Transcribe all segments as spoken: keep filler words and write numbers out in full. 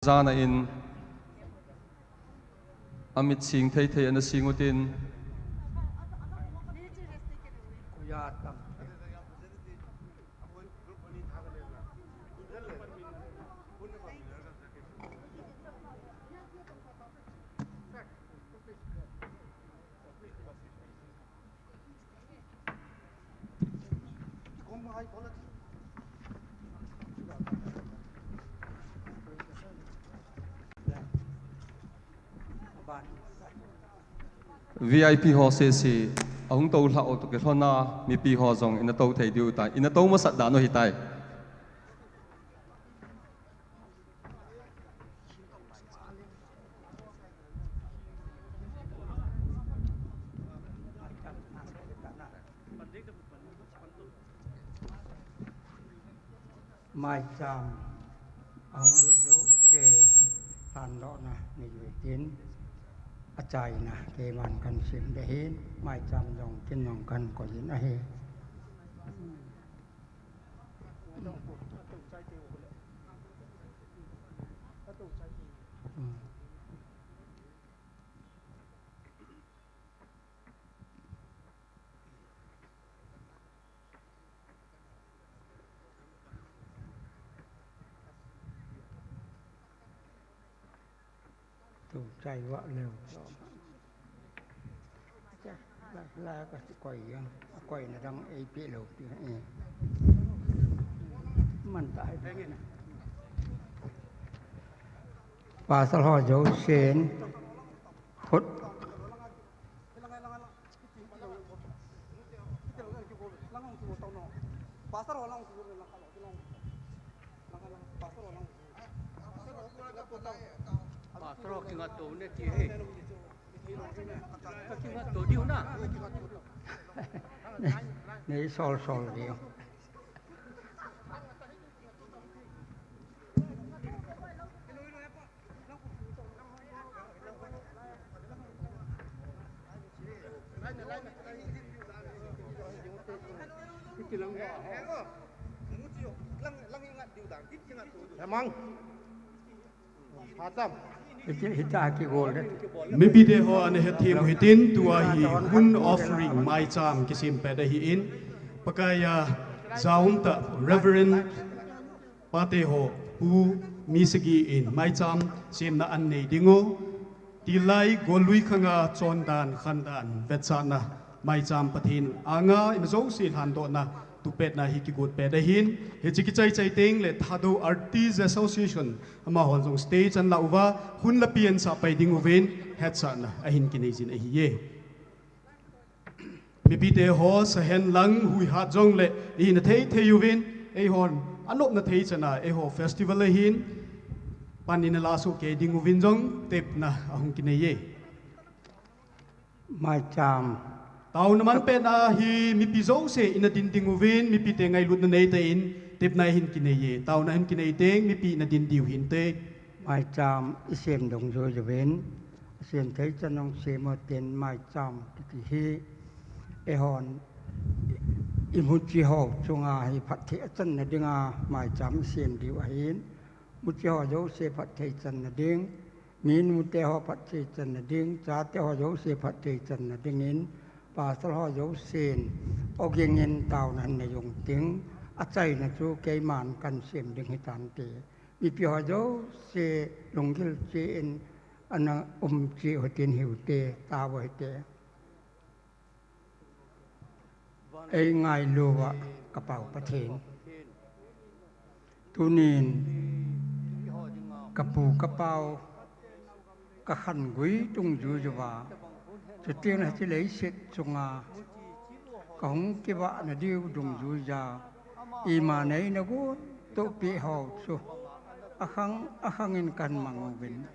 ꯖꯥꯅ ꯏꯟ꯫ ꯑꯃꯤꯠ ꯁꯤꯡ ꯊꯩ ꯊꯩ ꯑꯅ ꯁꯤꯡ ꯎꯇꯤꯟ꯫ V I P ho se si, ahung tou lha o to ke lhona, mipi ho jong ina tou thei diu tai, ina tou masat dan u hitai. Maicham ahung lut jouse, tandohna nei uvin tin, achaina keiman kahin sem ding ahin, maicham jong kin jong kahin koi in ahi. Tu chai wa leo. Cha, la, la ka koi ya. Koi na dang ei pe lo pi. Eh. Man tai. Pastor ho jouse in. Khut. Pastor ho kinga to ne ti he. Kinga to diu na. Nei sol sol diu. Lamang. Hita, hita ki gol de. Mipite ho ana hethem hitin tua hi hun offering maicham kisim peda hi in. Pakaiya jaum ta Reverend Pate ho pu mi sagi in maicham semna an nei dingu. Tilai golui khanga chondan khandan vetsana maicham Pathen anga imzo si lhandona tupetna hi kigot peda hin. Hichi kichai chai teng le Thadou Artist Association ama hon jong stage an lauva hun lapi an sa pai ding uvin hetsana ahin kinei jin ahi ye. Mipite ho sahen lang hui hat jong le ina thei thei uvin ei hon anopna thei chana ei ho festival ahin pan ina la su ke ding uvin jong tepna ahung kinei ye. Maicham. Tauna man pena hi mipi jouse ina din ding uvin, mipite ngailutna nei te in, tepna hin kinei ye. Tauna hin kinei teng, mipi ina din diu hin te. Maicham isem dong jo jo ven. Isem thei chan nong sem o ten maicham kiti hi. Ehon imuchi ho chunga hi phat thei chan na dinga maicham isem diu ahin. Muchi ho jouse phat thei chan na ding. Min mute ho phat thei chan na ding, chate ho jouse phat thei chan na dingin, pastor ho jousen, ogingin tauna na jong ting, achaina chu keiman kan sem ding hitante. Mipi ho jouse lunggil che in ana um che hotin hiute, tao hite. Ei ngailuva ka Pau Pathen. Tunin ka pu ka pau ka khangui dungjuiya. Chuteng hiche leiset chunga ka hung kivahna diu dungjuiya. Ima neina gon tohpi ho chu akhang akhangin kan mang uvin.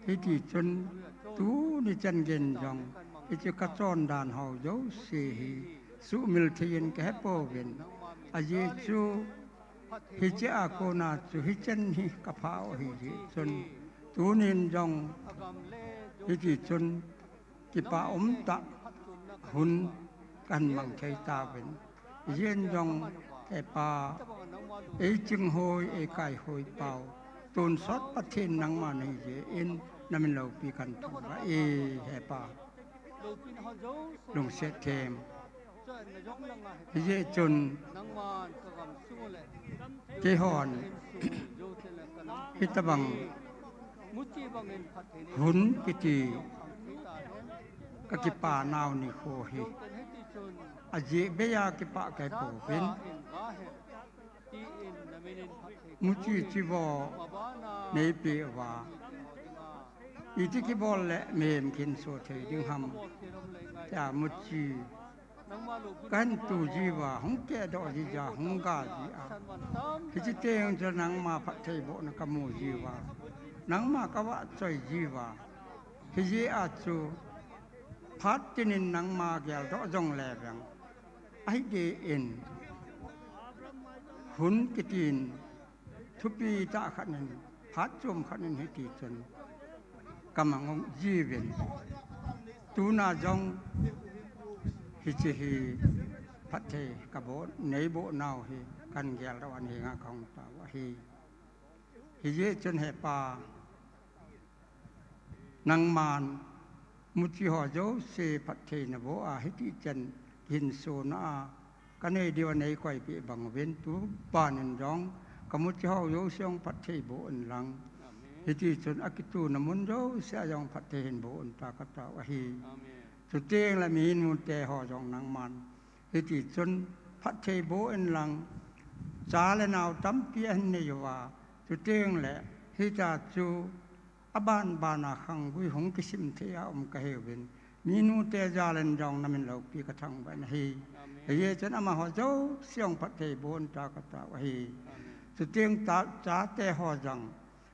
Hiti chun tuni chan gei jong hiche ka chondan ho jouse hi sumil thei in ka hepouvin. Ajeh chu hiche a kona chu hichan hi ka pha u ahi jeh chun tunin jong hiti chun kipa umtah hun kan mang thei tauvin. Ijeh in jong he Pa, ei ching hoi, ei kai hoi Pau. tonsot Pathen nangma nahi jeh in namin loupi kan thangvah e, he Pa. Lungset them. Hijeh chun keihon hitobang hun kiti kakipa nau nikho hi ajeh beiya kipah kahi pouvin, muchi chivo neipeh uva, iti kibol le mihem khinso thei ding ham tia muchi kahin tu jiuva, hung kehdoh jija, hung ga jia, hiche teng chu nangma phattheibohna kamu jiuva, nangma kavahchoi jiuva, hijeh a chu phat tinin nangma geldoh jongle vang, ahideh in hun kitin thupi tah khat in, phat chom khat in hitichun kamang jiuvin, tuna jong hiche hi phatthei kaboh, neiboh nau hi kahin geldoh a nahenga kahung tao ahi. Hijeh chun he Pa, nangman muchi ho jouse phatthei naboh a, hiti chan kihinsona a kanei diuva neikoipeh bang uvin, tuban in jong kamuchi ho jouse jong phatthei boh unlang, hitichun akituna mun jouse a jong phatthei hin boh un tia katao ahi. Chuteng le minute ho jong nangman hitichun phatthei boh unlang, cha le nao tampi ahin nei uva, chuteng le hitia chu aban bana khanggui hung kisim thei a um kahiuvin, minute jal in jong namin loupi kathangvah in ahi. Hijeh chun amaho jouse jong phatthei boh un tia katao ahi. Chuteng ta chate ho jong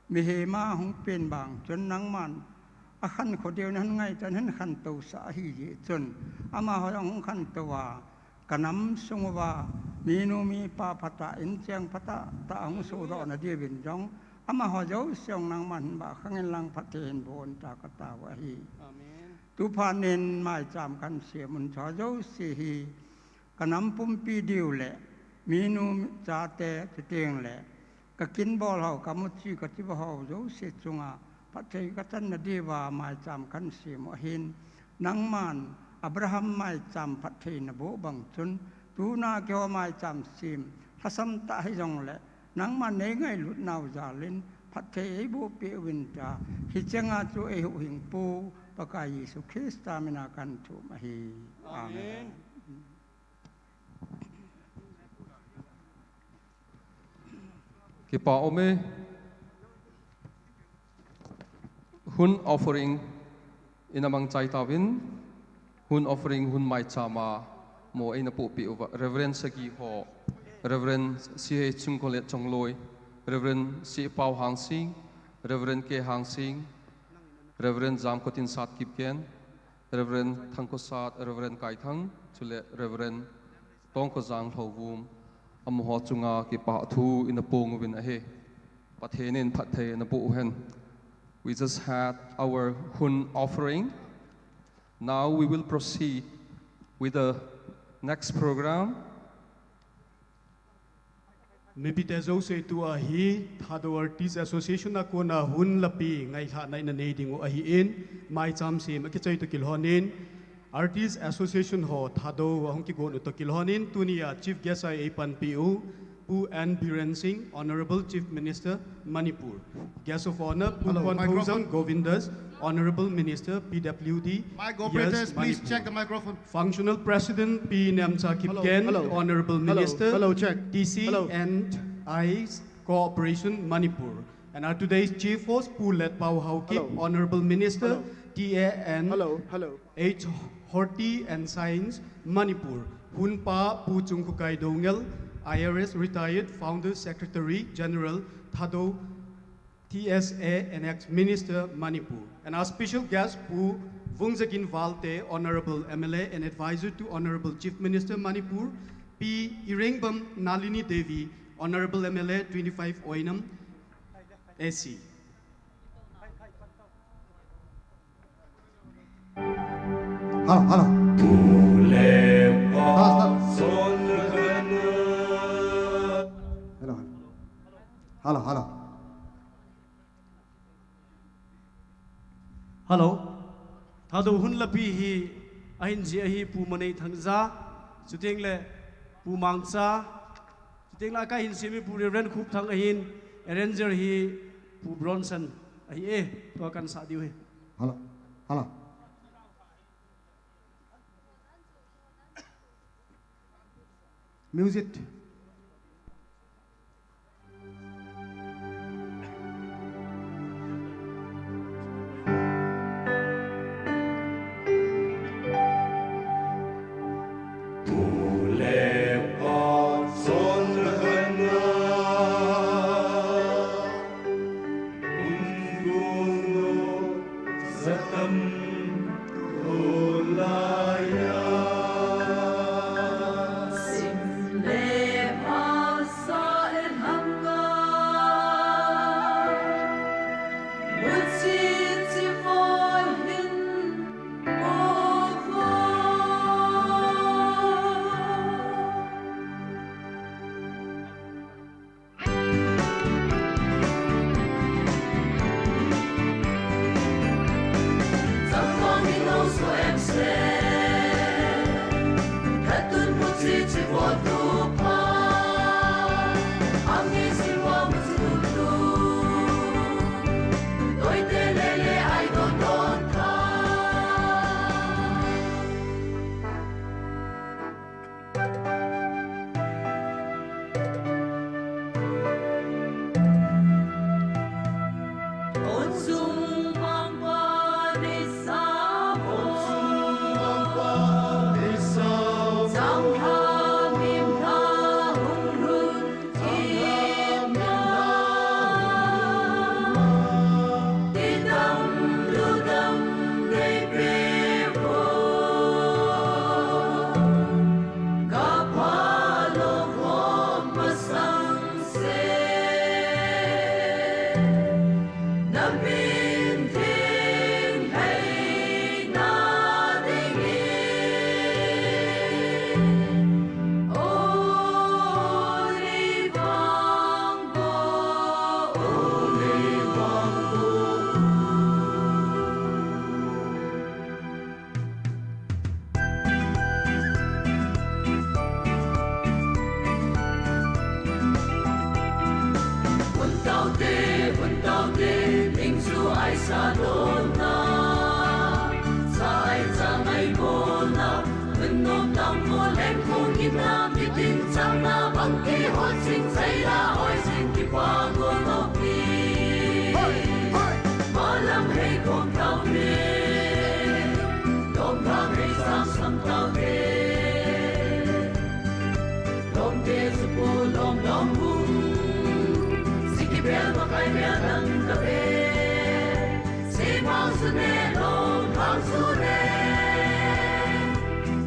mihem a hung pen vang chun nangman akhankho deu nahin ngaito, nahin khantousah ahijeh chun, amaho jong hung khantou a, kanam sung uva minu mipa phatah, incheng phatah tah ahung sohdoh na diuvin jong, amaho jouse jong nangman hin bah khang inlang phatthei hin boh un tia katao ahi. Tuphat in maicham kahin sem un chu jouse hi kanam pumpi diu le minu chate chuteng le Ka kin bawl haw, ka mu chi ka chi ba haw, zo se chunga phat thei ka tan na di ba mai cham kan si mo hin. Nang man Abraham mai cham phat thei na bo bang chun, tu na ke ho mai cham sim, hasam ta hi zong le, nang man nei ngai lut nau zalin, phat thei ei bo pe win ta, hi chenga chu ei hu hing pu, Pakai Yesu Krista mina kan thum ahi. Amen. Amen. Kipa ome. Hun offering ina mang chai tawin, hun offering hun mai chama mo eina pupi uva Reverend Sagi ho, Reverend C H Chungkole Chongloi, Reverend C Pau Hangsing, Reverend K Hangsing, Reverend Zamkotin Sat Kipgen, Reverend Thangkosat, Reverend Kaithang, chule Reverend Tongkozang Hlowum, amaho chunga kipa thu ina pung uvin ahi. Pathen in phat thei na pu uhen. We just had our hun offering. Now we will proceed with the next program. Mipite zo se tu ahi, Thado Artist Association a kona hun lapi ngai hla nai na nei ding u ahi in, mai cham se ma kichai to kilhonin, Artist Association ho Thado a hong kigon u to kilhonin, tunia Chief Guest ai ei pan pi u, Pu N Biren Singh, Honorable Chief Minister, Manipur. Guest of Honor, Pu Hello, Pon microphone. Thousang Govindas, Honorable Minister, P W D. Mic operators, Yes, please Manipur. Check the microphone. Functional President, P Nemcha Hello, Kipgen, hello. Honorable Hello, Minister, hello, check. D C Hello. And I Cooperation, Manipur. And our today's chief host, Pu Letpao Haokip, Hello. Honorable Minister, Hello. T A and Hello, hello. H Horti and Science, Manipur. Hunpa Pu Chungkhukai Dongel, I R S retired, Founder Secretary General, Thado, T S A and ex-Minister, Manipur. And our special guest, Pu Vungzagin Valte, Honorable M L A and Advisor to Honorable Chief Minister, Manipur, Pi Irengbam Nalini Devi, Honorable M L A, twenty-five Oinam, A C. Hello, hello. Stop, stop. Hello, hello. Hello. Thado hun lapi hi ahin ji ahi Pu Manei Thangja, chuteng le Pu Mangcha, chuteng le akai hin simi Pu Reverend Khup Thang ahin, arranger hi Pu Bronson ahi e, tua kan sa diu hi. Hello. Hello. Music. Lona, sai changai bona, nop tang ko leng kong ina, mitin chang na bang ki hot sing sai la, oi sing ki pa ko no pi. Malam hei kong tau ne, dom bang hei sang sang tau ne. Lom te su pu lom lom bu. Siki bel makai bel dang ka be. Se bang su ne lom bang su ne.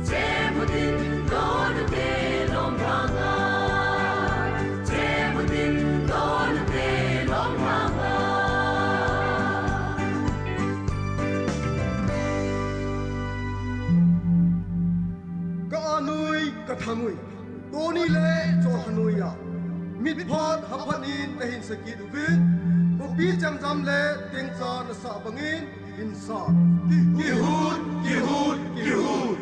Che mu din do du te lom bang a. Che mu din do du te lom bang a. Ka anui ka thangui. Toni le cho hanui ya. Mit phat haphat in na hin sakit uvin. Kopi cham jam le teng cha na sa bangin in sa. Kihut, kihut, kihut.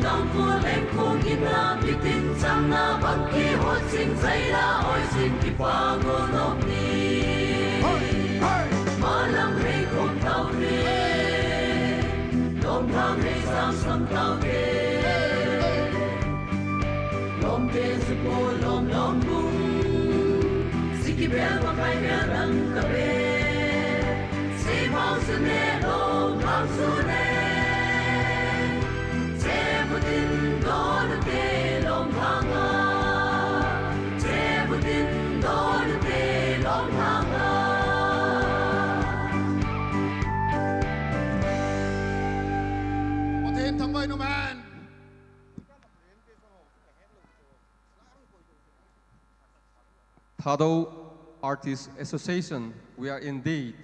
Tangpul lengkhung ina bitin changna bangki hot sing zaila oi sing kipango lokni. Malam hei kum tau te, lom thang hei sang sang tau te. Lom te supo lom lom bung. Siki bel makai bel rang kabe. Simang sune lom thang sune. Sebutin donu te long hanga. Sebutin donu te long hanga. Pathen thangvai numan. Thadou Artists Association, we are indeed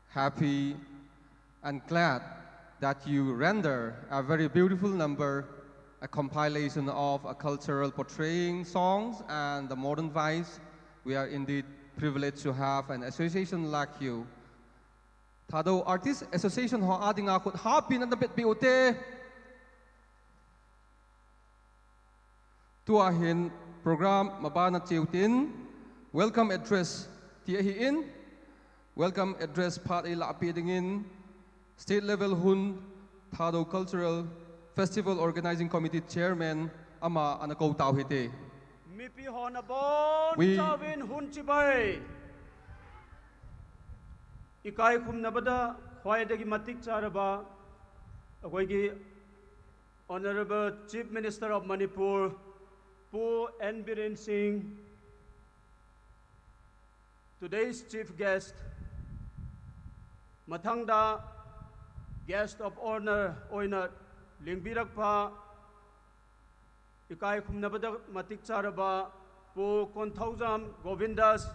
happy and glad that you render a very beautiful number, a compilation of a cultural portraying songs and the modern vibes. We are indeed privileged to have an association like you. Thadou Artists Association ho adinga khut hapin na bit pi ute. Tua hin program mabana cheutin welcome address ti ahi in, welcome address phat ei la pi dingin state level hun Thadou Cultural Festival Organizing Committee Chairman ama ana kou tau hite. Mipi hona bon We- chauvin hun chibai. Ikai khumnabada khwaidagi matik charaba ꯑꯩꯈꯣꯏꯒꯤ Honorable Chief Minister of Manipur, Pu N Biren Singh, today's chief guest, ꯃꯊꯪꯗ guest of honour ꯑꯣꯏꯅ ꯂꯦꯡꯕꯤꯔꯛꯄ ꯏꯀꯥꯏ ꯈꯨꯝꯅꯕꯗ ꯃꯇꯤꯛ ꯆꯥꯔꯕ ꯄꯨ Konthoujam ꯒꯣꯕꯤꯟꯗꯥꯁ,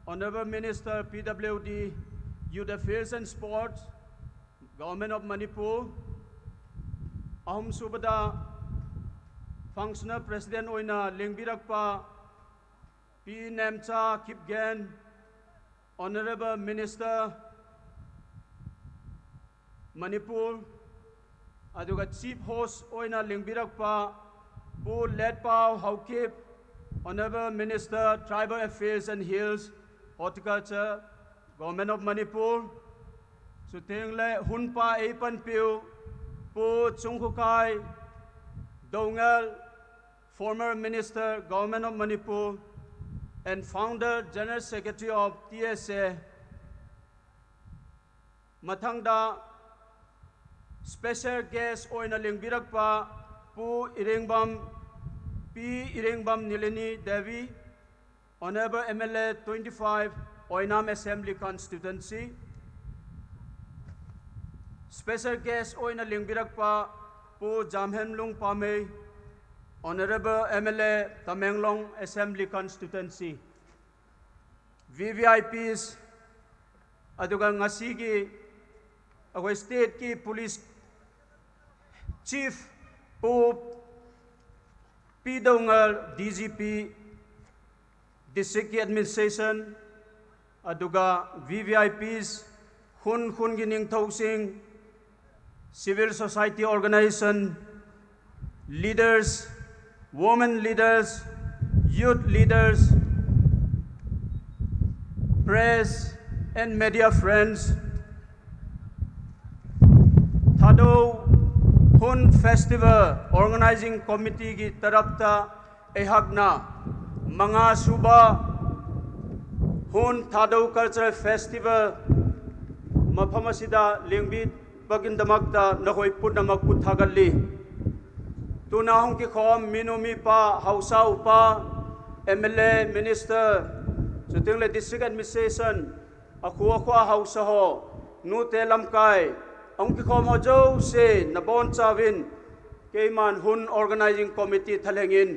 Honourable Minister P W D, Youth Affairs and Sports, Government of Manipur, ꯑꯍꯨꯝꯁꯨꯕꯗ Functional President ꯑꯣꯏꯅ ꯂꯦꯡꯕꯤꯔꯛꯄ ꯄꯤ Nemcha Kipgen, Honourable Minister, Manipur, ꯑꯗꯨꯒ chief host ꯑꯣꯏꯅ ꯂꯦꯡꯕꯤꯔꯛꯄ ꯄꯨ ꯂꯦꯠꯄꯥꯎ Haokip, Honourable Minister Tribal Affairs and Hills, Horticulture, Government of Manipur, ꯁꯨꯇꯤꯡꯂꯦ ꯍꯨꯟꯄꯥ ꯑꯩ ꯄꯟꯄꯤꯌꯨ ꯄꯨ ꯆꯨꯡꯈꯨꯀꯥꯏ ꯗꯧꯉꯦꯜ, former Minister, Government of Manipur, and founder General Secretary of T S A. ꯃꯊꯪꯗ special guest ꯑꯣꯏꯅ ꯂꯦꯡꯕꯤꯔꯛꯄ ꯄꯨ ꯏꯔꯦꯡꯕꯝ, ꯄꯤ ꯏꯔꯦꯡꯕꯝ ꯅꯤꯂꯤꯅꯤ Devi, Honourable M L A twenty five, Oinam Assembly Constituency꯫ Special guest ꯑꯣꯏꯅ ꯂꯦꯡꯕꯤꯔꯛꯄ ꯄꯨ ꯖꯥꯝꯍꯦꯝꯂꯨꯡ ꯄꯥꯃꯩ, Honourable M L A, Tamenglong Assembly Constituency꯫ V V I Ps, ꯑꯗꯨꯒ ꯉꯁꯤꯒꯤ ꯑꯩꯈꯣꯏ stateꯀꯤ police chief ꯄꯨ ꯄꯤ ꯗꯧꯉꯜ, D G P, districtꯀꯤ administration, ꯑꯗꯨꯒ V V I Ps, ꯈꯨꯟ ꯈꯨꯟꯒꯤ ꯅꯤꯡꯊꯧꯁꯤꯡ, civil society organization, leaders, women leaders, youth leaders, press and media friends, Thadou ꯍꯨꯟ festival organizing committeeꯒꯤ ꯇꯔꯞꯇ ꯑꯩꯍꯥꯛꯅ ꯃꯉꯥ ꯁꯨꯕ ꯍꯨꯟ ꯊꯥꯗꯧ Cultural Festival ꯃꯐꯝ ꯑꯁꯤꯗ ꯂꯦꯡꯕꯤꯕꯒꯤꯗꯃꯛꯇ ꯅꯈꯣꯏ ꯄꯨꯝꯅꯃꯛꯄꯨ ꯊꯥꯒꯠꯂꯤ꯫ ꯇꯨꯅꯥ ꯍꯣꯡꯀꯤꯈꯣꯝ ꯃꯤꯅꯨ ꯃꯤꯄꯥ ꯍꯥꯎꯁꯥ ꯎꯄꯥ, M L A, minister, ꯁꯨꯇꯤꯡꯂꯦ district administration, ꯑꯈꯨ ꯑꯈꯨ ꯍꯥꯎꯁꯥ ꯍꯣ, ꯅꯨ ꯇꯦ ꯂꯝꯀꯥꯏ, ꯑꯍꯨꯝ ꯀꯤꯈꯣꯝ ꯍꯣꯖꯧꯁꯦ ꯅꯕꯣꯟ ꯆꯥꯕꯤꯟ, ꯀꯦꯃꯥꯟ ꯍꯨꯟ organizing committee ꯊꯂꯦꯡꯏꯟ,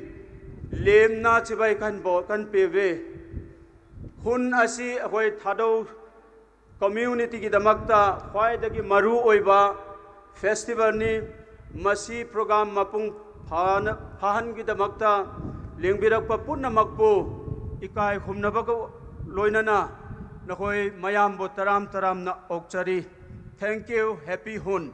ꯂꯦꯝꯅ ꯆꯤꯕꯥꯏ ꯀꯟꯕꯣ ꯀꯟꯄꯤꯕꯤ꯫ ꯍꯨꯟ ꯑꯁꯤ ꯑꯩꯈꯣꯏ ꯊꯥꯗꯧ communityꯒꯤꯗꯃꯛꯇ ꯈ꯭ꯋꯥꯏꯗꯒꯤ ꯃꯔꯨ ꯑꯣꯏꯕ festivalꯅꯤ꯫ ꯃꯁꯤ program ꯃꯄꯨꯡ ꯐꯥꯅ, ꯐꯥꯍꯟꯒꯤꯗꯃꯛꯇ ꯂꯦꯡꯕꯤꯔꯛꯄ ꯄꯨꯝꯅꯃꯛꯄꯨ ꯏꯀꯥꯏ ꯈꯨꯝꯅꯕꯒ ꯂꯣꯏꯅꯅ ꯅꯈꯣꯏ ꯃꯌꯥꯝꯕꯨ ꯇꯔꯥꯝ ꯇꯔꯥꯝꯅ ꯑꯣꯛꯆꯔꯤ꯫ Thank you, happy ꯍꯨꯟ꯫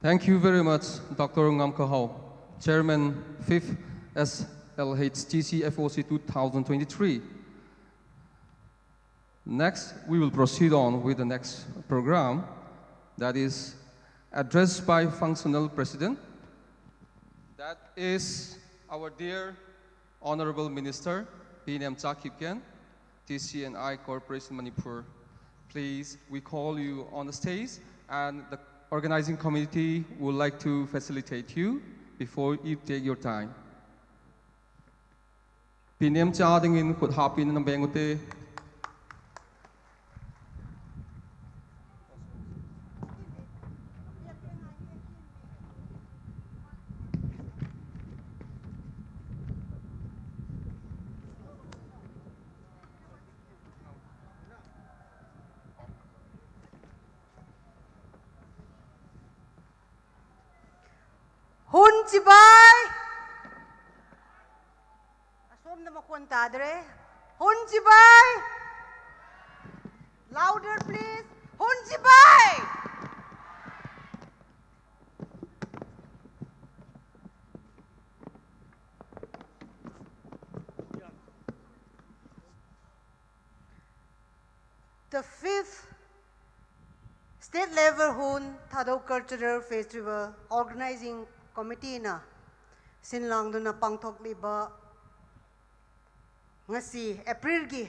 Thank you very much, Doctor Ngamkahao, Chairman, fifth S L H T C F O C two thousand twenty-three. Next, we will proceed on with the next program, that is address by functional president. That is our dear Honorable Minister Pi Nemcha Kipgen, T C and I Corporation Manipur. Please, we call you on the stage, and the organizing committee would like to facilitate you before you take your time. Pi Nemcha dingin khut hapin na beng ute. Hun chibai. ꯑꯁꯣꯝꯗ ꯃꯈꯣꯟ ꯇꯥꯗ꯭ꯔꯦ꯫ ꯍꯨꯟꯖꯤꯕꯥꯏ! Louder, please. ꯍꯨꯟꯖꯤꯕꯥꯏ! The fifth State Level Hun Thadou Cultural Festival Organizing Committeeꯅ ꯁꯤꯟ ꯂꯥꯡꯗꯨꯅ ꯄꯥꯡꯊꯣꯛꯂꯤꯕ ꯉꯁꯤ ꯑꯦꯄ꯭ꯔꯤꯜꯒꯤ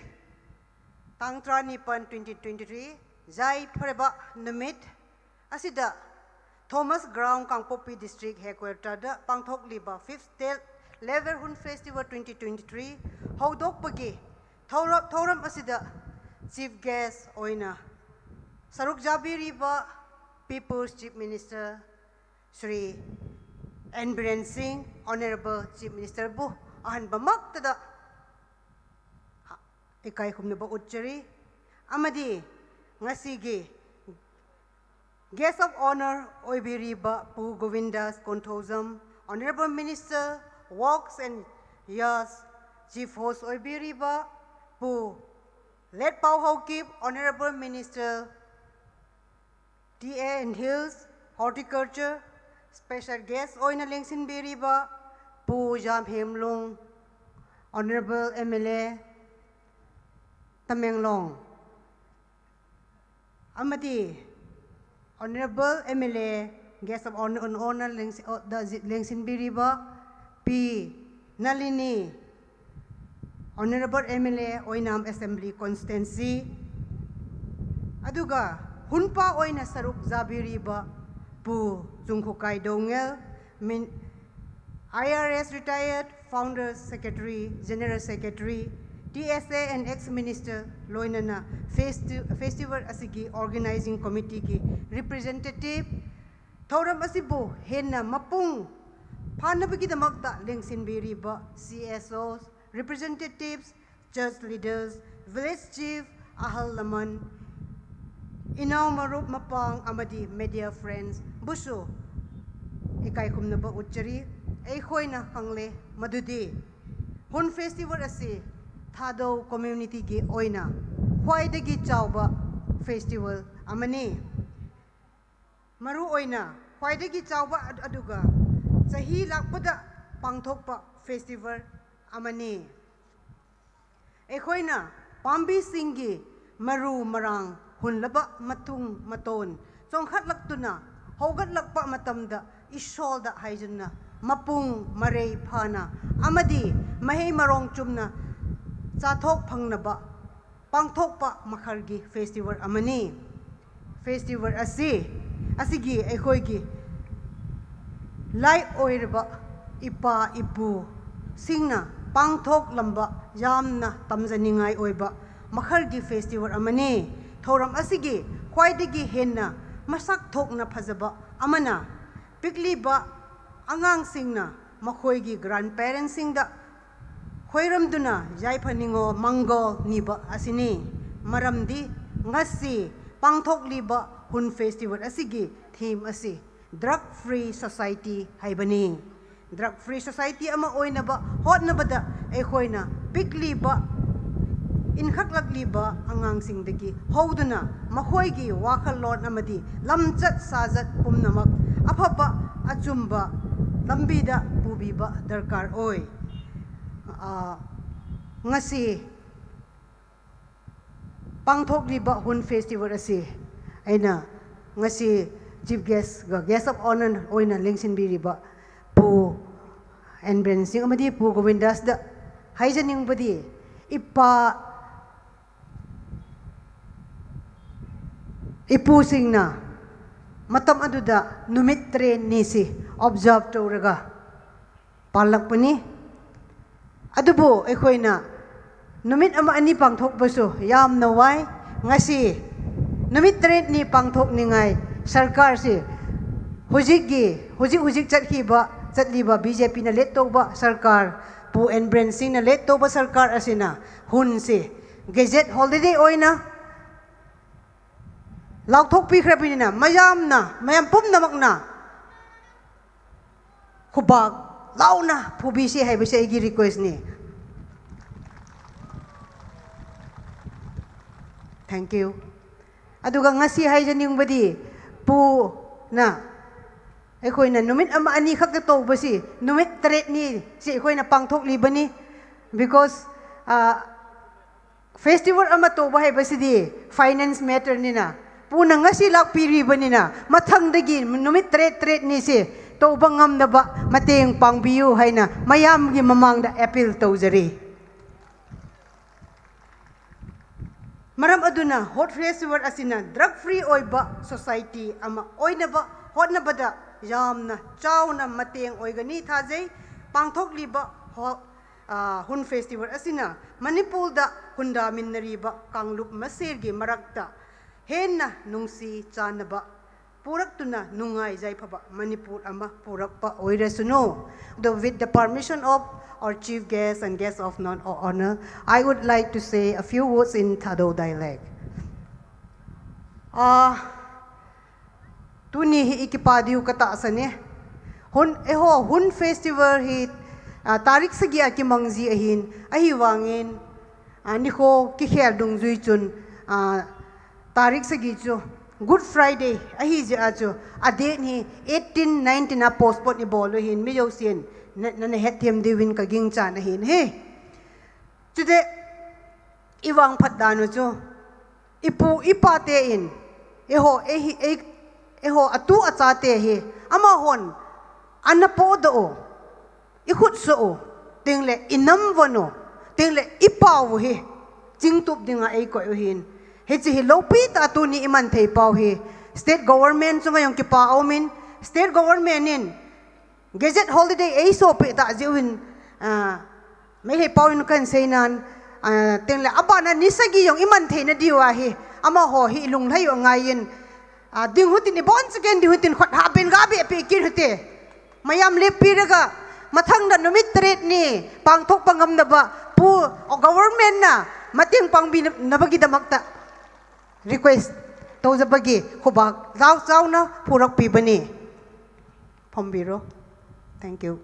ꯇꯥꯡ ꯇꯔꯥꯅꯤꯄꯥꯟ, twenty twenty-three, ꯌꯥꯏꯐꯔꯕ ꯅꯨꯃꯤꯠ ꯑꯁꯤꯗ Thomas Ground, ꯀꯥꯡꯄꯣꯛꯄꯤ District Headquarterꯗ ꯄꯥꯡꯊꯣꯛꯂꯤꯕ Fifth State Level Hun Festival twenty twenty-three ꯍꯧꯗꯣꯛꯄꯒꯤ ꯊꯧꯔ-, ꯊꯧꯔꯝ ꯑꯁꯤꯗ Chief Guest ꯑꯣꯏꯅ ꯁꯔꯨꯛ ꯌꯥꯕꯤꯔꯤꯕ People's Chief Minister Shri N Biren Singh, Honorable Chief Ministerꯕꯨ ꯑꯍꯥꯟꯕꯃꯛꯇꯗ ꯏꯀꯥꯏ ꯈꯨꯝꯅꯕ ꯎꯠꯆꯔꯤ꯫ ꯑꯃꯗꯤ ꯉꯁꯤꯒꯤ Guest of Honour ꯑꯣꯏꯕꯤꯔꯤꯕ ꯄꯨ ꯒꯣꯕꯤꯟꯗꯥꯁ Konthoujam, Honorable Minister Works and Yas, Chief Host ꯑꯣꯏꯕꯤꯔꯤꯕ ꯄꯨ ꯂꯦꯠ ꯄꯥꯎ ꯍꯧꯀꯤꯞ, Honorable Minister T A and Hills, Horticulture Special Guest ꯑꯣꯏꯅ ꯂꯦꯡꯁꯤꯟꯕꯤꯔꯤꯕ ꯄꯨ ꯖꯥꯝꯍꯦꯝꯂꯨꯡ, Honourable M L A, Tamenglong, ꯑꯃꯗꯤ Honourable M L A, Guest of Honor, Honor ꯂꯦꯡꯁꯤ-, ꯑꯣ, ꯗ ꯖꯤ-, ꯂꯦꯡꯁꯤꯟꯕꯤꯔꯤꯕ ꯄꯤ ꯅꯂꯤꯅꯤ, Honourable M L A, ꯑꯣꯏꯅꯥꯝ Assembly Constituency, ꯑꯗꯨꯒ ꯍꯨꯟꯄꯥ ꯑꯣꯏꯅ ꯁꯔꯨꯛ ꯌꯥꯕꯤꯔꯤꯕ ꯄꯨ ꯆꯨꯡꯈꯨꯀꯥꯏ ꯗꯣꯉꯦꯜ, ꯃꯤꯟ-, I R S retired, Founder Secretary, General Secretary, T S A and ex-minister, ꯂꯣꯏꯅꯅ festi-, festival ꯑꯁꯤꯒꯤ organizing committeeꯒꯤ representative, ꯊꯧꯔꯝ ꯑꯁꯤꯕꯨ ꯍꯦꯟꯅ ꯃꯄꯨꯡ ꯐꯥꯅꯕꯒꯤꯗꯃꯛꯇ ꯂꯦꯡꯁꯤꯟꯕꯤꯔꯤꯕ C S Os, representatives, church leaders, village chief, ꯑꯍꯜ ꯂꯃꯟ, ꯏꯅꯥꯎ ꯃꯔꯨꯞ ꯃꯄꯥꯡ ꯑꯃꯗꯤ media friends ꯕꯨꯁꯨ ꯏꯀꯥꯏ ꯈꯨꯝꯅꯕ ꯎꯠꯆꯔꯤ꯫ ꯑꯩꯈꯣꯏꯅ ꯈꯪꯂꯦ ꯃꯗꯨꯗꯤ ꯍꯨꯟ festival ꯑꯁꯤ ꯊꯥꯗꯧ communityꯒꯤ ꯑꯣꯏꯅ ꯈ꯭ꯋꯥꯏꯗꯒꯤ ꯆꯥꯎꯕ festival ꯑꯃꯅꯤ꯫ ꯃꯔꯨꯑꯣꯏꯅ ꯈ꯭ꯋꯥꯏꯗꯒꯤ ꯆꯥꯎꯕ ꯑꯗꯨꯒ ꯆꯍꯤ ꯂꯥꯛꯄꯗ ꯄꯥꯡꯊꯣꯛꯄ festival ꯑꯃꯅꯤ꯫ ꯑꯩꯈꯣꯏꯅ ꯄꯥꯝꯕꯤꯁꯤꯡꯒꯤ ꯃꯔꯨ ꯃꯔꯥꯡ ꯍꯨꯜꯂꯕ ꯃꯇꯨꯡ ꯃꯇꯣꯟ ꯆꯣꯡꯈꯠꯂꯛꯇꯨꯅ ꯍꯧꯒꯠꯂꯛꯄ ꯃꯇꯝꯗ ꯏꯁꯣꯔꯗ ꯍꯥꯏꯖꯟꯅ ꯃꯄꯨꯡ ꯃꯔꯩ ꯐꯥꯅ ꯑꯃꯗꯤ ꯃꯍꯩ ꯃꯔꯣꯡ ꯆꯨꯝꯅ ꯆꯥꯊꯣꯛ ꯐꯪꯅꯕ ꯄꯥꯡꯊꯣꯛꯄ ꯃꯈꯜꯒꯤ festival ꯑꯃꯅꯤ꯫ Festival ꯑꯁꯤ, ꯑꯁꯤꯒꯤ ꯑꯩꯈꯣꯏꯒꯤ ꯂꯥꯏ ꯑꯣꯏꯔꯕ ꯏꯄꯥ ꯏꯄꯨꯁꯤꯡꯅ ꯄꯥꯡꯊꯣꯛꯂꯝꯕ ꯌꯥꯝꯅ ꯇꯝꯖꯅꯤꯡꯉꯥꯏ ꯑꯣꯏꯕ ꯃꯈꯜꯒꯤ festival ꯑꯃꯅꯤ꯫ ꯊꯧꯔꯝ ꯑꯁꯤꯒꯤ ꯈ꯭ꯋꯥꯏꯗꯒꯤ ꯍꯦꯟꯅ ꯃꯁꯛ ꯊꯣꯛꯅ ꯐꯖꯕ ꯑꯃꯅ, ꯄꯤꯛꯂꯤꯕ ꯑꯉꯥꯡꯁꯤꯡꯅ ꯃꯈꯣꯏꯒꯤ grandparentsꯁꯤꯡꯗ ꯈꯣꯏꯔꯝꯗꯨꯅ ꯌꯥꯏꯐ ꯅꯤꯡꯉꯣꯜ ꯃꯪꯒꯣꯜ ꯅꯤꯕ ꯑꯁꯤꯅꯤ꯫ ꯃꯔꯝꯗꯤ ꯉꯁꯤ ꯄꯥꯡꯊꯣꯛꯂꯤꯕ ꯍꯨꯟ festival ꯑꯁꯤꯒꯤ theme ꯑꯁꯤ Drug Free Society ꯍꯥꯏꯕꯅꯤ꯫ Drug Free Society ꯑꯃ ꯑꯣꯏꯅꯕ ꯍꯣꯠꯅꯕꯗ ꯑꯩꯈꯣꯏꯅ ꯄꯤꯛꯂꯤꯕ ꯏꯟꯈꯠꯂꯛꯂꯤꯕ ꯑꯉꯥꯡꯁꯤꯡꯗꯒꯤ ꯍꯧꯗꯨꯅ ꯃꯈꯣꯏꯒꯤ ꯋꯥꯈꯜꯂꯣꯟ ꯑꯃꯗꯤ ꯂꯝꯆꯠ ꯁꯥꯖꯠ ꯄꯨꯝꯅꯃꯛ ꯑꯐꯕ ꯑꯆꯨꯝꯕ ꯂꯝꯕꯤꯗ ꯄꯨꯕꯤꯕ ꯗꯔꯀꯥꯔ ꯑꯣꯏ꯫ ꯑ, ꯉꯁꯤ ꯄꯥꯡꯊꯣꯛꯂꯤꯕ ꯍꯨꯟ ꯐꯦꯁꯇꯤꯚꯦꯜ ꯑꯁꯤ ꯑꯩꯅ ꯉꯁꯤ ꯆꯤꯐ ꯒꯦꯁꯒ ꯒꯦꯁ ꯑꯣꯐ ꯑꯣꯅꯔ ꯑꯣꯏꯅ ꯂꯦꯡꯁꯤꯟꯕꯤꯔꯤꯕ ꯄꯨ ꯑꯦꯟ ꯕꯤꯔꯦꯟ ꯁꯤꯡ ꯑꯃꯗꯤ ꯄꯨ ꯒꯣꯕꯤꯟꯗꯥꯁꯗ ꯍꯥꯏꯖꯅꯤꯡꯕꯗꯤ, ꯏꯄꯥ ꯏꯄꯨꯁꯤꯡꯅ ꯃꯇꯝ ꯑꯗꯨꯗ ꯅꯨꯃꯤꯠ ꯇꯔꯦꯠꯅꯤꯁꯤ ꯑꯣꯕꯖꯥꯔꯚ ꯇꯧꯔꯒ ꯄꯥꯜꯂꯛꯄꯅꯤ꯫ ꯑꯗꯨꯕꯨ ꯑꯩꯈꯣꯏꯅ ꯅꯨꯃꯤꯠ ꯑꯃ ꯑꯅꯤ ꯄꯥꯡꯊꯣꯛꯄꯁꯨ ꯌꯥꯝꯅ ꯋꯥꯏ꯫ ꯉꯁꯤ ꯅꯨꯃꯤꯠ ꯇꯔꯦꯠꯅꯤ ꯄꯥꯡꯊꯣꯛꯅꯤꯡꯉꯥꯏ ꯁꯔꯀꯥꯔꯁꯤ ꯍꯧꯖꯤꯛꯀꯤ, ꯍꯧꯖꯤꯛ ꯍꯧꯖꯤꯛ ꯆꯠꯈꯤꯕ, ꯆꯠꯂꯤꯕ ꯕꯤ ꯖꯦ ꯄꯤꯅ ꯂꯦꯠ ꯇꯧꯕ ꯁꯔꯀꯥꯔ, ꯄꯨ ꯑꯦꯟ ꯕꯤꯔꯦꯟ ꯁꯤꯡꯅ ꯂꯦꯠ ꯇꯧꯕ ꯁꯔꯀꯥꯔ ꯑꯁꯤꯅ ꯍꯨꯟꯁꯤ ꯒꯦꯖꯦꯠ ꯍꯣꯂꯤꯗꯦ ꯑꯣꯏꯅ ꯂꯥꯎꯊꯣꯛꯄꯤꯈ꯭ꯔꯕꯅꯤꯅ ꯃꯌꯥꯝꯅ, ꯃꯌꯥꯝ ꯄꯨꯝꯅꯃꯛꯅ ꯈꯨꯕꯥꯛ ꯂꯥꯎꯅ ꯐꯨꯕꯤꯁꯤ ꯍꯥꯏꯕꯁꯤ ꯑꯩꯒꯤ ꯔꯤꯀ꯭ꯋꯦꯁꯅꯤ꯫ Thank you꯫ ꯑꯗꯨꯒ ꯉꯁꯤ ꯍꯥꯏꯖꯅꯤꯡꯕꯗꯤ, ꯄꯨꯅ ꯑꯩꯈꯣꯏꯅ ꯅꯨꯃꯤꯠ ꯑꯃ ꯑꯅꯤ ꯈꯛꯇ ꯇꯧꯕꯁꯤ, ꯅꯨꯃꯤꯠ ꯇꯔꯦꯠꯅꯤ ꯁꯤ ꯑꯩꯈꯣꯏꯅ ꯄꯥꯡꯊꯣꯛꯂꯤꯕꯅꯤ꯫ Because, ꯑ, ꯐꯦꯁꯇꯤꯚꯦꯜ ꯑꯃ ꯇꯧꯕ ꯍꯥꯏꯕꯁꯤꯗꯤ ꯐꯥꯏꯅꯥꯟꯁ ꯃꯦꯇꯔꯅꯤꯅ, ꯄꯨꯅ ꯉꯁꯤ ꯂꯥꯛꯄꯤꯔꯤꯕꯅꯤꯅ, ꯃꯊꯪꯗꯒꯤ ꯅꯨꯃꯤꯠ ꯇꯔꯦꯠ ꯇꯔꯦꯠꯅꯤꯁꯦ ꯇꯧꯕ ꯉꯝꯅꯕ ꯃꯇꯦꯡ ꯄꯥꯡꯕꯤꯌꯨ ꯍꯥꯏꯅ ꯃꯌꯥꯝꯒꯤ ꯃꯃꯥꯡꯗ ꯑꯦꯄꯤꯜ ꯇꯧꯖꯔꯤ꯫ ꯃꯔꯝ ꯑꯗꯨꯅ ꯍꯨꯟ ꯐꯦꯁꯇꯤꯚꯦꯜ ꯑꯁꯤꯅ ꯗ꯭ꯔꯒ ꯐ꯭ꯔꯤ ꯑꯣꯏꯕ ꯁꯣꯁꯥꯏꯇꯤ ꯑꯃ ꯑꯣꯏꯅꯕ ꯍꯣꯠꯅꯕꯗ ꯌꯥꯝꯅ ꯆꯥꯎꯅ ꯃꯇꯦꯡ ꯑꯣꯏꯒꯅꯤ ꯊꯥꯖꯩ꯫ ꯄꯥꯡꯊꯣꯛꯂꯤꯕ ꯍꯣ-, ꯑ, ꯍꯨꯟ ꯐꯦꯁꯇꯤꯚꯦꯜ ꯑꯁꯤꯅ ꯃꯅꯤꯄꯨꯔꯗ ꯈꯨꯟꯗꯥꯃꯤꯟꯅꯔꯤꯕ ꯀꯥꯡꯂꯨꯞ ꯃꯁꯦꯜꯒꯤ ꯃꯔꯛꯇ ꯍꯦꯟꯅ ꯅꯨꯡꯁꯤ ꯆꯥꯟꯅꯕ ꯄꯨꯔꯛꯇꯨꯅ ꯅꯨꯡꯉꯥꯏ ꯌꯥꯏꯐꯕ ꯃꯅꯤꯄꯨꯔ ꯑꯃ ꯄꯨꯔꯛꯄ ꯑꯣꯏꯔꯁꯅꯨ꯫ The, with the permission of our chief guest and guest of non-, honor, I would like to say a few words in Thadou dialect. ꯑꯥ, ꯇꯨꯅꯤ ꯍꯤ ꯏꯀꯤꯄꯥꯗꯤꯎ ꯀꯇꯥ ꯑꯁꯅꯦ꯫ ꯍꯨꯟ, ꯑꯦꯍꯣ, ꯍꯨꯟ ꯐꯦꯁꯇꯤꯚꯦꯜ ꯍꯤ, ꯑꯥ, ꯇꯥꯔꯤꯛ ꯁꯤꯒꯤ ꯑꯀꯤꯃꯪꯖꯤ ꯑꯍꯤꯟ, ꯑꯍꯤ ꯋꯥꯡꯏꯟ, Nikho kikhel dungjui chun tarik sagi chu Good Friday ahi jeh a chu a date hi eighteen nineteen a postpone ibol u hin mi jousen nana hetthem diuvin ka gingchan ahin ahi. Chuteng ivangphat dan u chu ipu ipa te in eiho eiho atu achate hi amahon ana podoh u, ikhutsoh u, tengle inam von u, tengle ipao u hi chingtup dinga eikoi u hin. Hiche hi loupitah a tuni iman thei pau hi state government chunga jong kipa aumin, state government in gazette holiday eisopeh tah jeh uvin Meitei pao in kahin seinan, tengle abana ni sagi jong iman theina diu ahi. Amaho hi ilunglhai u angaiyin, ding uhitin, ibonchauvin ding uhitin, khut hahpen gabeh peh kit uhite. ꯃꯌꯥꯝ ꯂꯦꯞꯄꯤꯔꯒ ꯃꯊꯪꯗ ꯅꯨꯃꯤꯠ ꯇꯔꯦꯠꯅꯤ ꯄꯥꯡꯊꯣꯛꯄ ꯉꯝꯅꯕ ꯄꯨ-, governmentꯅ ꯃꯇꯦꯡ ꯄꯥꯡꯕꯤꯅꯕꯒꯤꯗꯃꯛꯇ request ꯇꯧꯖꯕꯒꯤ ꯈꯨꯕꯥꯛ ꯆꯥꯎ ꯆꯥꯎꯅ ꯐꯨꯔꯛꯄꯤꯕꯅꯤ꯫ ꯐꯝꯕꯤꯔꯣ꯫ Thank you꯫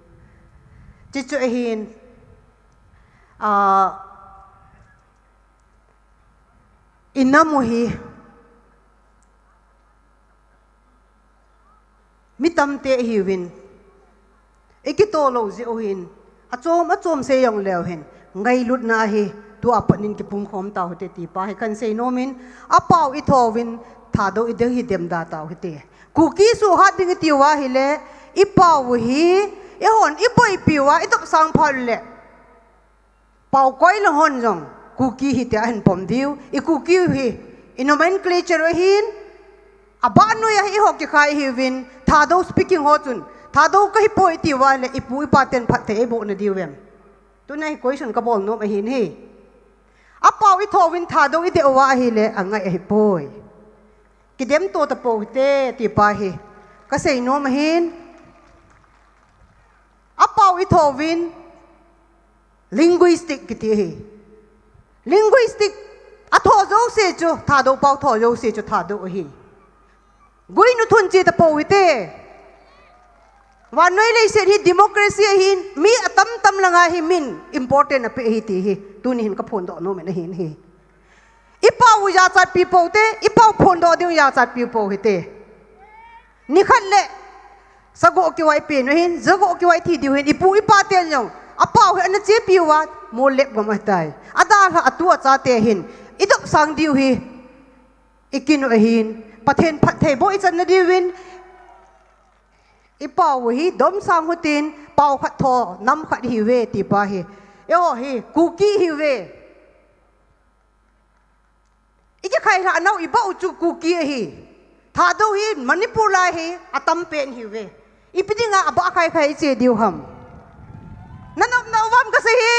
Chichu ahin, inam u hi mi tamtah ihiuvin, ikitoh lou jeh u hin, achom achom sei jongleu hin, ngailutna ahi, tua pat in kipungkhom tau hite ti pa hi kahin sei nomin, apao ithouvin, Thadou idei hi demda tau hite. Kuki suhat ding itiu ahile, ipao u hi, eihon iboipiuva, itop sang phat uleh, pao koi lang hon jong Kuki hiti ahin pom diu, i Kuki u hi, i nomenclature u hin, abah noiya hi eiho kikhai ihiuvin, Thadou speaking ho chun, Thadou kahipoi itiuva le, ipu ipa ten phatthei eiboh nadiu vem? Tuna hi question kabol nom ahin ahi. Apao ithouvin Thadou idei uva ahile, angai ahipoi. Kidemto tapou hite, ti pa hi kasei nom ahin. Apao ithouvin linguistic kiti ahi. Linguistic atho jouse chu Thadou pao, tho jouse chu Thadou ahi. Guinu thun che tapou hite. Vannoi leiset hi democracy ahin, mi atam tam langa hi min important ape ahi ti hi tuni hin ka phondoh nom in ahin hi. I pau u yachat pi pou te, i pau phondoh ding u yachat pi pou hi te. Nikhat le sagoh kiu a i pen u hin, sagoh kiu a i thi diu hin, i pu i pa ten jong a pau hi ana che pi uva, mol lep gam ahitai. Adalha atu achate hin i dopsang diu hi i kin u ahin, Pathen phattheiboh i channa diuvin. I pau u hi domsang u hitin, pau khat tho nam khat ihiuve ti pa hi. Eiho hi Kuki ihiuve. I kikhailhah nau i bah u chu Kuki ahi. Thadou hi Manipur lai hi atam pen ihiuve. Ipi dinga abah khai khai i che diu ham? Na nop nau vam kasei hi.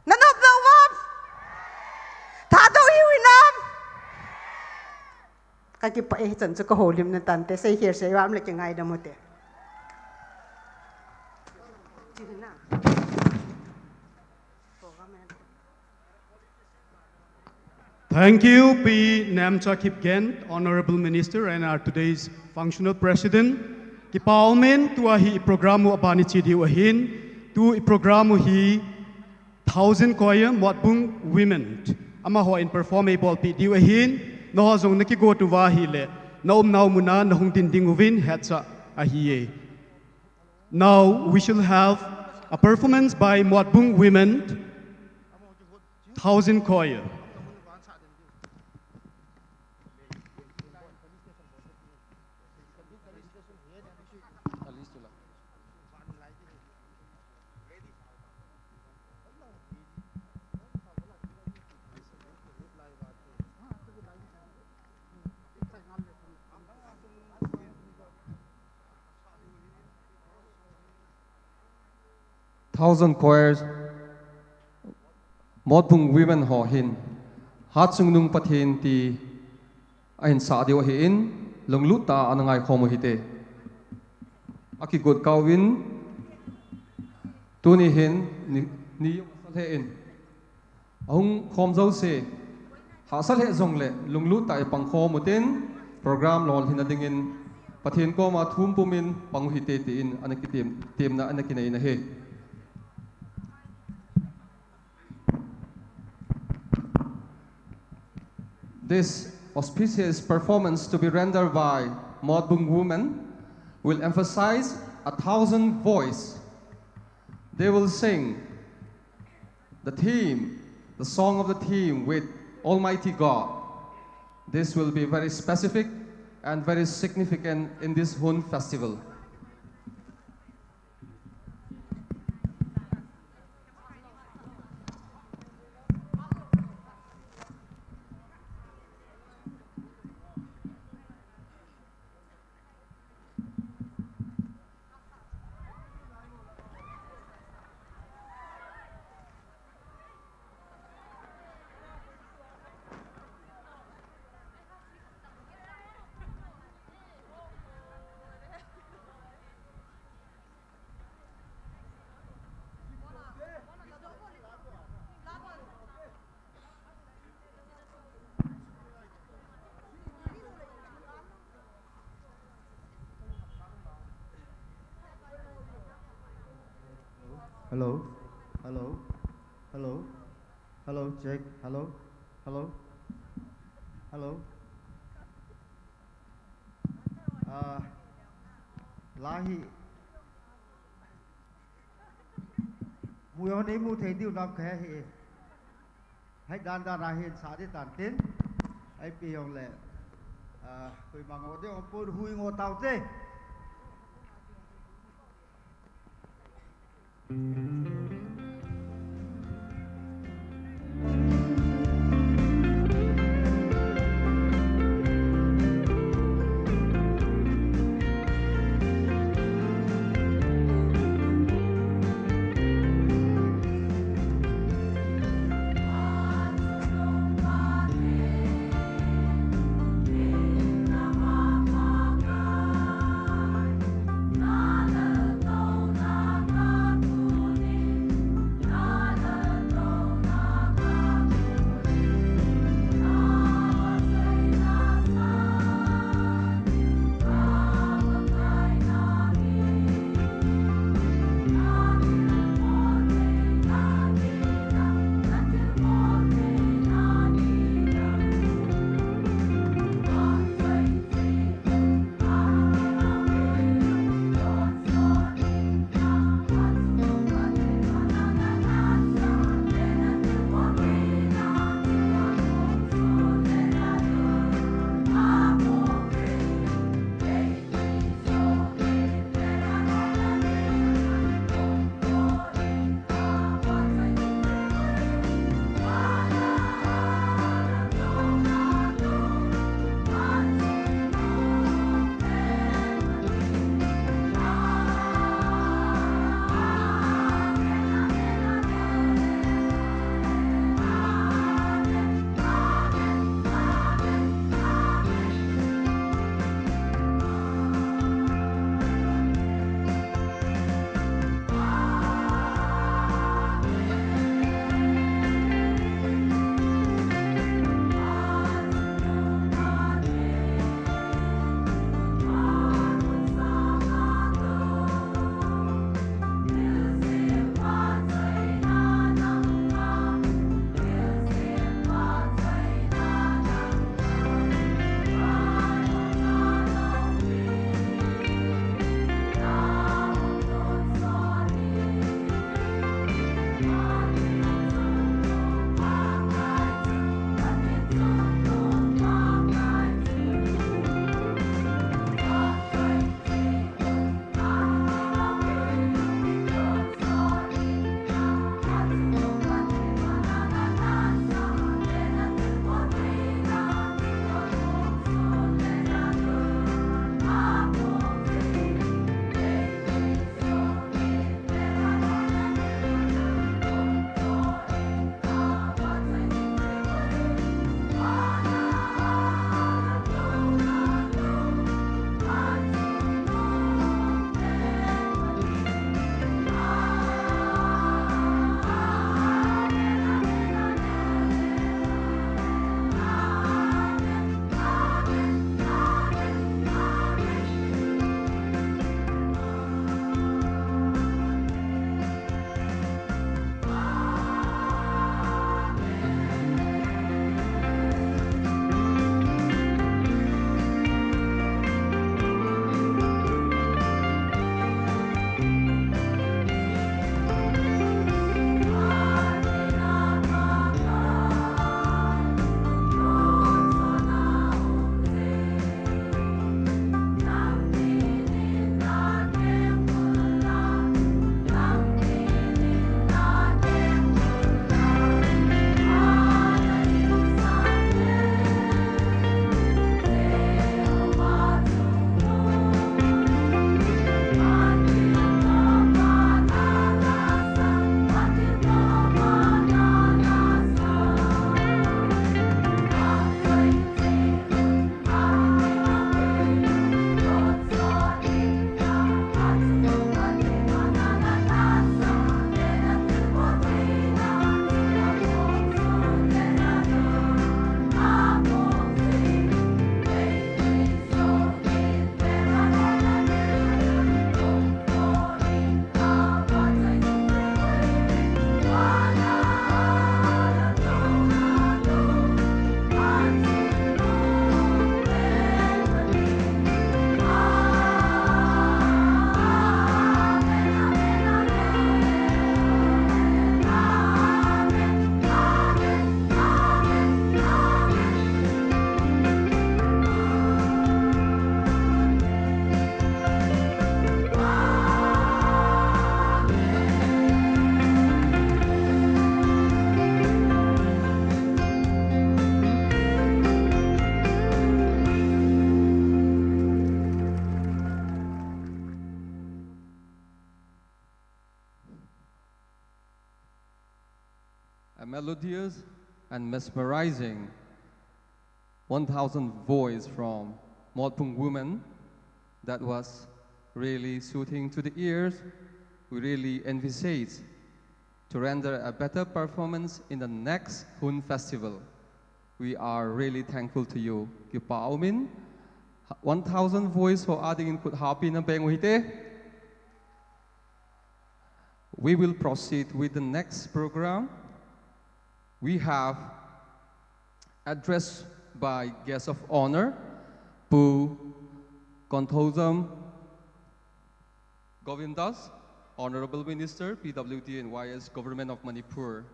Na nop nau vam? Thadou ihiu hinam? Ka kipah e, hichan chu ka houlimna tante, seikhel seivam le kingaidam u hite. Thank you, Pi Nemcha Kipgen, Honorable Minister and our today's functional president. Kipa umin, tua hi i program u aban i che diu ahin, tu i program u hi Thousand Choir Motbung Women, amaho in perform eibolpeh diu ahin, nangho jong na kigot uva ahile, na umnau muna na hung din ding uvin hetsah ahiye. Now we shall have a performance by Motbung Women, Thousand Choir. Thousand Choirs, Motbung Women ho hin, Hatchungnung Pathen ti ahin sah diu ahin, lunglut tah a ana ngaikhom u hite. Akigot kauvin, tuni hin ni, ni jong asa lheh in, ahung khom jouse, hahsa lheh jongle lunglut tah a i pangkhom utin, program lolhinna dingin Pathian kawma thum pumin pang uh hi teh, tiin ana kitem, temna ana kinei na hi. This auspicious performance to be rendered by Motbung women will emphasize a thousand voice. They will sing the theme, the song of the theme with Almighty God. This will be very specific and very significant in this Hun festival. Hello, hello, hello, hello, check, hello, hello, hello. Ah, lahi. Mu yo ni mu thei diu nam khe hi. Hai dan dan ra hin sa di tan tin. Hai pi yong le. Ah, hui mang o de ong pun hui ngo tau te. Melodious and mesmerizing one thousand voice from Motphung women that was really soothing to the ears. We really envisage to render a better performance in the next Hun Festival. We are really thankful to you. Kipa umin, one thousand voice ho adingin khut hapina beng uhite. We will proceed with the next program. We have address by guest of honor, Pu Konthoujam Govindas, Honorable Minister, P W D and Y S Government of Manipur.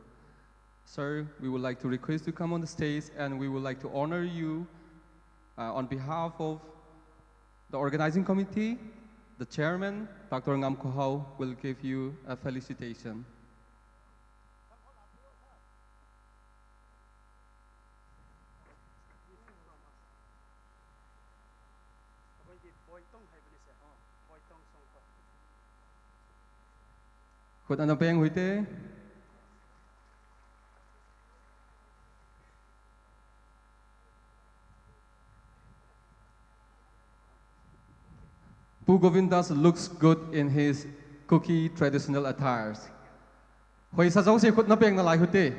Sir, we would like to request to come on the stage and we would like to honor you uh, on behalf of the organizing committee. The chairman, Doctor Ngam Kohau, will give you a felicitation. ꯑꯩꯈꯣꯏꯒꯤ ꯕꯣꯏꯇꯣꯡ ꯍꯥꯏꯕꯅꯤꯁꯦ꯫ ꯕꯣꯏꯇꯣꯡ ꯁꯣꯡꯀꯣ꯫ Khut ana beng uhite. Pu Govindas looks good in his Kuki traditional attires. Hoi sajau se khut na beng na lai uhite.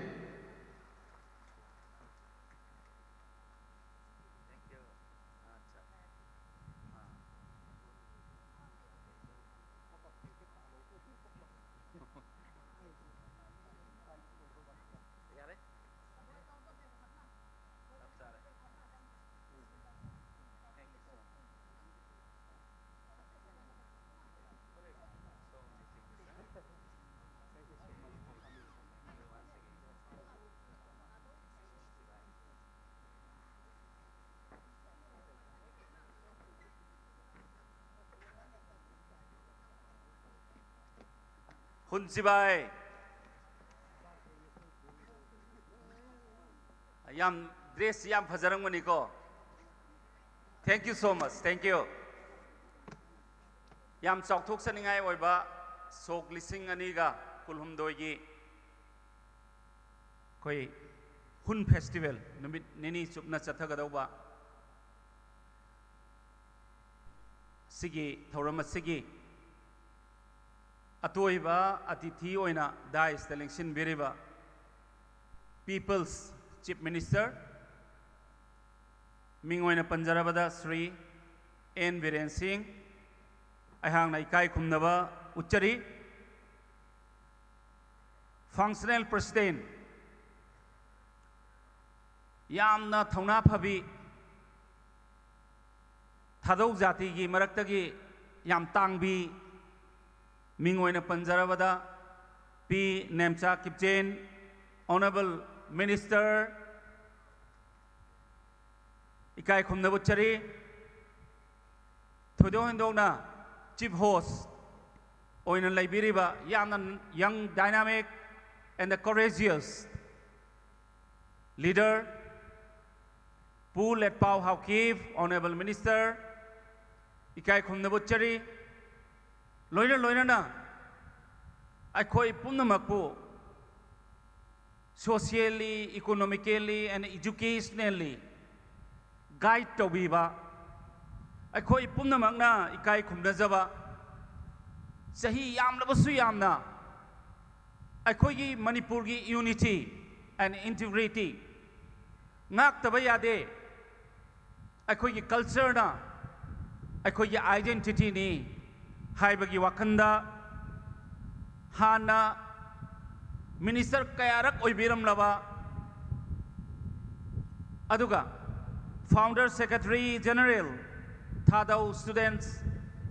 ꯍꯨꯟꯁꯤꯕꯥꯏ꯫ ꯌꯥꯝ dress ꯌꯥꯝ ꯐꯖꯔꯝꯒꯅꯤꯀꯣ꯫ Thank you so much. Thank you. ꯌꯥꯝ ꯆꯥꯎꯊꯣꯛꯆꯅꯤꯡꯉꯥꯏ ꯑꯣꯏꯕ ꯁꯣꯛ ꯂꯤꯁꯤꯡ ꯑꯅꯤꯒ ꯀꯨꯟꯍꯨꯝꯗꯣꯏꯒꯤ ꯑꯩꯈꯣꯏ ꯍꯨꯟ festival ꯅꯨꯃꯤꯠ ꯅꯤꯅꯤ ꯆꯨꯞꯅ ꯆꯠꯊꯒꯗꯧꯕ ꯁꯤꯒꯤ ꯊꯧꯔꯝ ꯑꯁꯤꯒꯤ ꯑꯇꯣꯏꯕ ꯑꯇꯤꯊꯤ ꯑꯣꯏꯅ ꯗꯥꯏꯁꯇ ꯂꯦꯡꯁꯤꯟꯕꯤꯔꯤꯕ People's Chief Minister, ꯃꯤꯡ ꯑꯣꯏꯅ ꯄꯟꯖꯔꯕꯗ ꯁ꯭ꯔꯤ ꯑꯦꯟ ꯕꯤꯔꯦꯟ ꯁꯤꯡ, ꯑꯩꯍꯥꯛꯅ ꯏꯀꯥꯏ ꯈꯨꯝꯅꯕ ꯎꯠꯆꯔꯤ꯫ Functional President, ꯌꯥꯝꯅ ꯊꯧꯅꯥ ꯐꯕꯤ, ꯊꯥꯗꯧ ꯖꯥꯇꯤꯒꯤ ꯃꯔꯛꯇꯒꯤ ꯌꯥꯝ ꯇꯥꯡꯕꯤ, ꯃꯤꯡ ꯑꯣꯏꯅ ꯄꯟꯖꯔꯕꯗ ꯄꯤ ꯅꯦꯝꯆꯥ ꯀꯤꯞꯆꯦꯟ, Honourable Minister, ꯏꯀꯥꯏ ꯈꯨꯝꯅꯕ ꯎꯠꯆꯔꯤ꯫ ꯊꯣꯏꯗꯣꯛ ꯍꯦꯟꯗꯣꯛꯅ Chief Host ꯑꯣꯏꯅ ꯂꯩꯕꯤꯔꯤꯕ ꯌꯥꯝꯅ young, dynamic and courageous leader, ꯄꯨ ꯂꯦꯠꯄꯥꯎ ꯍꯥꯎꯀꯤꯞ, Honourable Minister, ꯏꯀꯥꯏ ꯈꯨꯝꯅꯕ ꯎꯠꯆꯔꯤ꯫ ꯂꯣꯏꯅ ꯂꯣꯏꯅꯅ ꯑꯩꯈꯣꯏ ꯄꯨꯝꯅꯃꯛꯄꯨ socially, economically and educationally guide ꯇꯧꯕꯤꯕ, ꯑꯩꯈꯣꯏ ꯄꯨꯝꯅꯃꯛꯅ ꯏꯀꯥꯏ ꯈꯨꯝꯅꯖꯕ, ꯆꯍꯤ ꯌꯥꯝꯂꯕꯁꯨ ꯌꯥꯝꯅ ꯑꯩꯈꯣꯏꯒꯤ ꯃꯅꯤꯄꯨꯔꯒꯤ unity and integrity ꯉꯥꯛꯇꯕ ꯌꯥꯗꯦ꯫ ꯑꯩꯈꯣꯏꯒꯤ cultureꯅ ꯑꯩꯈꯣꯏꯒꯤ identityꯅꯤ ꯍꯥꯏꯕꯒꯤ ꯋꯥꯈꯜꯗ ꯍꯥꯟꯅ minister ꯀꯌꯥꯔꯛ ꯑꯣꯏꯕꯤꯔꯝꯂꯕ, ꯑꯗꯨꯒ Founder Secretary General, ꯊꯥꯗꯧ Students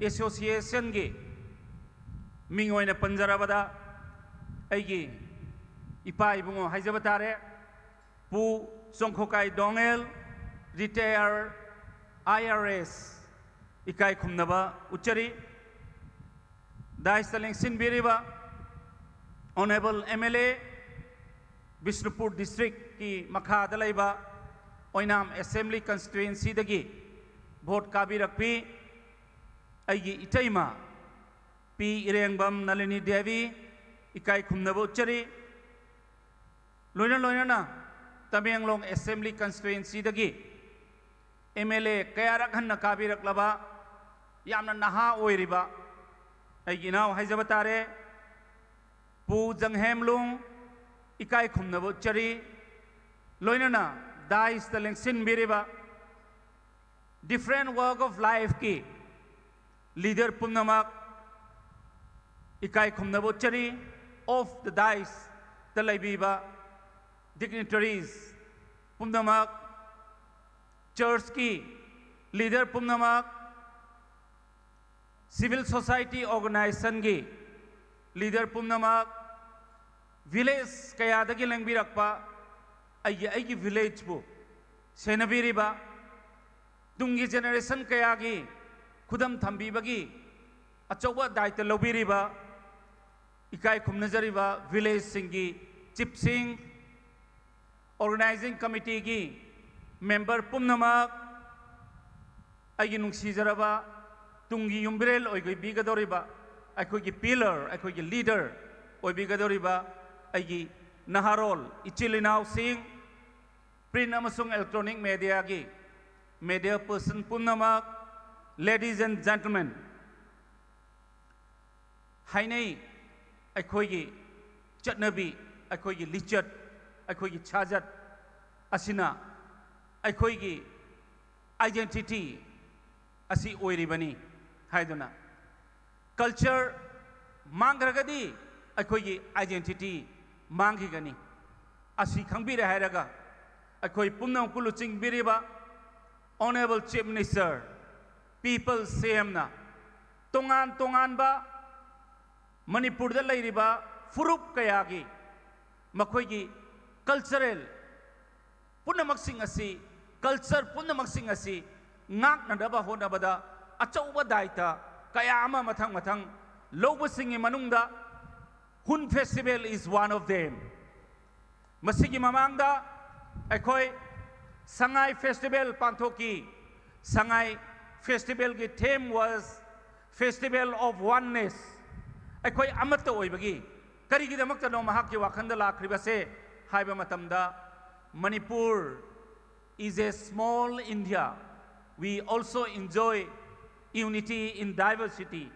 Associationꯒꯤ ꯃꯤꯡ ꯑꯣꯏꯅ ꯄꯟꯖꯔꯕꯗ ꯑꯩꯒꯤ ꯏꯄꯥ ꯏꯕꯨꯡꯉꯣ ꯍꯥꯏꯖꯕ ꯇꯥꯔꯦ, ꯄꯨ ꯆꯣꯡꯈꯣꯀꯥꯏ ꯗꯣꯉꯦꯜ, retired I R S, ꯏꯀꯥꯏ ꯈꯨꯝꯅꯕ ꯎꯠꯆꯔꯤ꯫ Dais-ꯇ ꯂꯦꯡꯁꯤꯟꯕꯤꯔꯤꯕ Honourable M L A, Bishnupur districtꯀꯤ ꯃꯈꯥꯗ ꯂꯩꯕ ꯑꯣꯏꯅꯥꯝ Assembly Constituencyꯗꯒꯤ vote ꯀꯥꯕꯤꯔꯛꯄꯤ ꯑꯩꯒꯤ ꯏꯇꯩꯃ ꯄꯤ ꯏꯔꯦꯡꯕꯝ ꯅꯂꯤꯅꯤ ꯗꯦꯕꯤ, ꯏꯀꯥꯏ ꯈꯨꯝꯅꯕ ꯎꯠꯆꯔꯤ꯫ ꯂꯣꯏꯅ ꯂꯣꯏꯅꯅ ꯇꯃꯦꯡꯂꯣꯡ ꯑꯦꯁꯦꯝꯕ꯭ꯂꯤ ꯀꯟꯁꯇꯤꯇ꯭ꯋꯦꯟꯁꯤꯗꯒꯤ ꯑꯦꯝ ꯑꯦꯜ ꯑꯦ ꯀꯌꯥꯔꯛ ꯍꯟꯅ ꯀꯥꯕꯤꯔꯛꯂꯕ ꯌꯥꯝꯅ ꯅꯍꯥ ꯑꯣꯏꯔꯤꯕ ꯑꯩꯒꯤ ꯏꯅꯥꯎ ꯍꯥꯏꯖꯕ ꯇꯥꯔꯦ, ꯄꯨ ꯖꯪꯍꯦꯝꯂꯨꯡ, ꯏꯀꯥꯏ ꯈꯨꯝꯅꯕ ꯎꯠꯆꯔꯤ꯫ ꯂꯣꯏꯅꯅ ꯗꯥꯏꯁꯇ ꯂꯦꯡꯁꯤꯟꯕꯤꯔꯤꯕ different walk of lifeꯀꯤ ꯂꯤꯗꯔ ꯄꯨꯝꯅꯃꯛ ꯏꯀꯥꯏ ꯈꯨꯝꯅꯕ ꯎꯠꯆꯔꯤ꯫ Off the dais ꯇ ꯂꯩꯕꯤꯕ dignitaries ꯄꯨꯝꯅꯃꯛ, ꯆꯔꯆꯀꯤ ꯂꯤꯗꯔ ꯄꯨꯝꯅꯃꯛ, civil society organizationꯒꯤ ꯂꯤꯗꯔ ꯄꯨꯝꯅꯃꯛ, ꯚꯤꯂꯦꯖ ꯀꯌꯥꯗꯒꯤ ꯂꯦꯡꯕꯤꯔꯛꯄ ꯑꯩꯒꯤ ꯑꯩꯒꯤ ꯚꯤꯂꯦꯖꯄꯨ ꯁꯦꯟꯅꯕꯤꯔꯤꯕ, ꯇꯨꯡꯒꯤ ꯖꯦꯅꯦꯔꯦꯁꯟ ꯀꯌꯥꯒꯤ ꯈꯨꯗꯝ ꯊꯝꯕꯤꯕꯒꯤ ꯑꯆꯧꯕ ꯗꯥꯏꯇ ꯂꯧꯕꯤꯔꯤꯕ, ꯏꯀꯥꯏ ꯈꯨꯝꯅꯖꯔꯤꯕ ꯚꯤꯂꯦꯖꯁꯤꯡꯒꯤ ꯆꯤꯞꯁꯤꯡ, ꯑꯣꯔꯒꯅꯥꯏꯖꯤꯡ ꯀꯃꯤꯇꯤꯒꯤ ꯃꯦꯝꯕꯔ ꯄꯨꯝꯅꯃꯛ, ꯑꯩꯒꯤ ꯅꯨꯡꯁꯤꯖꯔꯕ ꯇꯨꯡꯒꯤ ꯌꯨꯝꯕꯤꯔꯦꯜ ꯑꯣꯏꯕꯤꯒꯗꯧꯔꯤꯕ ꯑꯩꯈꯣꯏꯒꯤ ꯄꯤꯂꯔ, ꯑꯩꯈꯣꯏꯒꯤ ꯂꯤꯗꯔ ꯑꯣꯏꯕꯤꯒꯗꯧꯔꯤꯕ ꯑꯩꯒꯤ ꯅꯍꯥꯔꯣꯜ ꯏꯆꯤꯜ ꯏꯅꯥꯎꯁꯤꯡ, ꯄ꯭ꯔꯤꯟ ꯑꯃꯁꯨꯡ ꯏꯂꯦꯛꯇ꯭ꯔꯣꯅꯤꯛ ꯃꯦꯗꯤꯌꯥꯒꯤ ꯃꯦꯗꯤꯌꯥ ꯄꯔꯁꯟ ꯄꯨꯝꯅꯃꯛ, ladies and gentlemen, ꯍꯥꯏꯅꯩ, ꯑꯩꯈꯣꯏꯒꯤ ꯆꯠꯅꯕꯤ, ꯑꯩꯈꯣꯏꯒꯤ ꯂꯤꯆꯠ, ꯑꯩꯈꯣꯏꯒꯤ ꯁꯥꯖꯠ ꯑꯁꯤꯅ ꯑꯩꯈꯣꯏꯒꯤ identity ꯑꯁꯤ ꯑꯣꯏꯔꯤꯕꯅꯤ ꯍꯥꯏꯗꯨꯅ꯫ Culture ꯃꯥꯡꯈ꯭ꯔꯒꯗꯤ ꯑꯩꯈꯣꯏꯒꯤ identity ꯃꯥꯡꯈꯤꯒꯅꯤ꯫ ꯑꯁꯤ ꯈꯪꯕꯤꯔꯦ ꯍꯥꯏꯔꯒ ꯑꯩꯈꯣꯏ ꯄꯨꯝꯅꯃꯛꯄꯨ ꯂꯨꯆꯤꯡꯕꯤꯔꯤꯕ Honourable Chief Minister, People's CMꯅ ꯇꯣꯉꯥꯟ ꯇꯣꯉꯥꯟꯕ ꯃꯅꯤꯄꯨꯔꯗ ꯂꯩꯔꯤꯕ ꯐꯨꯔꯨꯞ ꯀꯌꯥꯒꯤ ꯃꯈꯣꯏꯒꯤ cultural ꯄꯨꯝꯅꯃꯛꯁꯤꯡ ꯑꯁꯤ, culture ꯄꯨꯝꯅꯃꯛꯁꯤꯡ ꯑꯁꯤ ꯉꯥꯛꯅꯅꯕ ꯍꯣꯠꯅꯕꯗ ꯑꯆꯧꯕ ꯗꯥꯏꯇ ꯀꯌꯥ ꯑꯃ ꯃꯊꯪ ꯃꯊꯪ ꯂꯧꯕꯁꯤꯡꯒꯤ ꯃꯅꯨꯡꯗ Hun Festival is one of them. ꯃꯁꯤꯒꯤ ꯃꯃꯥꯡꯗ ꯑꯩꯈꯣꯏ ꯁꯉꯥꯏ ꯐꯦꯁꯇꯤꯚꯦꯜ ꯄꯥꯡꯊꯣꯛꯈꯤ꯫ ꯁꯉꯥꯏ ꯐꯦꯁꯇꯤꯚꯦꯜꯒꯤ theme was Festival of Oneness꯫ ꯑꯩꯈꯣꯏ ꯑꯃꯠꯇ ꯑꯣꯏꯕꯒꯤ꯫ ꯀꯔꯤꯒꯤꯗꯃꯛꯇꯅꯣ ꯃꯍꯥꯛꯀꯤ ꯋꯥꯈꯜꯗ ꯂꯥꯛꯈ꯭ꯔꯤꯕꯁꯦ? ꯍꯥꯏꯕ ꯃꯇꯝꯗ, Manipur is a small India. We also enjoy unity in diversity.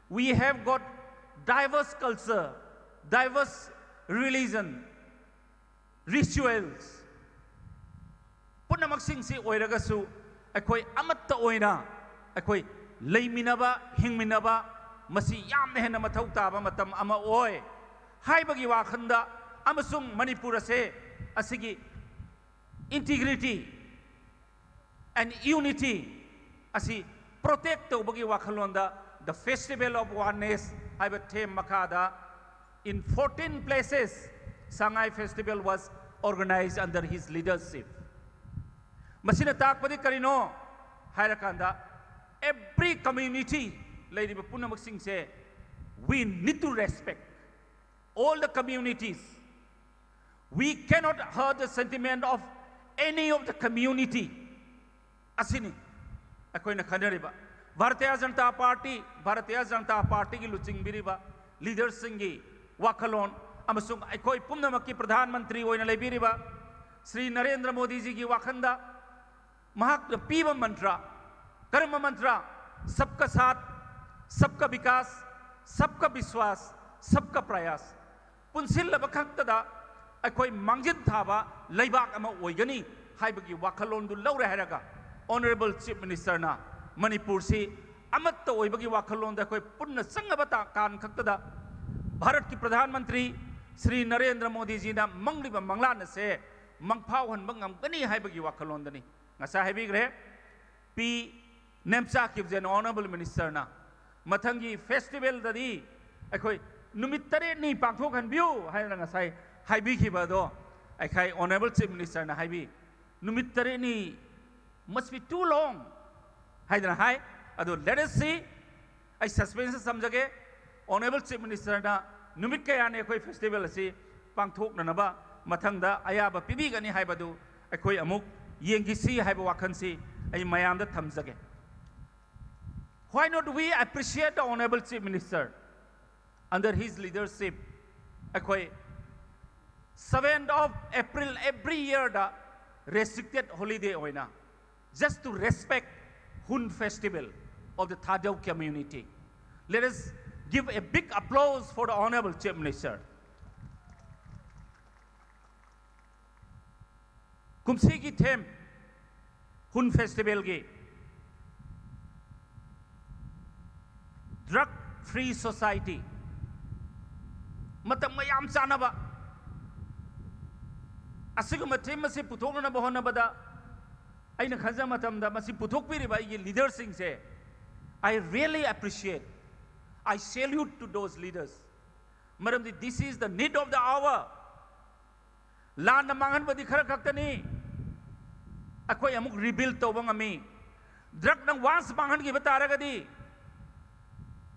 We have got diverse culture, diverse religion, rituals. ꯄꯨꯝꯅꯃꯛꯁꯤꯡꯁꯤ ꯑꯣꯏꯔꯒꯁꯨ ꯑꯩꯈꯣꯏ ꯑꯃꯠꯇ ꯑꯣꯏꯅ ꯑꯩꯈꯣꯏ ꯂꯩꯃꯤꯟꯅꯕ, ꯍꯤꯡꯃꯤꯟꯅꯕ, ꯃꯁꯤ ꯌꯥꯝꯅ ꯍꯦꯟꯅ ꯃꯊꯧ ꯇꯥꯕ ꯃꯇꯝ ꯑꯃ ꯑꯣꯏ ꯍꯥꯏꯕꯒꯤ ꯋꯥꯈꯜꯗ, ꯑꯃꯁꯨꯡ ꯃꯅꯤꯄꯨꯔ ꯑꯁꯦ, ꯑꯁꯤꯒꯤ integrity and unity ꯑꯁꯤ protect ꯇꯧꯕꯒꯤ ꯋꯥꯈꯜꯂꯣꯟꯗ The Festival of Oneness ꯍꯥꯏꯕ theme ꯃꯈꯥꯗ, in fourteen places, Sangai Festival was organized under his leadership. ꯃꯁꯤꯅ ꯇꯥꯛꯄꯗꯤ ꯀꯔꯤꯅꯣ ꯍꯥꯏꯔꯀꯥꯟꯗ, every community, ꯂꯩꯔꯤꯕ ꯄꯨꯝꯅꯃꯛꯁꯤꯡꯁꯦ, we need to respect all the communities. We cannot hurt the sentiment of any of the community. ꯑꯁꯤꯅꯤ ꯑꯩꯈꯣꯏꯅ ꯈꯟꯅꯔꯤꯕ꯫ Bharatiya Janata party, Bharatiya Janata ꯄꯥꯔꯇꯤꯒꯤ ꯂꯨꯆꯤꯡꯕꯤꯔꯤꯕ leaderꯁꯤꯡꯒꯤ ꯋꯥꯈꯜꯂꯣꯟ ꯑꯃꯁꯨꯡ ꯑꯩꯈꯣꯏ ꯄꯨꯝꯅꯃꯛꯀꯤ ꯄ꯭ꯔꯙꯥꯟ ꯃꯟꯇ꯭ꯔꯤ ꯑꯣꯏꯅ ꯂꯩꯕꯤꯔꯤꯕ ꯁ꯭ꯔꯤ ꯅꯔꯦꯟꯗ꯭ꯔ ꯃꯣꯗꯤꯖꯤꯒꯤ ꯋꯥꯈꯜꯗ, ꯃꯍꯥꯛꯅ ꯄꯤꯕ ꯃꯟꯇ꯭ꯔ, ꯀꯔꯝꯕ ꯃꯟꯇ꯭ꯔ? Sabka saath, sabka vikas, sabka vishwas, sabka prayas꯫ ꯄꯨꯟꯁꯤꯜꯂꯕ ꯈꯛꯇꯗ ꯑꯩꯈꯣꯏ ꯃꯥꯡꯖꯤꯟ ꯊꯥꯕ ꯂꯩꯕꯥꯛ ꯑꯃ ꯑꯣꯏꯒꯅꯤ ꯍꯥꯏꯕꯒꯤ ꯋꯥꯈꯜꯂꯣꯟꯗꯨ ꯂꯧꯔꯦ ꯍꯥꯏꯔꯒ, Honourable Chief Ministerꯅ ꯃꯅꯤꯄꯨꯔꯁꯤ ꯑꯃꯠꯇ ꯑꯣꯏꯕꯒꯤ ꯋꯥꯈꯜꯂꯣꯟꯗ ꯑꯩꯈꯣꯏ ꯄꯨꯟꯅ ꯆꯪꯉꯕ ꯇꯥ-, ꯀꯥꯟ ꯈꯛꯇꯗ ꯚꯥꯔꯠꯀꯤ ꯄ꯭ꯔꯙꯥꯟ ꯃꯟꯇ꯭ꯔꯤ ꯁ꯭ꯔꯤ ꯅꯔꯦꯟꯗ꯭ꯔ ꯃꯣꯗꯤꯖꯤꯅ ꯃꯪꯂꯤꯕ ꯃꯪꯂꯥꯟ ꯑꯁꯦ ꯃꯪꯐꯥꯎꯍꯟꯕ ꯉꯝꯒꯅꯤ ꯍꯥꯏꯕꯒꯤ ꯋꯥꯈꯜꯂꯣꯟꯗꯅꯤ꯫ ꯉꯁꯥꯏ ꯍꯥꯏꯕꯤꯈ꯭ꯔꯦ, ꯄꯤ ꯅꯦꯝꯆꯥ ꯈꯤꯕꯖꯦꯟ Honourable Ministerꯅ ꯃꯊꯪꯒꯤ festivalꯗꯗꯤ ꯑꯩꯈꯣꯏ ꯅꯨꯃꯤꯠ ꯇꯔꯦꯠꯅꯤ ꯄꯥꯡꯊꯣꯛꯍꯟꯕꯤꯌꯨ ꯍꯥꯏꯅ ꯉꯁꯥꯏ ꯍꯥꯏꯕꯤꯈꯤꯕ ꯑꯗꯣ, ꯑꯩꯈꯣꯏ Honourable Chief Ministerꯅ ꯍꯥꯏꯕꯤ, "ꯅꯨꯃꯤꯠ ꯇꯔꯦꯠꯅꯤ must be too long" ꯍꯥꯏꯗꯅ ꯍꯥꯏ꯫ ꯑꯗꯨ let us see, ꯑꯩ suspense ꯊꯝꯖꯒꯦ꯫ Honourable Chief Ministerꯅ ꯅꯨꯃꯤꯠ ꯀꯌꯥꯅꯤ ꯑꯩꯈꯣꯏ festival ꯑꯁꯤ ꯄꯥꯡꯊꯣꯛꯅꯅꯕ ꯃꯊꯪꯗ ꯑꯌꯥꯕ ꯄꯤꯕꯤꯒꯅꯤ ꯍꯥꯏꯕꯗꯨ ꯑꯩꯈꯣꯏ ꯑꯃꯨꯛ ꯌꯦꯡꯈꯤꯁꯤ ꯍꯥꯏꯕ ꯋꯥꯈꯜꯁꯤ ꯑꯩ ꯃꯌꯥꯝꯗ ꯊꯝꯖꯒꯦ꯫ Why not we appreciate the Honourable Chief Minister? Under his leadership, ꯑꯩꯈꯣꯏ Seventh of April every year the restricted holiday ꯑꯣꯏꯅ, just to respect Hun festival of the Thadou community. Let us give a big applause for the Honorable Chief Minister. ꯀꯨꯝꯁꯤꯒꯤ theme Hun festival ꯒꯤ Drug Free Society, ꯃꯇꯝꯒ ꯌꯥꯝ ꯆꯥꯟꯅꯕ ꯑꯁꯤꯒꯨꯝꯕ theme ꯑꯁꯤ ꯄꯨꯊꯣꯛꯅꯅꯕ ꯍꯣꯠꯅꯕꯗ, ꯑꯩꯅ ꯈꯟꯖ ꯃꯇꯝꯗ ꯃꯁꯤ ꯄꯨꯊꯣꯛꯄꯤꯔꯤꯕ ꯑꯩꯒꯤ leader ꯁꯤꯡꯁꯦ, I really appreciate, I salute to those leaders. ꯃꯔꯝꯗꯤ this is the need of the hour. ꯂꯥꯟꯅ ꯃꯥꯡꯍꯟꯕꯗꯤ ꯈꯔ ꯈꯛꯇꯅꯤ꯫ ꯑꯩꯈꯣꯏ ꯑꯃꯨꯛ rebuild ꯇꯧꯕ ꯉꯝꯃꯤ꯫ Drug ꯅ once ꯃꯥꯡꯍꯟꯈꯤꯕ ꯇꯥꯔꯒꯗꯤ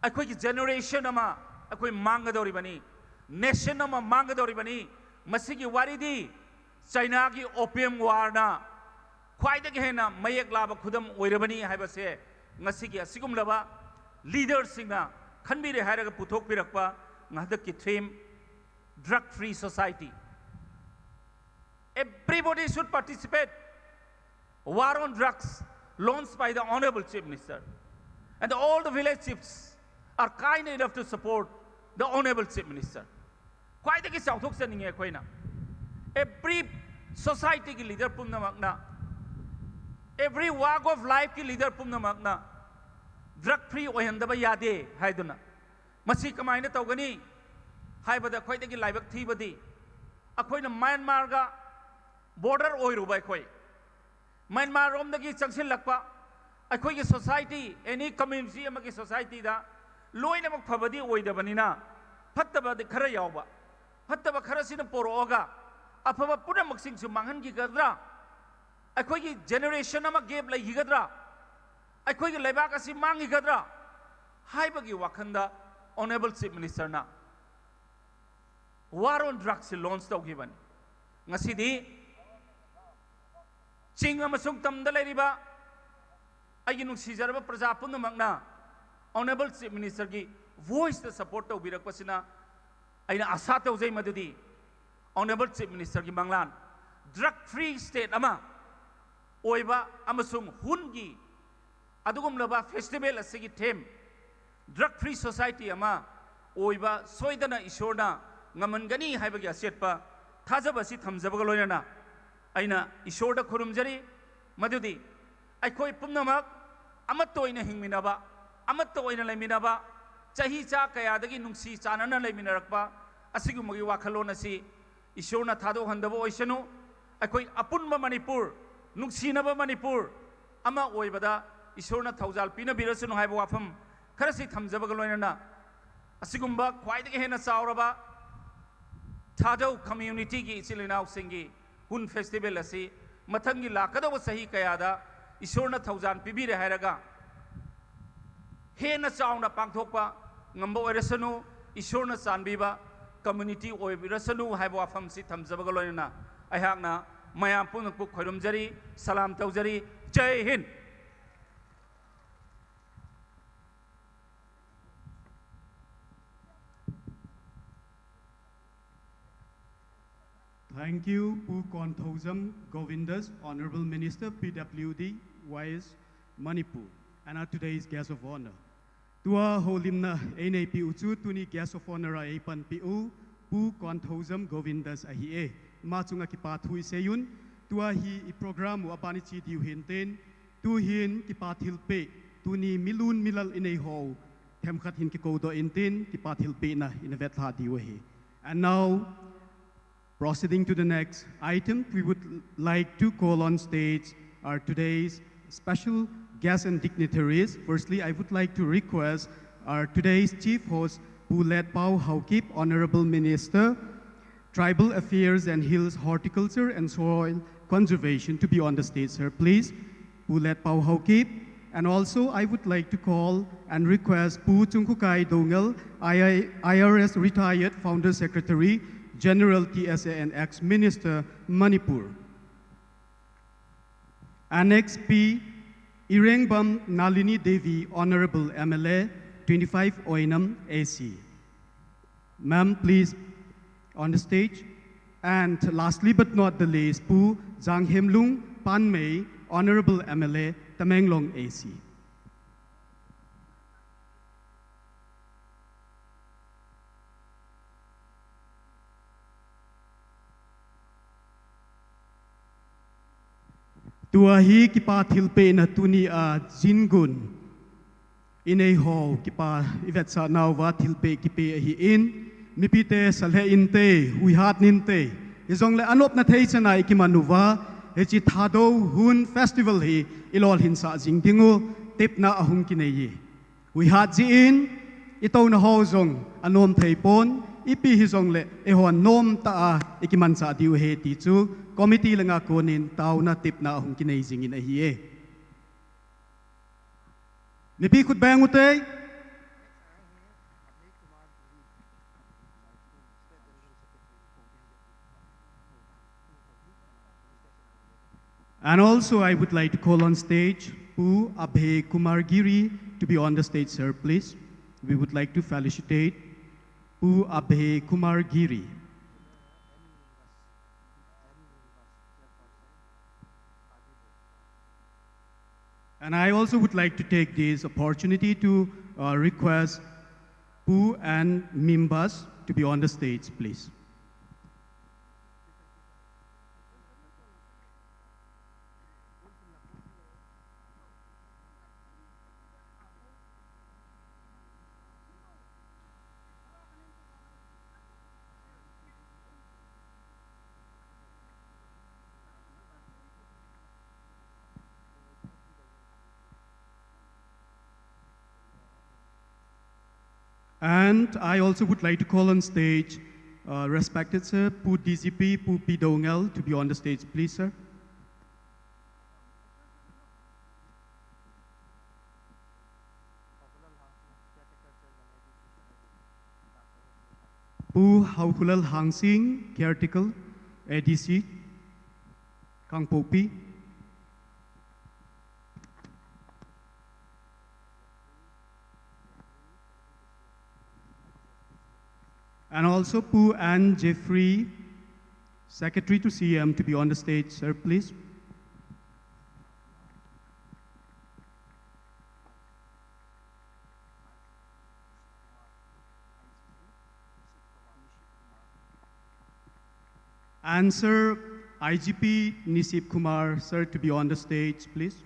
ꯑꯩꯈꯣꯏꯒꯤ generation ꯑꯃ ꯑꯩꯈꯣꯏ ꯃꯥꯡꯒꯗꯧꯔꯤꯕꯅꯤ, nation ꯑꯃ ꯃꯥꯡꯒꯗꯧꯔꯤꯕꯅꯤ꯫ ꯃꯁꯤꯒꯤ ꯋꯥꯔꯤꯗꯤ China ꯒꯤ Opium War ꯅ ꯈ꯭ꯋꯥꯏꯗꯒꯤ ꯍꯦꯟꯅ ꯃꯌꯦꯛ ꯂꯥꯕ ꯈꯨꯗꯝ ꯑꯣꯏꯔꯕꯅꯤ ꯍꯥꯏꯕꯁꯦ ꯉꯁꯤꯒꯤ ꯑꯁꯤꯒꯨꯝꯂꯕ leader ꯁꯤꯡꯅ ꯈꯟꯕꯤꯔꯦ ꯍꯥꯏꯔꯒ ꯄꯨꯊꯣꯛꯄꯤꯔꯛꯄ ꯍꯟꯗꯛꯀꯤ theme, Drug Free Society. Everybody should participate. War on Drugs, launched by the Honorable Chief Minister. And all the village chiefs are kind enough to support the Honorable Chief Minister. ꯈ꯭ꯋꯥꯏꯗꯒꯤ ꯆꯥꯎꯊꯣꯛꯆꯅꯤꯡꯉꯦ ꯑꯩꯈꯣꯏꯅ꯫ Every society ꯒꯤ leader ꯄꯨꯝꯅꯃꯛꯅ, every walk of life ꯀꯤ leader ꯄꯨꯝꯅꯃꯛꯅ drug free ꯑꯣꯏꯍꯟꯗꯕ ꯌꯥꯗꯦ ꯍꯥꯏꯗꯨꯅ꯫ ꯃꯁꯤ ꯀꯃꯥꯏꯅ ꯇꯧꯒꯅꯤ ꯍꯥꯏꯕꯗ, ꯈ꯭ꯋꯥꯏꯗꯒꯤ ꯂꯥꯏꯕꯛ ꯊꯤꯕꯗꯤ ꯑꯩꯈꯣꯏꯅ ꯃ꯭ꯌꯥꯟꯃꯥꯔꯒ border ꯑꯣꯏꯔꯨꯕ ꯑꯩꯈꯣꯏ, ꯃ꯭ꯌꯥꯟꯃꯥꯔ ꯔꯣꯝꯗꯒꯤ ꯆꯪꯁꯤꯜꯂꯛꯄ ꯑꯩꯈꯣꯏꯒꯤ society, any community ꯑꯃꯒꯤ society ꯗ ꯂꯣꯏꯅꯃꯛ ꯐꯕꯗꯤ ꯑꯣꯏꯗꯕꯅꯤꯅ, ꯐꯠꯇꯕꯗꯤ ꯈꯔ ꯌꯥꯎꯕ, ꯐꯠꯇꯕ ꯈꯔꯁꯤꯅ ꯄꯣꯔꯛꯑꯒ ꯑꯐꯕ ꯄꯨꯝꯅꯃꯛꯁꯤꯡꯁꯨ ꯃꯥꯡꯍꯟꯈꯤꯒꯗ꯭ꯔꯥ? ꯑꯩꯈꯣꯏꯒꯤ generation ꯑꯃ gap ꯂꯩꯈꯤꯒꯗ꯭ꯔꯥ? ꯑꯩꯈꯣꯏꯒꯤ ꯂꯩꯕꯥꯛ ꯑꯁꯤ ꯃꯥꯡꯈꯤꯒꯗ꯭ꯔꯥ ꯍꯥꯏꯕꯒꯤ ꯋꯥꯈꯜꯗ Honorable Chief Minister ꯅ War on Drugs ꯁꯤ launch ꯇꯧꯈꯤꯕꯅꯤ꯫ ꯉꯁꯤꯗꯤ ꯆꯤꯡ ꯑꯃꯁꯨꯡ ꯇꯝꯗ ꯂꯩꯔꯤꯕ ꯑꯩꯒꯤ ꯅꯨꯡꯁꯤꯖꯔꯕ ꯄ꯭ꯔꯖꯥ ꯄꯨꯝꯅꯃꯛꯅ Honorable Chief Minister ꯒꯤ voice ꯇ support ꯇꯧꯕꯤꯔꯛꯄꯁꯤꯅ ꯑꯩꯅ ꯑꯥꯁꯥ ꯇꯧꯖꯩ ꯃꯗꯨꯗꯤ Honourable Chief Minister ꯒꯤ ꯃꯪꯂꯥꯟ, drug free state ꯑꯃ ꯑꯣꯏꯕ ꯑꯃꯁꯨꯡ ꯍꯨꯟꯒꯤ ꯑꯗꯨꯒꯨꯝꯂꯕ festival ꯑꯁꯤꯒꯤ theme drug free society ꯑꯃ ꯑꯣꯏꯕ ꯁꯣꯏꯗꯅ ꯏꯁꯣꯔꯅ ꯉꯝꯍꯟꯒꯅꯤ ꯍꯥꯏꯕꯒꯤ ꯑꯆꯦꯠꯄ ꯊꯥꯖꯕ ꯑꯁꯤ ꯊꯝꯖꯕꯒ ꯂꯣꯏꯅꯅ ꯑꯩꯅ ꯏꯁꯣꯔꯗ ꯈꯨꯔꯨꯝꯖꯔꯤ, ꯃꯗꯨꯗꯤ ꯑꯩꯈꯣꯏ ꯄꯨꯝꯅꯃꯛ ꯑꯃꯠꯇ ꯑꯣꯏꯅ ꯍꯤꯡꯃꯤꯟꯅꯕ, ꯑꯃꯠꯇ ꯑꯣꯏꯅ ꯂꯩꯃꯤꯟꯅꯕ, ꯆꯍꯤ ꯆꯥ ꯀꯌꯥꯗꯒꯤ ꯅꯨꯡꯁꯤ ꯆꯥꯟꯅꯅ ꯂꯩꯃꯤꯟꯅꯔꯛꯄ ꯑꯁꯤꯒꯨꯝꯕꯒꯤ ꯋꯥꯈꯜꯂꯣꯟ ꯑꯁꯤ ꯏꯁꯣꯔꯅ ꯊꯥꯗꯣꯛꯍꯟꯗꯕ ꯑꯣꯏꯁꯅꯨ꯫ ꯑꯩꯈꯣꯏ ꯑꯄꯨꯟꯕ ꯃꯅꯤꯄꯨꯔ, ꯅꯨꯡꯁꯤꯅꯕ ꯃꯅꯤꯄꯨꯔ ꯑꯃ ꯑꯣꯏꯕꯗ ꯏꯁꯣꯔꯅ ꯊꯧꯖꯥꯜ ꯄꯤꯅꯕꯤꯔꯁꯅꯨ ꯍꯥꯏꯕ ꯋꯥꯐꯝ ꯈꯔꯁꯤ ꯊꯝꯖꯕꯒ ꯂꯣꯏꯅꯅ, ꯑꯁꯤꯒꯨꯝꯕ ꯈ꯭ꯋꯥꯏꯗꯒꯤ ꯍꯦꯟꯅ ꯆꯥꯎꯔꯕ ꯊꯥꯗꯧ community ꯒꯤ ꯏꯆꯤꯜ ꯏꯅꯥꯎꯁꯤꯡꯒꯤ ꯍꯨꯟ festival ꯑꯁꯤ ꯃꯊꯪꯒꯤ ꯂꯥꯛꯀꯗꯧꯕ ꯆꯍꯤ ꯀꯌꯥꯗ ꯏꯁꯣꯔꯅ ꯊꯧꯖꯥꯜ ꯄꯤꯕꯤꯔꯦ ꯍꯥꯏꯔꯒ ꯍꯦꯟꯅ ꯆꯥꯎꯅ ꯄꯥꯡꯊꯣꯛꯄ ꯉꯝꯕ ꯑꯣꯏꯔꯁꯅꯨ, ꯏꯁꯣꯔꯅ ꯆꯥꯟꯕꯤꯕ community ꯑꯣꯏꯕꯤꯔꯁꯅꯨ ꯍꯥꯏꯕ ꯋꯥꯐꯝꯁꯤ ꯊꯝꯖꯕꯒ ꯂꯣꯏꯅꯅ ꯑꯩꯍꯥꯛꯅ ꯃꯌꯥꯝ ꯄꯨꯝꯅꯃꯛꯄꯨ ꯈꯣꯏꯔꯨꯝꯖꯔꯤ, ꯁꯂꯥꯝ ꯇꯧꯖꯔꯤ꯫ ꯖꯩ ꯍꯤꯟꯗ꯫ Thank you, Pu Konthoujam Govindas, Honorable Minister, P W D, Y S, Manipur, and our today's guest of honor. Tua holimna einei piu chu tuni guest of honor a eipan piu, Pu Konthoujam Govindas ahi e. Ma chunga kipa thu i seiyun, tua hi i program u abani chi diu hintin, tu hin kipa thilpe, tuni milun milal inei ho, themkhat hin kikoudo intin, kipa thilpena ina vetla diu ahi. And now, proceeding to the next item, we would like to call on stage our today's special guests and dignitaries. Firstly, I would like to request our today's chief host, Pu Letpao Haokip, Honorable Minister, Tribal Affairs and Hills, Horticulture and Soil Conservation, to be on the stage, sir, please. Pu Letpao Haokip. And also, I would like to call and request Pu Chungkukai Doungel, I I, I R S retired, Founder Secretary General, T S A, and ex-Minister, Manipur. Annex P, Irengbam Nalini Devi, Honorable M L A, twenty-five Oinam A C. Ma'am, please, on the stage. And lastly but not the least, Pu Janghemlung Panmei, Honorable M L A, Tamenglong A C. Tua hi kipa thilpehna tuni a zingun inei ho kipa i vetsah nauva thilpeh kipe ahi in, mipite salhe inte, huihat ninte, hijongle anopna thei chana i kiman uva, hiche Thadou Hun Festival hi i lolhinsah jing dingu tepna ahung kinei e. Huihat jeh in, i touna ho jong anom thei pon, ipi hijongle, eihon nomtah a i kimanchah diu ahi ti chu, committee langa konin taona tepna ahung kinei jing in ahi e. Mipi khut beng ute. And also, I would like to call on stage Pu Abhay Kumar Giri to be on the stage, sir, please. We would like to felicitate Pu Abhay Kumar Giri. And I also would like to take this opportunity to, uh, request Pu and Mimbas to be on the stage, please. And I also would like to call on stage, uh, respected sir, Pu D G P, Pu P Doungel, to be on the stage, please, sir. Pu Haokhulal Hangsing, caretaker, A D C, Kangpokpi. And also Pu Ann Jeffrey, Secretary to C M to be on the stage, sir, please. And sir, I G P Nishib Kumar, sir, to be on the stage, please.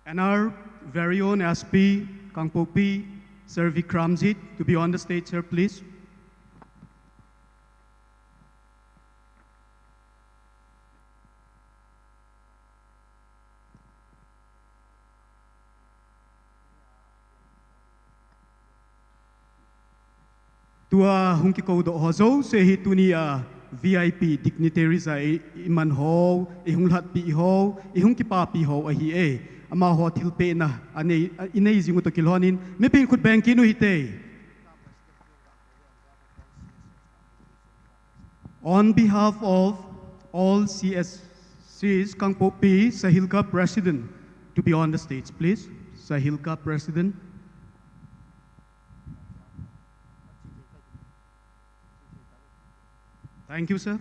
And our very own S P Kangpokpi, Sir Vikramjit, to be on the stage, sir, please. Tua hung kikou doh ho jouse hi tuni a V I P dignitaries a i, i man ho, i hung lhatpi ho, i hung kipapi ho ahi e. Amaho thilpehna a nei, a, i nei jing u toh kilhonin, mipin khut beng kit u hite. On behalf of all C S Cs, Kangpokpi, Sahilka President, to be on the stage, please. Sahilka President. Thank you, sir.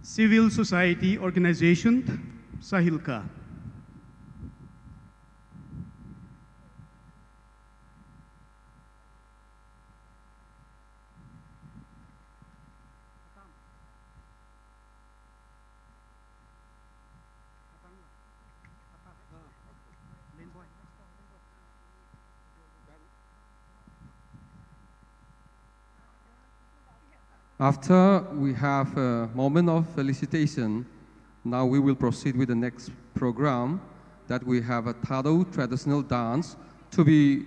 Civil Society Organization, Sahilka. After we have a moment of felicitation, now we will proceed with the next program, that we have a Thadou traditional dance to be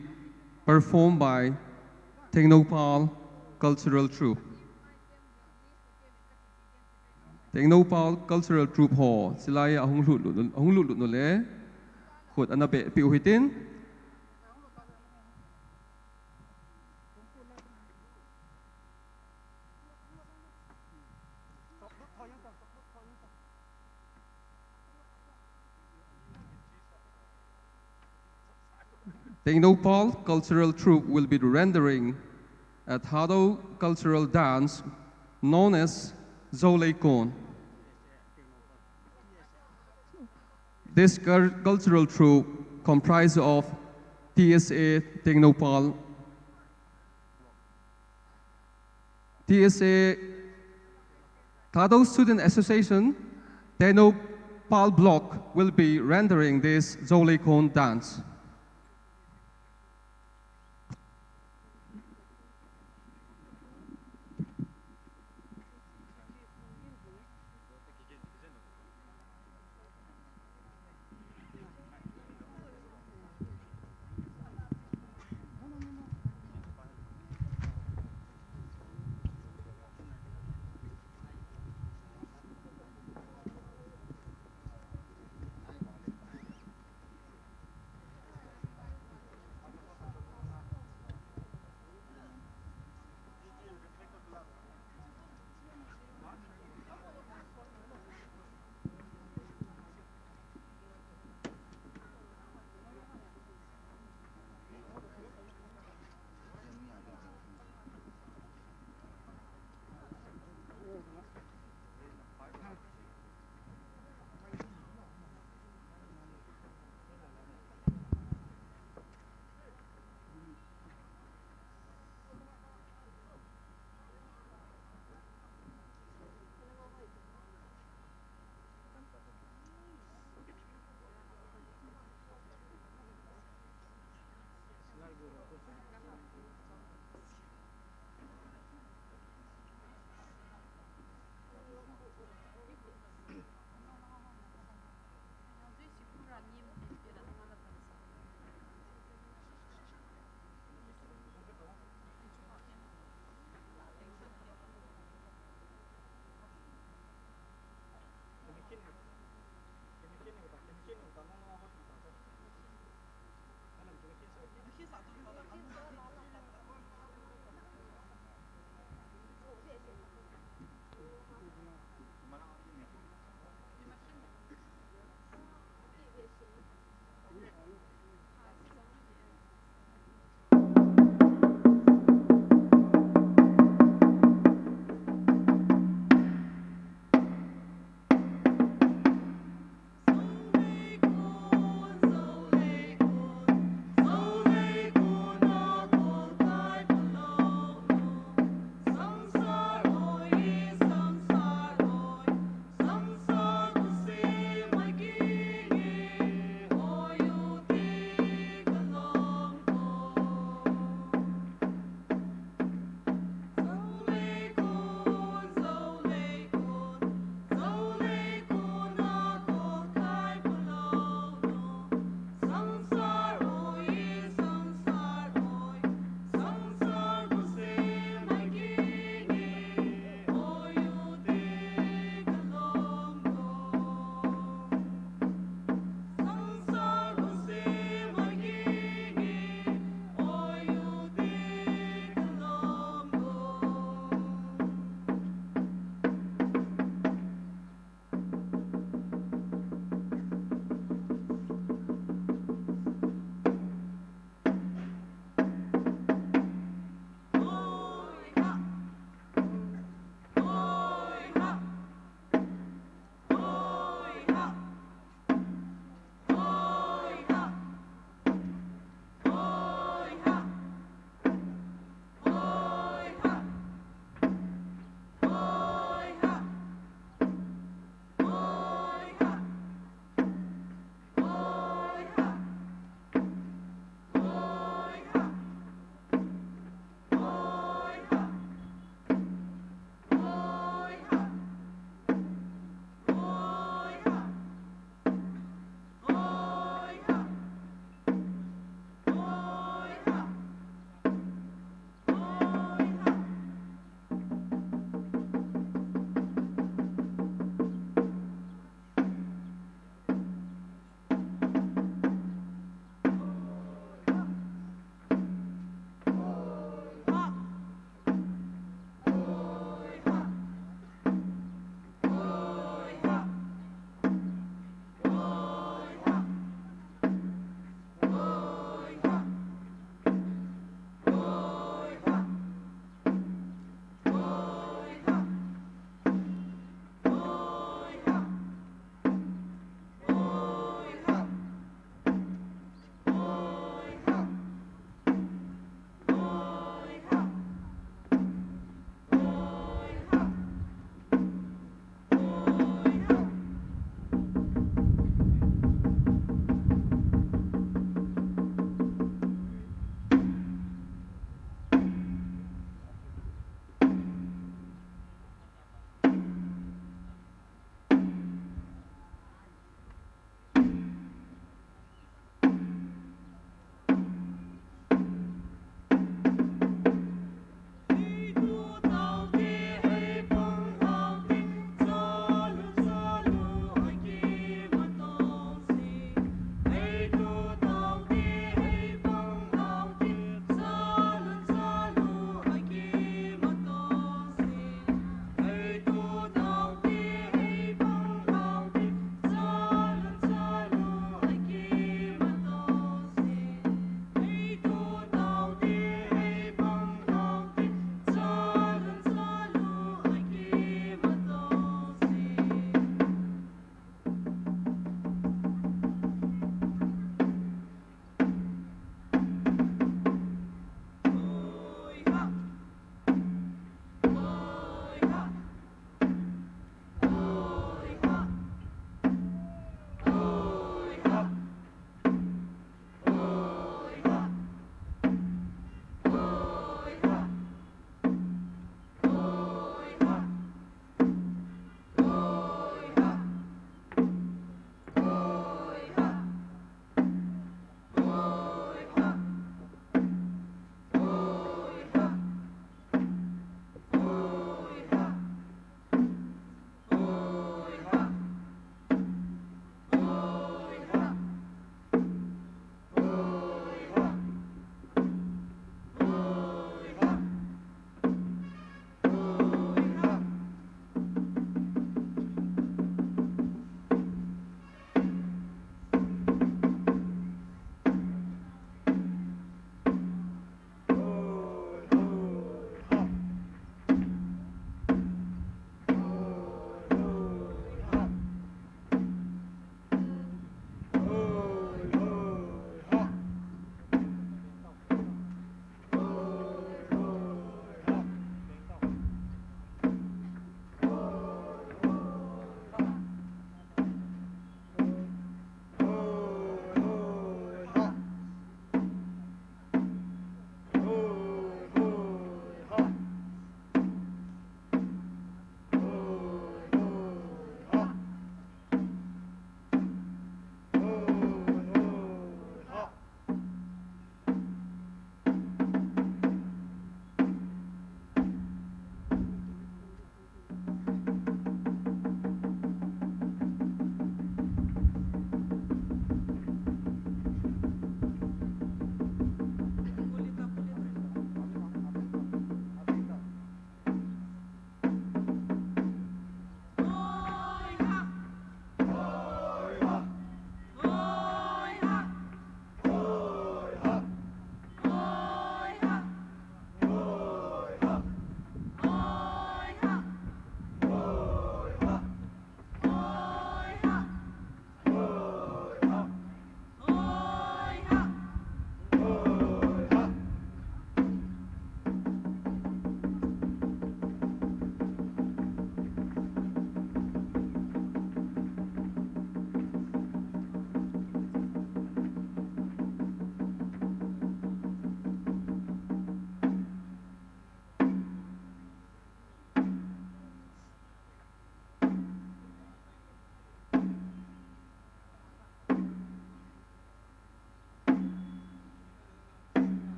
performed by Tengnoupal Cultural Troupe. Tengnoupal Cultural Troupe ho, chilai a hung lut lut, a hung lut lut nule, khut ana behpeh u hitin. Tengnoupal Cultural Troupe will be rendering a Thadou cultural dance known as Zhouleikon. This cul- cultural troupe comprised of T S A Tengnoupal, T S A Thadou Student Association, Tengnoupal Block will be rendering this Zhouleikon dance.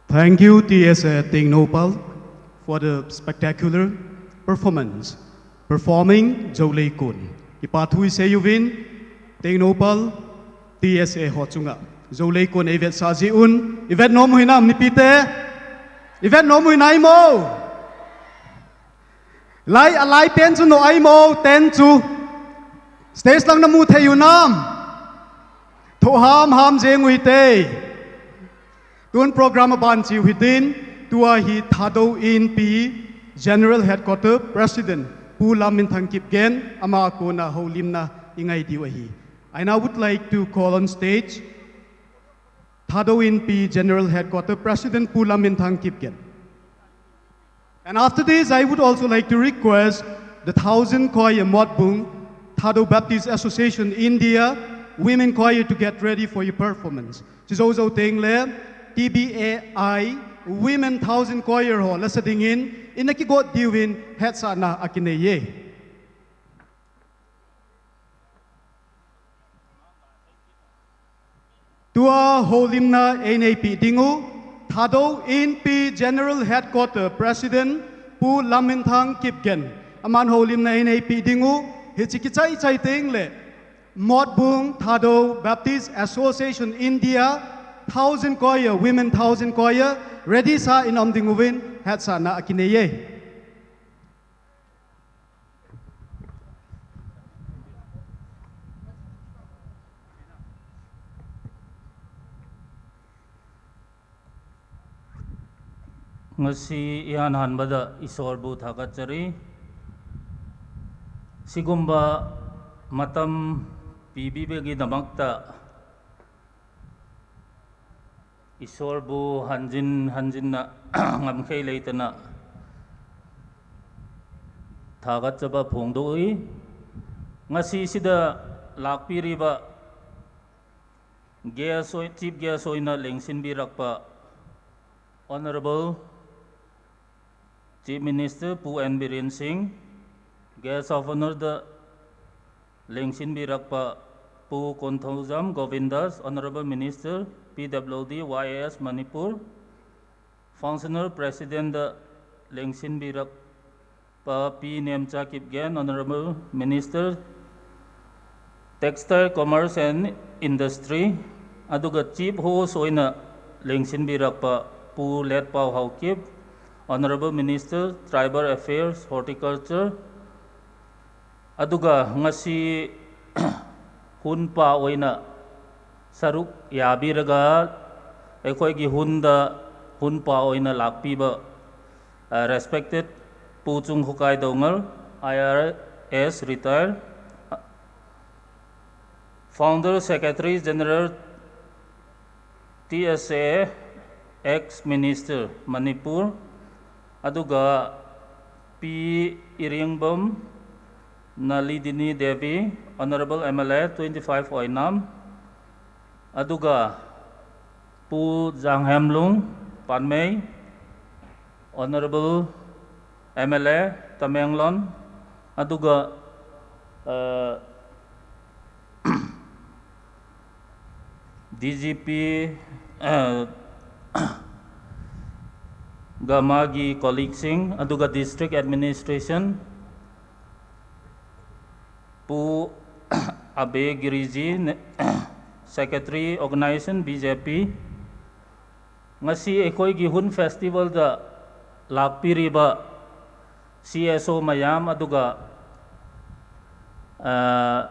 Thank you, T S A Tengnoupal, for the spectacular performance, performing Zouleikon. Kipa thu i seiyuvin, Tengnoupal, T S A ho chunga Zouleikon eivetsah jiuvin, ivet nom u hinam mipite? Ivet nom u hinai mo? Lai, alai pen chu nohai mo, ten chu. Stage lang namu thei u nam? Thoh hamham jeng u hite. Tun program aban cheu hitin, tua hi Thadou Inpi General Headquarter President Pu Lamminthang Kipgen, ama kona houlimna i ngai diu ahi. And I would like to call on stage Thadou Inpi General Headquarter President Pu Lamminthang Kipgen. And after this, I would also like to request the Thousand Choir Motbung, Thadou Baptist Association India Women Choir to get ready for your performance. Chizou zou teng le T B A I Women Thousand Choir ho lasa dingin, ina kigot diuvin hetsahna akinei e. Tua houlimna eineipi dingu, Thadou Inpi General Headquarter President Pu Lamminthang Kipgen. Aman houlimna eineipi dingu, hichi kichai chai teng le Motbung Thadou Baptist Association India Thousand Choir, Women Thousand Choir, ready sa in om dinguvin hetsahna akinei e. ꯉꯁꯤ ꯏꯍꯥꯟ ꯍꯥꯟꯕꯗ ꯏꯁꯣꯔꯕꯨ ꯊꯥꯒꯠꯆꯔꯤ꯫ ꯁꯤꯒꯨꯝꯕ ꯃꯇꯝ ꯄꯤꯕꯤꯕꯒꯤꯗꯃꯛꯇ ꯏꯁꯣꯔꯕꯨ ꯍꯟꯖꯤꯟ ꯍꯟꯖꯤꯟꯅ ꯉꯝꯈꯩ ꯂꯩꯇꯅ ꯊꯥꯒꯠꯆꯕ ꯐꯣꯡꯗꯣꯛꯏ꯫ ꯉꯁꯤꯁꯤꯗ ꯂꯥꯛꯄꯤꯔꯤꯕ guest ꯑꯣꯏ-, chief guest ꯑꯣꯏꯅ ꯂꯦꯡꯁꯤꯟꯕꯤꯔꯛꯄ Honourable Chief Minister pu N Biren Singh, guest of honourꯗ ꯂꯦꯡꯁꯤꯟꯕꯤꯔꯛꯄ pu Konthoujam Govindas, Honourable Minister P W D Y S Manipur, Functional Presidentꯗ ꯂꯦꯡꯁꯤꯟꯕꯤꯔꯛꯄ P Nemcha Kipgen, Honourable Minister, Textile, Commerce and Industry, ꯑꯗꯨꯒ Chief Host ꯑꯣꯏꯅ ꯂꯦꯡꯁꯤꯟꯕꯤꯔꯛꯄ ꯄꯨ ꯂꯦꯠꯄꯥꯎ Haokip, Honourable Minister, Tribal Affairs, Horticulture, ꯑꯗꯨꯒ ꯉꯁꯤ ꯍꯨꯟꯄꯥ ꯑꯣꯏꯅ ꯁꯔꯨꯛ ꯌꯥꯕꯤꯔꯒ ꯑꯩꯈꯣꯏꯒꯤ ꯍꯨꯟꯗ ꯍꯨꯟꯄꯥ ꯑꯣꯏꯅ ꯂꯥꯛꯄꯤꯕ, ꯑ, respected ꯄꯨ ꯆꯨꯡ ꯈꯨꯀꯥꯏ ꯗꯧꯉꯜ, I R S retire, Founder Secretary General T S A, ex Minister Manipur, ꯑꯗꯨꯒ ꯄꯤ ꯏꯔꯦꯡꯕꯝ ꯅꯂꯤꯗꯤꯅꯤ Devi, Honourable M L A twenty five ꯑꯣꯏꯅꯥꯝ, ꯑꯗꯨꯒ ꯄꯨ ꯖꯥꯡꯍꯦꯝꯂꯨꯡ ꯄꯥꯟꯃꯩ, Honourable M L A Tamenglong, ꯑꯗꯨꯒ, ꯑ, D G P, ꯑ, ꯒ ꯃꯥꯒꯤ colleagueꯁꯤꯡ, ꯑꯗꯨꯒ District Administration, ꯄꯨ ꯑꯕꯦ ꯒꯤꯔꯤꯖꯤ, Secretary Organisation B J P, ꯉꯁꯤ ꯑꯩꯈꯣꯏꯒꯤ ꯍꯨꯟ festivalꯗ ꯂꯥꯛꯄꯤꯔꯤꯕ C S O ꯃꯌꯥꯝ, ꯑꯗꯨꯒ, ꯑ,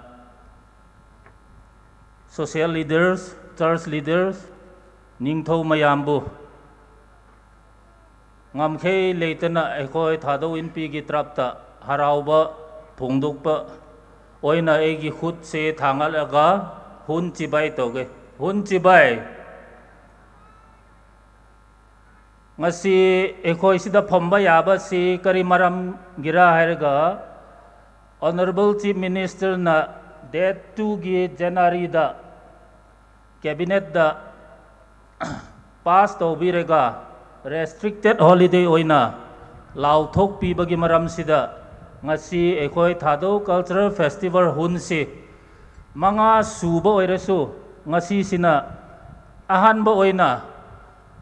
social leaders, church leaders, ꯅꯤꯡꯊꯧ ꯃꯌꯥꯝꯕꯨ ꯉꯝꯈꯩ ꯂꯩꯇꯅ ꯑꯩꯈꯣꯏ ꯊꯥꯗꯧ ꯏꯟꯄꯤꯒꯤ ꯇꯔꯞꯇ ꯍꯔꯥꯎꯕ ꯐꯣꯡꯗꯣꯛꯄ ꯑꯣꯏꯅ ꯑꯩꯒꯤ ꯈꯨꯠꯁꯦ ꯊꯥꯡꯒꯠꯂꯒ ꯍꯨꯟ ꯆꯤꯕꯥꯏ ꯇꯧꯒꯦ꯫ ꯍꯨꯟ ꯆꯤꯕꯥꯏ꯫ ꯉꯁꯤ ꯑꯩꯈꯣꯏ ꯁꯤꯗ ꯐꯝꯕ ꯌꯥꯕꯁꯤ ꯀꯔꯤ ꯃꯔꯝꯒꯤꯔ ꯍꯥꯏꯔꯒ, Honourable Chief Ministerꯅ date twoꯒꯤ Januaryꯗ Cabinetꯇ pass ꯇꯧꯕꯤꯔꯒ restricted holiday ꯑꯣꯏꯅ ꯂꯥꯎꯊꯣꯛꯄꯤꯕꯒꯤ ꯃꯔꯝꯁꯤꯗ ꯉꯁꯤ ꯑꯩꯈꯣꯏ ꯊꯥꯗꯧ Cultural Festival ꯍꯨꯟꯁꯤ ꯃꯉꯥ ꯁꯨꯕ ꯑꯣꯏꯔꯁꯨ, ꯉꯁꯤꯁꯤꯅ ꯑꯍꯥꯟꯕ ꯑꯣꯏꯅ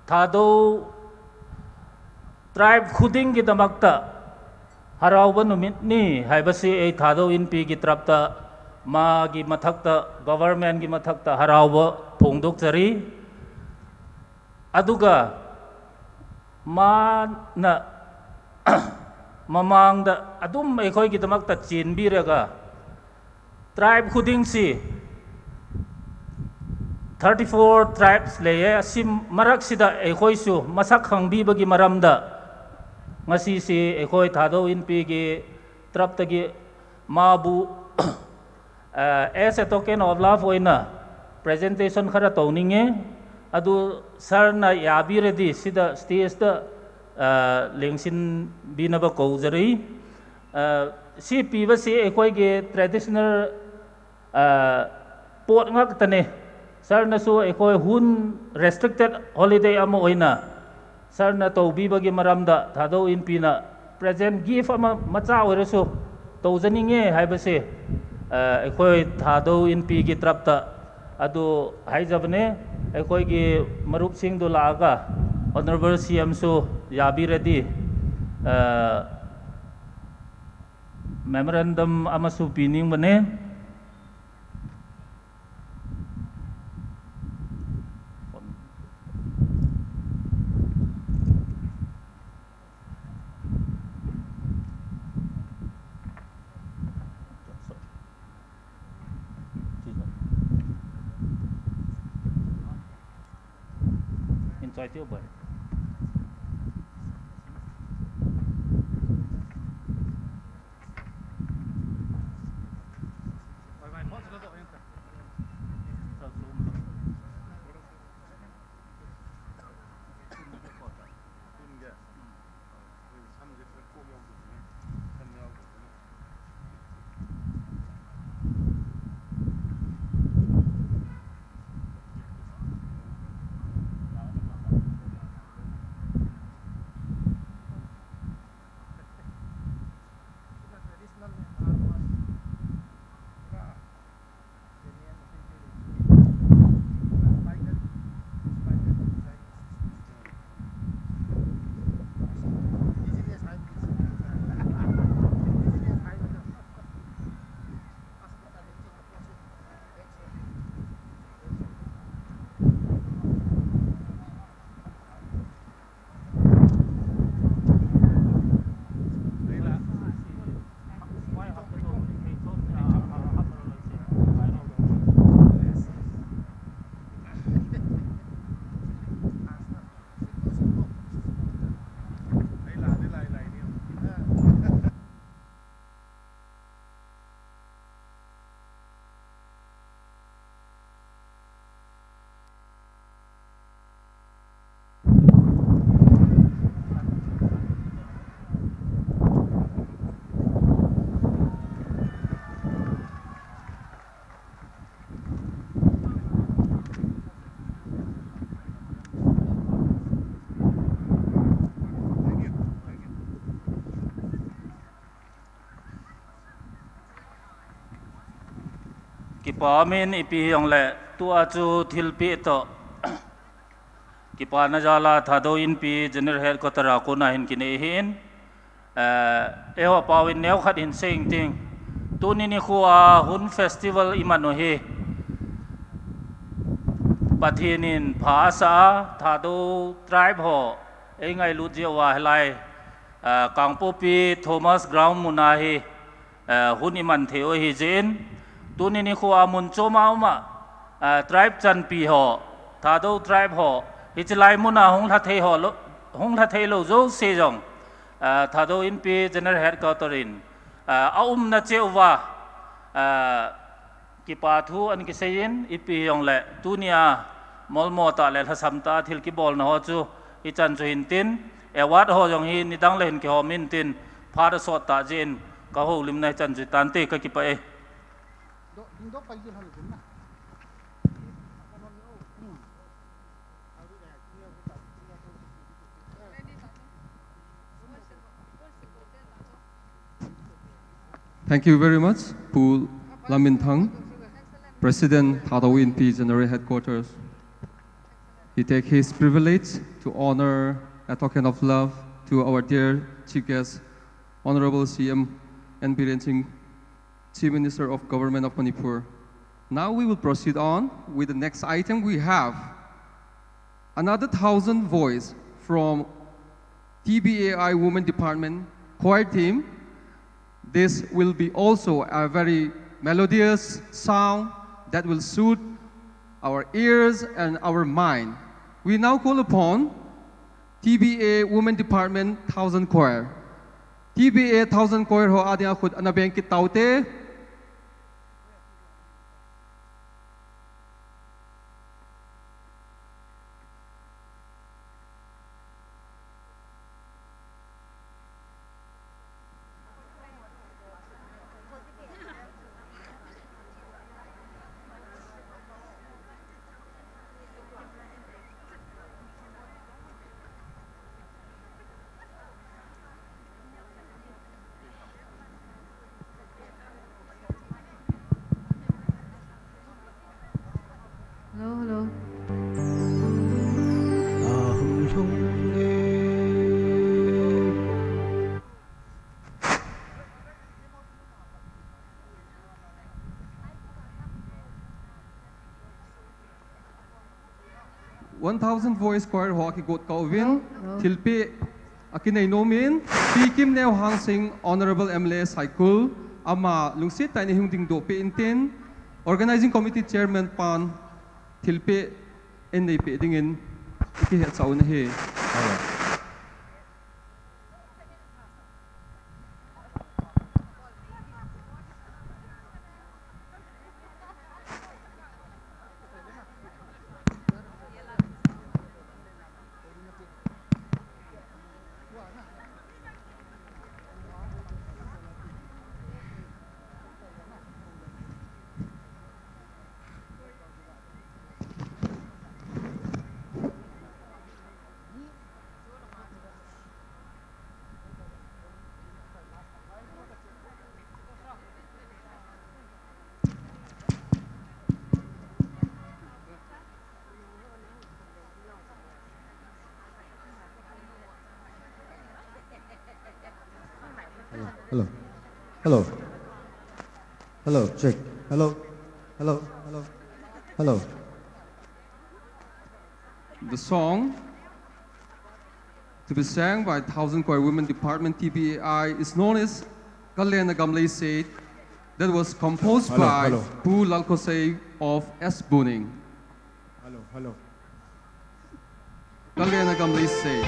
ꯊꯥꯗꯧ ꯇ꯭ꯔꯥꯏꯕ ꯈꯨꯗꯤꯡꯒꯤꯗꯃꯛꯇ ꯍꯔꯥꯎꯕ ꯅꯨꯃꯤꯠꯅꯤ ꯍꯥꯏꯕꯁꯤ ꯑꯩ ꯊꯥꯗꯧ ꯏꯟꯄꯤꯒꯤ ꯇꯔꯞꯇ, ꯃꯥꯒꯤ ꯃꯊꯛꯇ, ꯒꯣꯚꯔꯟꯃꯦꯟꯒꯤ ꯃꯊꯛꯇ ꯍꯔꯥꯎꯕ ꯐꯣꯡꯗꯣꯛꯆꯔꯤ꯫ ꯑꯗꯨꯒ ꯃꯥꯅ ꯃꯃꯥꯡꯗ ꯑꯗꯨꯝ ꯑꯩꯈꯣꯏꯒꯤꯗꯃꯛꯇ ꯆꯦꯟꯕꯤꯔꯒ, ꯇ꯭ꯔꯥꯏꯕ ꯈꯨꯗꯤꯡꯁꯤ, ꯊꯥꯔꯇꯤ ꯐꯣꯔ ꯇ꯭ꯔꯥꯏꯕꯁ ꯂꯩꯌꯦ꯫ ꯑꯁꯤ ꯃꯔꯛꯁꯤꯗ ꯑꯩꯈꯣꯏꯁꯨ ꯃꯁꯛ ꯈꯪꯕꯤꯕꯒꯤ ꯃꯔꯝꯗ ꯉꯁꯤꯁꯤ ꯑꯩꯈꯣꯏ ꯊꯥꯗꯧ ꯏꯟꯄꯤꯒꯤ ꯇꯔꯞꯇꯒꯤ ꯃꯥꯕꯨ, ꯑ, as a token of love ꯑꯣꯏꯅ ꯄ꯭ꯔꯦꯖꯦꯟꯇꯦꯁꯟ ꯈꯔ ꯇꯧꯅꯤꯡꯉꯦ꯫ ꯑꯗꯨ ꯁꯥꯔꯅ ꯌꯥꯕꯤꯔꯗꯤ ꯁꯤꯗ ꯁ꯭ꯇꯦꯖꯇ, ꯑ, ꯂꯦꯡꯁꯤꯟꯕꯤꯅꯕ ꯀꯧꯖꯔꯤ꯫ ꯑ, ꯁꯤ ꯄꯤꯕꯁꯤ ꯑꯩꯈꯣꯏꯒꯤ ꯇ꯭ꯔꯦꯗꯤꯁꯅꯦꯜ, ꯑ, ꯄꯣꯠ ꯉꯥꯛꯇꯅꯦ꯫ ꯁꯥꯔꯅꯁꯨ ꯑꯩꯈꯣꯏ ꯍꯨꯟ ꯔꯦꯁꯇ꯭ꯔꯤꯛꯇꯦꯠ ꯍꯣꯂꯤꯗꯦ ꯑꯃ ꯑꯣꯏꯅ ꯁꯥꯔꯅ ꯇꯧꯕꯤꯕꯒꯤ ꯃꯔꯝꯗ ꯊꯥꯗꯧ ꯏꯟꯄꯤꯅ ꯄ꯭ꯔꯦꯖꯦꯟ ꯒꯤꯐ ꯑꯃ ꯃꯆꯥ ꯑꯣꯏꯔꯁꯨ ꯇꯧꯖꯅꯤꯡꯉꯦ ꯍꯥꯏꯕꯁꯦ, ꯑ, ꯑꯩꯈꯣꯏ ꯊꯥꯗꯧ ꯏꯟꯄꯤꯒꯤ ꯇꯔꯞꯇ ꯑꯗꯨ ꯍꯥꯏꯖꯕꯅꯦ꯫ ꯑꯩꯈꯣꯏꯒꯤ ꯃꯔꯨꯞꯁꯤꯡꯗꯨ ꯂꯥꯛꯑꯒ ꯑꯣꯅꯔꯦꯕꯜ ꯁꯤ ꯑꯦꯝꯁꯨ ꯌꯥꯕꯤꯔꯗꯤ, ꯑ, ꯃꯦꯃꯣꯔꯦꯟꯗꯝ ꯑꯃꯁꯨ ꯄꯤꯅꯤꯡꯕꯅꯦ꯫ Kipa min ipi hiong le tua chu thilpi to. Kipa na jala Thadou Inpi General Headquarter a kuna hin kine hi in. Eh, eho pau in neo khat hin sing ting. Tuni ni khua hun festival iman hi. Pathin in pha asa a Thadou tribe ho. Ei ngai lut jia wa helai. Eh, Kangpopi Thomas Ground muna hi. Eh, hun iman thei o hi jin. Tuni ni khua mun choma uma. Eh, tribe chanpi ho. Thadou tribe ho. Hichilai muna hung hla thei ho lo. Hung hla thei lo jo se jong. Eh, Thadou Inpi General Headquarter in. Eh, a umna cheuva. Eh, kipa thu an kisei in ipi jong le. Tunia molmo ta le hlasam ta thil kibolna ho chu. Hichan chu hin tin. Award ho jong hi nidang le hin kihom in tin. Phat a sot ta jin. Ka ho lim na hichan chu tan te ka kipa e. Thank you very much, Pu Laminthang, President Thadou Inpi General Headquarters. He take his privilege to honor a token of love to our dear Chief Guest, Honorable C M N Biren Singh, Chief Minister of Government of Manipur. Now we will proceed on with the next item. We have another thousand voice from T B A I Women Department choir team. This will be also a very melodious sound that will suit our ears and our mind. We now call upon T B A Women Department Thousand Choir. T B A Thousand Choir ho adia khut anabeng kit taute. One thousand Voice Choir ho akigot kauvin, Hello, hello. Thilpeh akinei nomin, Pi Kimneo Hangsing, Honorable M L A Saikul, ama lungset tah'a eihung dingdoh peh intin, Organizing Committee Chairman pan thilpeh eihin neipeh dingin ikihetsa un ahi. Hello. Hello. Hello. Hello. Hello. Check. Hello. Hello. Hello. Hello. The song to be sang by Thousand Choir Women Department T B A I is known as Kalena Gamleisei, that was composed Hello, by hello. Pu Lalkhosei of S Buning. Hello, hello. Kalena Gamleisei.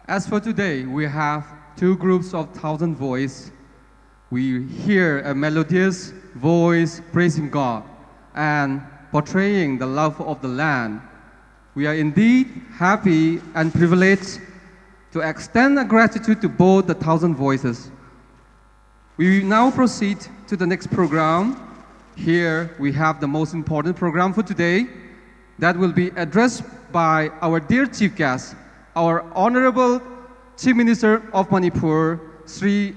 As for today, we have two groups of Thousand Voice. We hear a melodious voice praising God and portraying the love of the land. We are indeed happy and privileged to extend our gratitude to both the Thousand Voices. We now proceed to the next program. Here we have the most important program for today that will be addressed by our dear chief guest, our Honorable Chief Minister of Manipur, Shri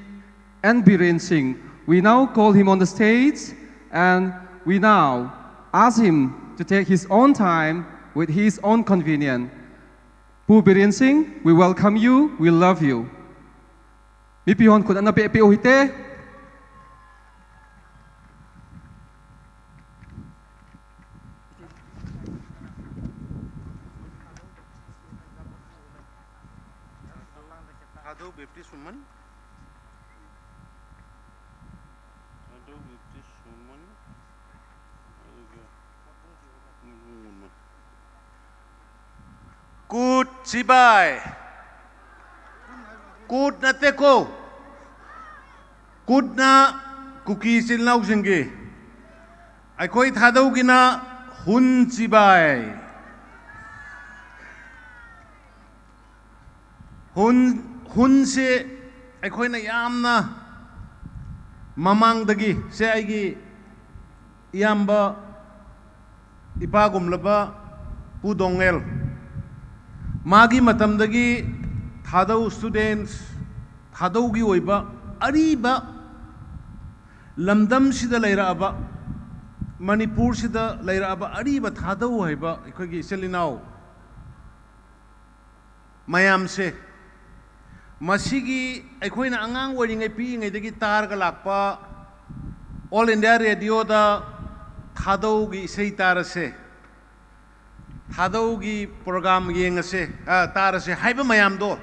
N Biren Singh. We now call him on the stage and we now ask him to take his own time with his own convenience. Pu Biren Singh, we welcome you, we love you. Mipi hon khut ana pe pe o hite. Thadou Baptist Women. Thadou Baptist Women. Kut Sibai. Kut ꯅꯠꯇꯦꯀꯣ꯫ ꯀꯨꯠꯅ ꯀꯨꯀꯤ ꯏꯆꯤꯜ ꯏꯅꯥꯎꯁꯤꯡꯒꯤ꯫ ꯑꯩꯈꯣꯏ ꯊꯥꯗꯧꯒꯤꯅ ꯍꯨꯟ ꯆꯤꯕꯥꯏ꯫ ꯍꯨꯟ, ꯍꯨꯟꯁꯦ ꯑꯩꯈꯣꯏꯅ ꯌꯥꯝꯅ ꯃꯃꯥꯡꯗꯒꯤ, ꯁꯦ ꯑꯩꯒꯤ ꯏꯌꯥꯝꯕ ꯏꯄꯥꯒꯨꯝꯂꯕ ꯄꯨ ꯗꯣꯡꯉꯦꯜ, ꯃꯥꯒꯤ ꯃꯇꯝꯗꯒꯤ ꯊꯥꯗꯧ students, ꯊꯥꯗꯧꯒꯤ ꯑꯣꯏꯕ ꯑꯔꯤꯕ, ꯂꯝꯗꯝꯁꯤꯗ ꯂꯩꯔꯛꯑꯕ, ꯃꯅꯤꯄꯨꯔꯁꯤꯗ ꯂꯩꯔꯛꯑꯕ ꯑꯔꯤꯕ ꯊꯥꯗꯧ ꯍꯥꯏꯕ ꯑꯩꯈꯣꯏꯒꯤ ꯏꯆꯤꯜ ꯏꯅꯥꯎ ꯃꯌꯥꯝꯁꯦ, ꯃꯁꯤꯒꯤ ꯑꯩꯈꯣꯏꯅ ꯑꯉꯥꯡ ꯑꯣꯏꯔꯤꯉꯩ, ꯄꯤꯛꯏꯉꯩꯗꯒꯤ ꯇꯥꯔꯒ ꯂꯥꯛꯄ All India Radioꯗ ꯊꯥꯗꯧꯒꯤ ꯏꯁꯩ ꯇꯥꯔꯁꯦ, ꯊꯥꯗꯧꯒꯤ program ꯌꯦꯡꯉꯁꯦ, ꯑ, ꯇꯥꯔꯁꯦ ꯍꯥꯏꯕ ꯃꯌꯥꯝꯗꯣ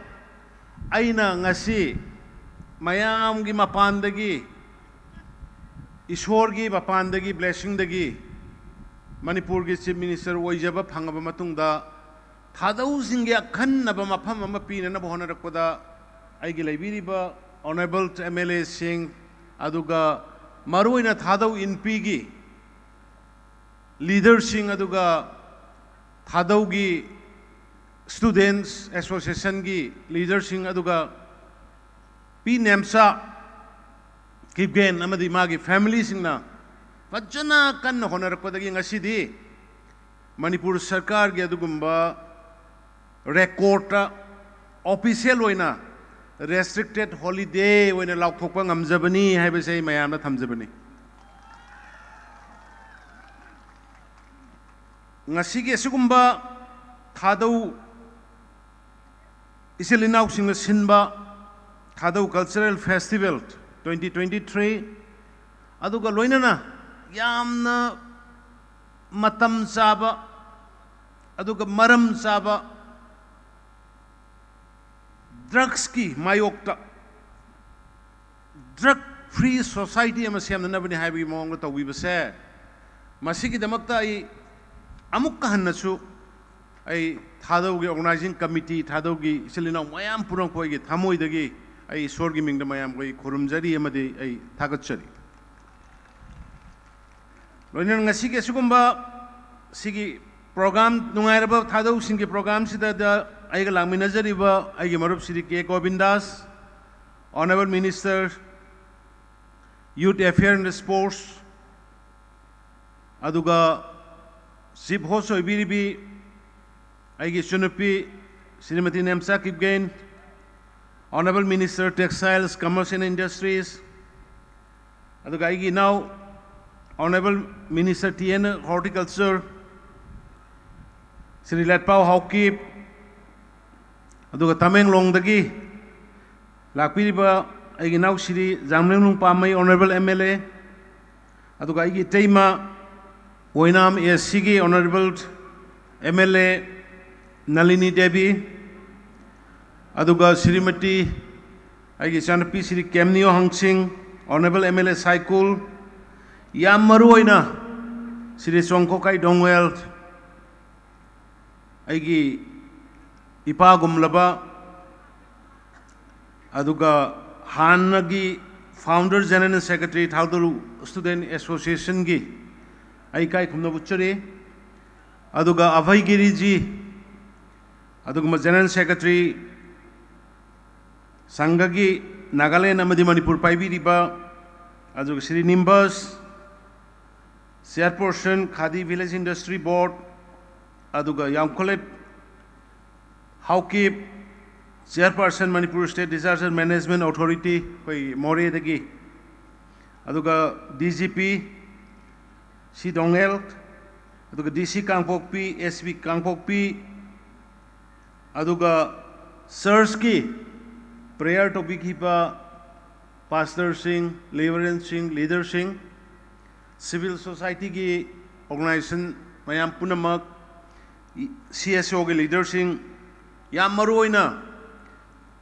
ꯑꯩꯅ ꯉꯁꯤ ꯃꯌꯥꯝꯒꯤ ꯃꯄꯥꯟꯗꯒꯤ, ꯏꯁꯣꯔꯒꯤ ꯃꯄꯥꯟꯗꯒꯤ blessingꯗꯒꯤ ꯃꯅꯤꯄꯨꯔꯒꯤ Chief Minister ꯑꯣꯏꯖꯕ ꯐꯪꯉꯕ ꯃꯇꯨꯡꯗ ꯊꯥꯗꯧꯁꯤꯡꯒꯤ ꯑꯈꯟꯅꯕ ꯃꯐꯝ ꯑꯃ ꯄꯤꯅꯅꯕ ꯍꯣꯠꯅꯔꯛꯄꯗ ꯑꯩꯒꯤ ꯂꯩꯕꯤꯔꯤꯕ ꯑꯣꯅꯔꯦꯕꯜ ꯑꯦꯝ ꯑꯦꯜ ꯑꯦꯁꯤꯡ, ꯑꯗꯨꯒ ꯃꯔꯨꯑꯣꯏꯅ ꯊꯥꯗꯧ ꯏꯟꯄꯤꯒꯤ ꯂꯤꯗꯔꯁꯤꯡ, ꯑꯗꯨꯒ ꯊꯥꯗꯧꯒꯤ ꯁ꯭ꯇꯨꯗꯦꯟꯠꯁ ꯑꯦꯁꯣꯁꯤꯌꯦꯁꯟꯒꯤ ꯂꯤꯗꯔꯁꯤꯡ, ꯑꯗꯨꯒ ꯄꯤ ꯅꯦꯝꯆꯥ ꯀꯤꯞꯒꯦꯟ ꯑꯃꯗꯤ ꯃꯥꯒꯤ ꯐꯦꯃꯤꯂꯤꯁꯤꯡꯅ ꯐꯖꯅ ꯀꯟꯅ ꯍꯣꯠꯅꯔꯛꯄꯗꯒꯤ ꯉꯁꯤꯗꯤ ꯃꯅꯤꯄꯨꯔ ꯁꯔꯀꯥꯔꯒꯤ ꯑꯗꯨꯒꯨꯝꯕ ꯔꯦꯀꯣꯔꯠꯇ ꯑꯣꯐꯤꯁꯤꯌꯦꯜ ꯑꯣꯏꯅ ꯔꯦꯁꯇ꯭ꯔꯤꯛꯇꯦꯠ ꯍꯣꯂꯤꯗꯦ ꯑꯣꯏꯅ ꯂꯥꯎꯊꯣꯛꯄ ꯉꯝꯖꯕꯅꯤ ꯍꯥꯏꯕꯁꯦ ꯑꯩ ꯃꯌꯥꯝꯗ ꯊꯝꯖꯕꯅꯤ꯫ ꯉꯁꯤꯒꯤ ꯑꯁꯤꯒꯨꯝꯕ ꯊꯥꯗꯧ ꯏꯆꯤꯜ ꯏꯅꯥꯎꯁꯤꯡꯅ ꯁꯤꯟꯕ Thadou cultural festival twenty twenty three, ꯑꯗꯨꯒ ꯂꯣꯏꯅꯅ ꯌꯥꯝꯅ ꯃꯇꯝ ꯆꯥꯕ ꯑꯗꯨꯒ ꯃꯔꯝ ꯆꯥꯕ ꯗ꯭ꯔꯒꯁꯀꯤ ꯃꯥꯌꯣꯛꯇ ꯗ꯭ꯔꯒ ꯐ꯭ꯔꯤ ꯁꯣꯁꯥꯏꯇꯤ ꯑꯃ ꯁꯦꯝꯅꯅꯕꯅꯤ ꯍꯥꯏꯕꯒꯤ ꯃꯑꯣꯡꯗ ꯇꯧꯕꯤꯕꯁꯦ, ꯃꯁꯤꯒꯤꯗꯃꯛꯇ ꯑꯩ ꯑꯃꯨꯛꯀ ꯍꯟꯅꯁꯨ ꯑꯩ ꯊꯥꯗꯧꯒꯤ ꯑꯣꯔꯒꯅꯥꯏꯖꯤꯡ ꯀꯃꯤꯇꯤ, ꯊꯥꯗꯧꯒꯤ ꯏꯆꯤꯜ ꯏꯅꯥꯎ ꯃꯌꯥꯝ ꯄꯨꯝꯅꯃꯛꯄꯨ ꯑꯩꯒꯤ ꯊꯃꯣꯏꯗꯒꯤ ꯑꯩ ꯏꯁꯣꯔꯒꯤ ꯃꯤꯡꯗ ꯃꯌꯥꯝꯕꯨ ꯑꯩ ꯈꯨꯔꯨꯝꯖꯔꯤ ꯑꯃꯗꯤ ꯑꯩ ꯊꯥꯒꯠꯆꯔꯤ꯫ ꯂꯣꯏꯅꯅ ꯉꯁꯤꯒꯤ ꯑꯁꯤꯒꯨꯝꯕ ꯁꯤꯒꯤ ꯄ꯭ꯔꯣꯒ꯭ꯔꯥꯝ, ꯅꯨꯡꯉꯥꯏꯔꯕ ꯊꯥꯗꯧꯁꯤꯡꯒꯤ ꯄ꯭ꯔꯣꯒ꯭ꯔꯥꯝꯁꯤꯗ ꯑꯩꯒ ꯂꯥꯛꯃꯤꯟꯅꯖꯔꯤꯕ ꯑꯩꯒꯤ ꯃꯔꯨꯞ ꯁ꯭ꯔꯤ ꯀꯦ ꯒꯣꯕꯤꯟꯗꯥꯁ, Honourable Minister, Youth Affairs and Sports, ꯑꯗꯨꯒ ꯆꯤꯐ ꯍꯣꯁ ꯑꯣꯏꯕꯤꯔꯤꯕꯤ ꯑꯩꯒꯤ ꯏꯆꯟꯅꯨꯄꯤ Shrimati Nemcha Kipgen, Honourable Minister, Textiles, Commerce and Industries, ꯑꯗꯨꯒ ꯑꯩꯒꯤ ꯏꯅꯥꯎ Honourable Minister T N Horticulture, Shri Letpao Haokip, ꯑꯗꯨꯒ ꯇꯃꯦꯡꯂꯣꯡꯗꯒꯤ ꯂꯥꯛꯄꯤꯔꯤꯕ ꯑꯩꯒꯤ ꯏꯅꯥꯎ Shri ꯖꯥꯝꯂꯦꯡꯂꯣꯡ ꯄꯥꯝꯃꯩ, Honourable M L A, ꯑꯗꯨꯒ ꯑꯩꯒꯤ ꯏꯇꯩꯃ ꯑꯣꯏꯅꯥꯝ ꯑꯦ ꯁꯤꯒꯤ Honourable M L A ꯅꯂꯤꯅꯤ ꯗꯦꯕꯤ, ꯑꯗꯨꯒ ꯁ꯭ꯔꯤꯃꯇꯤ, ꯑꯩꯒꯤ ꯏꯆꯥꯅꯨꯄꯤ Shri ꯀꯦꯝꯅꯤꯌꯣ ꯍꯪꯁꯤꯡ, Honourable M L A ꯁꯥꯏꯀꯨꯜ, ꯌꯥꯝ ꯃꯔꯨ ꯑꯣꯏꯅ ꯁ꯭ꯔꯤ ꯆꯣꯡꯈꯣꯀꯥꯏ ꯗꯣꯡꯋꯦꯜ, ꯑꯩꯒꯤ ꯏꯄꯥꯒꯨꯝꯂꯕ, ꯑꯗꯨꯒ ꯍꯥꯟꯅꯒꯤ founder general secretary ꯊꯥꯗꯧ Student Associationꯒꯤ ꯑꯩ ꯏꯀꯥꯏ ꯈꯨꯝꯅꯕ ꯎꯠꯆꯔꯤ꯫ ꯑꯗꯨꯒ ꯑꯚꯌꯒꯤꯔꯤꯖꯤ, ꯑꯗꯨꯒꯨꯝꯕ general secretary ꯁꯪꯘꯒꯤ ꯅꯥꯒꯥꯂꯦꯟ ꯑꯃꯗꯤ ꯃꯅꯤꯄꯨꯔ ꯄꯥꯏꯕꯤꯔꯤꯕ, ꯑꯗꯨꯒ Shri ꯅꯤꯝꯕꯁ, chairperson Khadi Village Industry Board, ꯑꯗꯨꯒ ꯌꯥꯝꯈꯣꯂꯦꯞ Haokip, chairperson Manipur State Disaster Management Authority, ꯑꯩꯈꯣꯏ ꯃꯣꯔꯦꯗꯒꯤ, ꯑꯗꯨꯒ D G P C ꯗꯣꯉꯦꯜ, ꯑꯗꯨꯒ D C ꯀꯥꯡꯄꯣꯛꯄꯤ, S P ꯀꯥꯡꯄꯣꯛꯄꯤ, ꯑꯗꯨꯒ churchꯀꯤ prayer ꯇꯧꯕꯤꯈꯤꯕ pastorꯁꯤꯡ, reverendꯁꯤꯡ, leaderꯁꯤꯡ, civil societyꯒꯤ organization ꯃꯌꯥꯝ ꯄꯨꯝꯅꯃꯛ, C S Oꯒꯤ leaderꯁꯤꯡ, ꯌꯥꯝ ꯃꯔꯨꯑꯣꯏꯅ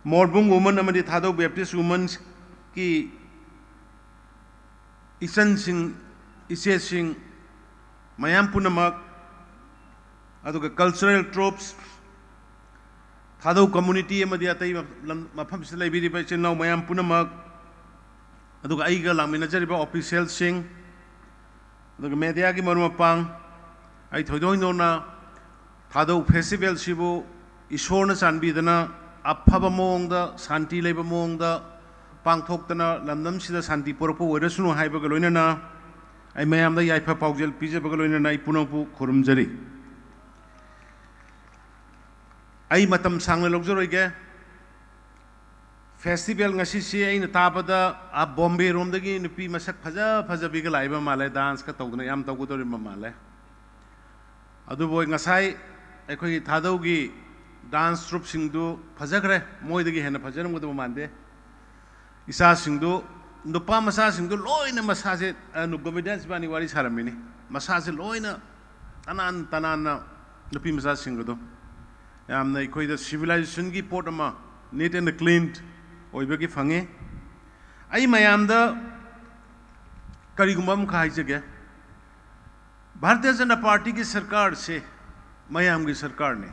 ꯃꯣꯔꯕꯨꯡ women ꯑꯃꯗꯤ ꯊꯥꯗꯧ Baptist womenꯒꯤ ꯏꯆꯟꯁꯤꯡ, ꯏꯆꯦꯁꯤꯡ ꯃꯌꯥꯝ ꯄꯨꯝꯅꯃꯛ, ꯑꯗꯨꯒ cultural troupes, ꯊꯥꯗꯧ community ꯑꯃꯗꯤ ꯑꯇꯩ ꯂꯝ, ꯃꯐꯝꯁꯤꯗ ꯂꯩꯕꯤꯔꯤꯕ ꯏꯆꯤꯟ ꯏꯅꯥꯎ ꯃꯌꯥꯝ ꯄꯨꯝꯅꯃꯛ, ꯑꯗꯨꯒ ꯑꯩꯒ ꯂꯥꯛꯃꯤꯟꯅꯖꯔꯤꯕ officialꯁꯤꯡ, ꯑꯗꯨꯒ mediaꯒꯤ ꯃꯔꯨꯞ ꯃꯄꯥꯡ, ꯑꯩ ꯊꯣꯏꯗꯣꯛ ꯍꯦꯟꯗꯣꯛꯅ ꯊꯥꯗꯧ festivalꯁꯤꯕꯨ ꯏꯁꯣꯔꯅ ꯆꯥꯟꯕꯤꯗꯅ ꯑꯐꯕ ꯃꯑꯣꯡꯗ, ꯁꯥꯟꯇꯤ ꯂꯩꯕ ꯃꯑꯣꯡꯗ ꯄꯥꯡꯊꯣꯛꯇꯅ ꯂꯝꯗꯝꯁꯤꯗ ꯁꯥꯟꯇꯤ ꯄꯨꯔꯛꯄ ꯑꯣꯏꯔꯁꯅꯨ ꯍꯥꯏꯕꯒ ꯂꯣꯏꯅꯅ ꯑꯩ ꯃꯌꯥꯝꯗ ꯌꯥꯏꯐ ꯄꯥꯎꯖꯦꯜ ꯄꯤꯖꯕꯒ ꯂꯣꯏꯅꯅ ꯑꯩ ꯄꯨꯝꯅꯃꯛꯄꯨ ꯈꯨꯔꯨꯝꯖꯔꯤ꯫ ꯑꯩ ꯃꯇꯝ ꯁꯥꯡꯅ ꯂꯧꯖꯔꯣꯏꯒꯦ꯫ Festival ꯉꯁꯤꯁꯤ ꯑꯩꯅ ꯇꯥꯕꯗ ꯑꯥ ꯕꯣꯝꯕꯦ ꯔꯣꯝꯗꯒꯤ ꯅꯨꯄꯤ ꯃꯁꯛ ꯐꯖ ꯐꯖꯕꯤꯒ ꯂꯥꯛꯏꯕ ꯃꯥꯜꯂꯦ, danceꯀ ꯇꯧꯗꯅ ꯌꯥꯝ ꯇꯧꯒꯗꯧꯔꯤꯕ ꯃꯥꯜꯂꯦ꯫ ꯑꯗꯨꯕꯨ ꯉꯁꯥꯏ ꯑꯩꯈꯣꯏꯒꯤ ꯊꯥꯗꯧꯒꯤ dance troupeꯁꯤꯡꯗꯨ ꯐꯖꯈ꯭ꯔꯦ, ꯃꯣꯏꯗꯒꯤ ꯍꯦꯟꯅ ꯐꯖꯔꯝꯒꯗꯕ ꯃꯥꯟꯗꯦ꯫ ꯏꯆꯥꯁꯤꯡꯗꯨ, ꯅꯨꯄꯥ ꯃꯆꯥꯁꯤꯡꯗꯨ ꯂꯣꯏꯅ ꯃꯁꯥꯁꯦ, ꯑ, ꯅꯨ-, ꯒꯣꯕꯤꯟꯗꯥꯁ ꯏꯕꯥꯅꯤ ꯋꯥꯔꯤ ꯁꯥꯔꯝꯃꯤꯅꯤ, ꯃꯁꯥꯁꯦ ꯂꯣꯏꯅ ꯇꯅꯥꯟ ꯇꯅꯥꯟꯅ ꯅꯨꯄꯤ ꯃꯆꯥꯁꯤꯡꯒꯗꯣ ꯌꯥꯝꯅ ꯑꯩꯈꯣꯏꯗ civilizationꯒꯤ ꯄꯣꯠ ꯑꯃ, neat and clean ꯑꯣꯏꯕꯒꯤ ꯐꯪꯉꯤ꯫ ꯑꯩ ꯃꯌꯥꯝꯗ ꯀꯔꯤꯒꯨꯝꯕ ꯑꯃꯈꯛ ꯍꯥꯏꯖꯒꯦ꯫ ꯚꯥꯔꯇꯤꯌ ꯖꯅꯇꯥ ꯄꯥꯔꯇꯤꯒꯤ ꯁꯔꯀꯥꯔꯁꯦ ꯃꯌꯥꯝꯒꯤ ꯁꯔꯀꯥꯔꯅꯤ꯫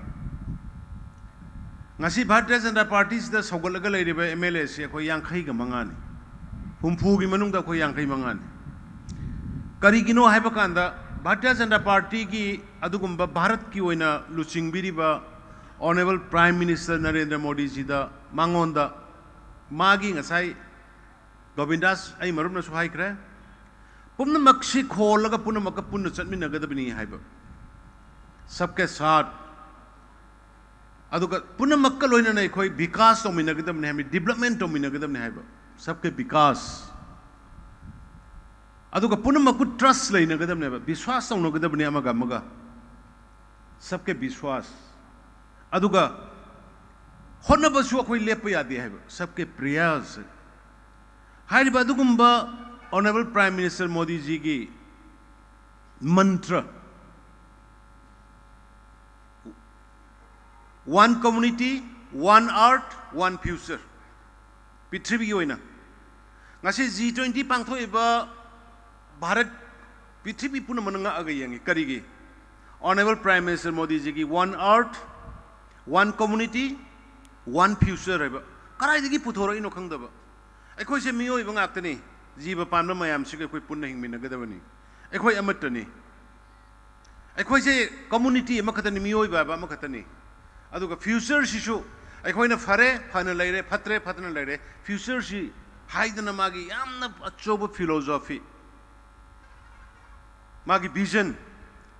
ꯉꯁꯤ ꯚꯥꯔꯇꯤꯌ ꯖꯅꯇꯥ ꯄꯥꯔꯇꯤꯁꯤꯗ ꯁꯧꯒꯠꯂꯒ ꯂꯩꯔꯤꯕ ꯑꯦꯝ ꯑꯦꯜ ꯑꯦꯁꯤ ꯑꯩꯈꯣꯏ ꯌꯥꯡꯈꯩꯒ ꯃꯉꯥꯅꯤ꯫ ꯍꯨꯝꯐꯨꯒꯤ ꯃꯅꯨꯡꯗ ꯑꯩꯈꯣꯏ ꯌꯥꯡꯈꯩ ꯃꯉꯥꯅꯤ꯫ ꯀꯔꯤꯒꯤꯅꯣ ꯍꯥꯏꯕ ꯀꯥꯟꯗ, ꯚꯥꯔꯇꯤꯌ ꯖꯅꯇꯥ ꯄꯥꯔꯇꯤꯒꯤ ꯑꯗꯨꯒꯨꯝꯕ ꯚꯥꯔꯠꯀꯤ ꯑꯣꯏꯅ ꯂꯨꯆꯤꯡꯕꯤꯔꯤꯕ ꯑꯣꯅꯔꯦꯕꯜ ꯄ꯭ꯔꯥꯏꯝ ꯃꯤꯅꯤꯁꯇꯔ ꯅꯔꯦꯟꯗ꯭ꯔ ꯃꯣꯗꯤꯖꯤꯗ, ꯃꯉꯣꯟꯗ ꯃꯥꯒꯤ ꯉꯁꯥꯏ ꯒꯣꯕꯤꯟꯗꯥꯁ ꯑꯩ ꯃꯔꯨꯞꯅꯁꯨ ꯍꯥꯏꯈ꯭ꯔꯦ, ꯄꯨꯝꯅꯃꯛꯁꯤ ꯈꯣꯜꯂꯒ ꯄꯨꯝꯅꯃꯛꯀ ꯄꯨꯟꯅ ꯆꯠꯃꯤꯟꯅꯒꯗꯕꯅꯤ ꯍꯥꯏꯕ, ꯁꯕꯀꯦ ꯁꯥꯊ, ꯑꯗꯨꯒ ꯄꯨꯝꯅꯃꯛꯀ ꯂꯣꯏꯅꯅ ꯑꯩꯈꯣꯏ ꯕꯤꯀꯥꯁ ꯇꯧꯃꯤꯟꯅꯒꯗꯕꯅꯤ ꯍꯥꯏꯕ, ꯗꯤꯕ꯭ꯂꯞꯃꯦꯟ ꯇꯧꯃꯤꯟꯅꯒꯗꯕꯅꯤ ꯍꯥꯏꯕ, ꯁꯕꯀꯦ ꯕꯤꯀꯥꯁ꯫ ꯑꯗꯨꯒ ꯄꯨꯝꯅꯃꯛꯄꯨ ꯇ꯭ꯔꯁ ꯂꯩꯅꯒꯗꯕꯅꯦꯕ, ꯕꯤꯁ꯭ꯋꯥꯁ ꯇꯧꯅꯒꯗꯕꯅꯤ ꯑꯃꯒ ꯑꯃꯒ, ꯁꯕꯀꯦ ꯕꯤꯁ꯭ꯋꯥꯁ꯫ ꯑꯗꯨꯒ ꯍꯣꯠꯅꯕꯁꯨ ꯑꯩꯈꯣꯏ ꯂꯦꯞꯄ ꯌꯥꯗꯦ ꯍꯥꯏꯕ, ꯁꯕꯀꯦ ꯄ꯭ꯔꯌꯥꯁ꯫ ꯍꯥꯏꯔꯤꯕ ꯑꯗꯨꯒꯨꯝꯕ ꯑꯣꯅꯔꯦꯕꯜ ꯄ꯭ꯔꯥꯏꯝ ꯃꯤꯅꯤꯁꯇꯔ ꯃꯣꯗꯤꯖꯤꯒꯤ ꯃꯟꯇ꯭ꯔ, One community, one earth, one future, ꯄ꯭ꯔꯤꯊꯤꯕꯤꯒꯤ ꯑꯣꯏꯅ ꯉꯁꯤ ꯖꯤ ꯇ꯭ꯋꯦꯟꯇꯤ ꯄꯥꯡꯊꯣꯛꯏꯕ ꯚꯥꯔꯠ, ꯄ꯭ꯔꯤꯊꯤꯕꯤ ꯄꯨꯝꯅꯃꯛꯅ ꯉꯛꯑꯒ ꯌꯦꯡꯉꯤ꯫ ꯀꯔꯤꯒꯤ? ꯑꯣꯅꯔꯦꯕꯜ ꯄ꯭ꯔꯥꯏꯝ ꯃꯤꯅꯤꯁꯇꯔ ꯃꯣꯗꯤꯖꯤꯒꯤ One Earth, One Community, One Future ꯍꯥꯏꯕ꯫ ꯀꯗꯥꯏꯗꯒꯤ ꯄꯨꯊꯣꯔꯛꯏꯅꯣ ꯈꯪꯗꯕ꯫ ꯑꯩꯈꯣꯏꯁꯦ ꯃꯤꯑꯣꯏꯕ ꯉꯥꯛꯇꯅꯤ꯫ ꯖꯤꯕ ꯄꯥꯟꯕ ꯃꯌꯥꯝꯁꯤꯒ ꯑꯩꯈꯣꯏ ꯄꯨꯟꯅ ꯍꯤꯡꯃꯤꯟꯅꯒꯗꯕꯅꯤ꯫ ꯑꯩꯈꯣꯏ ꯑꯃꯠꯇꯅꯤ꯫ ꯑꯩꯈꯣꯏꯁꯦ ꯀꯝꯃꯨꯅꯤꯇꯤ ꯑꯃꯈꯛꯇꯅꯤ, ꯃꯤꯑꯣꯏꯕ ꯍꯥꯏꯕ ꯑꯃꯈꯛꯇꯅꯤ꯫ ꯑꯗꯨꯒ ꯐ꯭ꯌꯨꯆꯔꯁꯤꯁꯨ ꯑꯩꯈꯣꯏꯅ ꯐꯔꯦ, ꯐꯅ ꯂꯩꯔꯦ, ꯐꯠꯇ꯭ꯔꯦ, ꯐꯠꯇꯅ ꯂꯩꯔꯦ, ꯐ꯭ꯌꯨꯆꯔꯁꯤ ꯍꯥꯏꯗꯅ ꯃꯥꯒꯤ ꯌꯥꯝꯅ ꯑꯆꯧꯕ ꯐꯤꯂꯣꯁꯣꯐꯤ, ꯃꯥꯒꯤ ꯚꯤꯖꯟ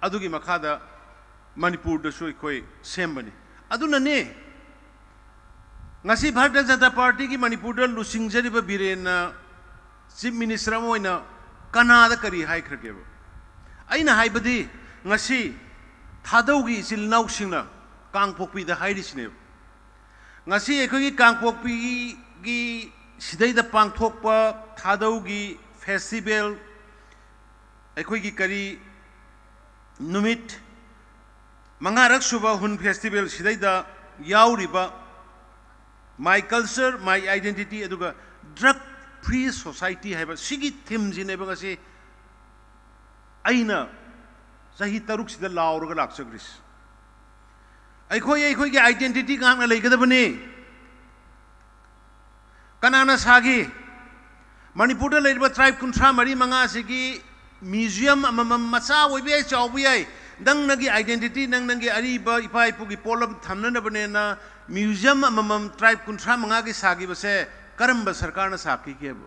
ꯑꯗꯨꯒꯤ ꯃꯈꯥꯗ ꯃꯅꯤꯄꯨꯔꯗꯁꯨ ꯑꯩꯈꯣꯏ ꯁꯦꯝꯕꯅꯤ꯫ ꯑꯗꯨꯅꯅꯦ ꯉꯁꯤ ꯚꯥꯔꯇꯤꯌ ꯖꯅꯇꯥ ꯄꯥꯔꯇꯤꯒꯤ ꯃꯅꯤꯄꯨꯔꯗ ꯂꯨꯆꯤꯡꯖꯔꯤꯕ ꯕꯤꯔꯦꯟꯅ ꯆꯤꯐ ꯃꯤꯅꯤꯁꯇꯔ ꯑꯃ ꯑꯣꯏꯅ ꯀꯅꯥꯗ ꯀꯔꯤ ꯍꯥꯏꯈ꯭ꯔꯒꯦꯕ? ꯑꯩꯅ ꯍꯥꯏꯕꯗꯤ ꯉꯁꯤ ꯊꯥꯗꯧꯒꯤ ꯏꯆꯤꯜ ꯏꯅꯥꯎꯁꯤꯡꯅ ꯀꯥꯡꯄꯣꯛꯄꯤꯗ ꯍꯥꯏꯔꯤꯁꯤꯅꯦꯕ꯫ ꯉꯁꯤ ꯑꯩꯈꯣꯏꯒꯤ ꯀꯥꯡꯄꯣꯛꯄꯤꯒꯤ ꯁꯤꯗꯩꯗ ꯄꯥꯡꯊꯣꯛꯄ ꯊꯥꯗꯧꯒꯤ ꯐꯦꯁꯇꯤꯚꯦꯜ, ꯑꯩꯈꯣꯏꯒꯤ ꯀꯔꯤ ꯅꯨꯃꯤꯠ ꯃꯉꯥꯔꯛ ꯁꯨꯕ ꯍꯨꯟ ꯐꯦꯁꯇꯤꯚꯦꯜ ꯁꯤꯗꯩꯗ ꯌꯥꯎꯔꯤꯕ My Culture, My Identity, ꯑꯗꯨꯒ Drug Free Society ꯍꯥꯏꯕ ꯁꯤꯒꯤ ꯊꯤꯝꯁꯤꯅꯦꯕ ꯉꯁꯤ ꯑꯩꯅ ꯆꯍꯤ ꯇꯔꯨꯛꯁꯤꯗ ꯂꯥꯎꯔꯒ ꯂꯥꯛꯆꯈ꯭ꯔꯤꯁꯤ꯫ ꯑꯩꯈꯣꯏ ꯑꯩꯈꯣꯏꯒꯤ identity ꯉꯥꯛꯅ ꯂꯩꯒꯗꯕꯅꯤ꯫ ꯀꯅꯥꯅ ꯁꯥꯈꯤ? ꯃꯅꯤꯄꯨꯔꯗ ꯂꯩꯔꯤꯕ tribe ꯀꯨꯟꯊ꯭ꯔꯥ ꯃꯔꯤ ꯃꯉꯥ ꯑꯁꯤꯒꯤ museum ꯑꯃꯃꯝ, ꯃꯆꯥ ꯑꯣꯏꯕ ꯌꯥꯏ, ꯆꯥꯎꯕ ꯌꯥꯏ, ꯅꯪ ꯅꯪꯒꯤ identity, ꯅꯪ ꯅꯪꯒꯤ ꯑꯔꯤꯕ ꯏꯄꯥ ꯏꯄꯨꯒꯤ ꯄꯣꯠꯂꯝ ꯊꯝꯅꯅꯕꯅꯦꯅ museum ꯑꯃꯃꯝ tribe ꯀꯨꯟꯊ꯭ꯔꯥ ꯃꯉꯥꯒꯤ ꯁꯥꯈꯤꯕꯁꯦ ꯀꯔꯝꯕ ꯁꯔꯀꯥꯔꯅ ꯁꯥꯈꯤꯒꯦꯕ?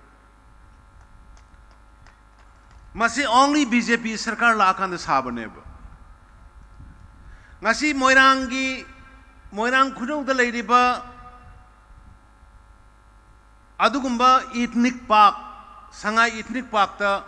ꯃꯁꯤ only BJP ꯁꯔꯀꯥꯔ ꯂꯥꯛꯑꯀꯥꯟꯗ ꯁꯥꯕꯅꯦꯕ꯫ ꯉꯁꯤ ꯃꯣꯏꯔꯥꯡꯒꯤ, ꯃꯣꯏꯔꯥꯡ ꯈꯨꯅꯧꯗ ꯂꯩꯔꯤꯕ ꯑꯗꯨꯒꯨꯝꯕ ethnic park, ꯁꯉꯥꯏ ethnic parkꯇ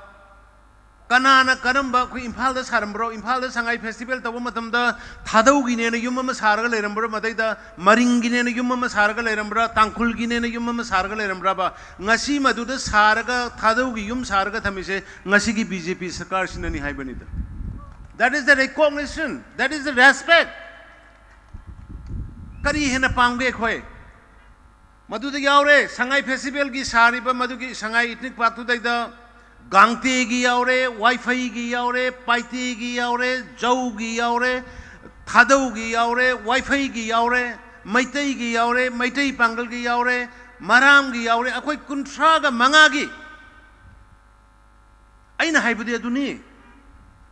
ꯀꯅꯥꯅ ꯀꯔꯝꯕ, ꯑꯩꯈꯣꯏ ꯏꯝꯐꯥꯜꯗ ꯁꯥꯔꯝꯕ꯭ꯔꯣ? ꯏꯝꯐꯥꯜꯗ ꯁꯉꯥꯏ festival ꯇꯧꯕ ꯃꯇꯝꯗ ꯊꯥꯗꯧꯒꯤꯅꯦꯅ ꯌꯨꯝ ꯑꯃ ꯁꯥꯔꯒ ꯂꯩꯔꯝꯕ꯭ꯔꯥ? ꯃꯗꯩꯗ ꯃꯔꯤꯡꯒꯤꯅꯦꯅ ꯌꯨꯝ ꯑꯃ ꯁꯥꯔꯒ ꯂꯩꯔꯝꯕ꯭ꯔꯥ? ꯇꯥꯡꯈꯨꯜꯒꯤꯅꯦꯅ ꯌꯨꯝ ꯑꯃ ꯁꯥꯔꯒ ꯂꯩꯔꯝꯕ꯭ꯔꯥꯕ? ꯉꯁꯤ ꯃꯗꯨꯗ ꯁꯥꯔꯒ, ꯊꯥꯗꯧꯒꯤ ꯌꯨꯝ ꯁꯥꯔꯒ ꯊꯝꯃꯤꯁꯦ ꯉꯁꯤꯒꯤ BJP ꯁꯔꯀꯥꯔꯁꯤꯅꯅꯤ ꯍꯥꯏꯕꯅꯤꯗ꯫ That is the recognition, that is the respect. ꯀꯔꯤ ꯍꯦꯟꯅ ꯄꯥꯝꯒꯦ ꯑꯩꯈꯣꯏ? ꯃꯗꯨꯗ ꯌꯥꯎꯔꯦ, ꯁꯉꯥꯏ festivalꯒꯤ ꯁꯥꯔꯤꯕ ꯃꯗꯨꯒꯤ ꯁꯉꯥꯏ ethnic parkꯇꯨꯗꯩꯗ ꯒꯥꯡꯇꯦꯒꯤ ꯌꯥꯎꯔꯦ, ꯋꯥꯏꯐꯩꯒꯤ ꯌꯥꯎꯔꯦ, ꯄꯥꯏꯇꯦꯒꯤ ꯌꯥꯎꯔꯦ, ꯖꯧꯒꯤ ꯌꯥꯎꯔꯦ, ꯊꯥꯗꯧꯒꯤ ꯌꯥꯎꯔꯦ, ꯋꯥꯏꯐꯩꯒꯤ ꯌꯥꯎꯔꯦ, ꯃꯩꯇꯩꯒꯤ ꯌꯥꯎꯔꯦ, ꯃꯩꯇꯩ ꯄꯥꯡꯒꯜꯒꯤ ꯌꯥꯎꯔꯦ, ꯃꯔꯥꯝꯒꯤ ꯌꯥꯎꯔꯦ, ꯑꯩꯈꯣꯏ ꯀꯨꯟꯊ꯭ꯔꯥꯒ ꯃꯉꯥꯒꯤ꯫ ꯑꯩꯅ ꯍꯥꯏꯕꯗꯤ ꯑꯗꯨꯅꯤ꯫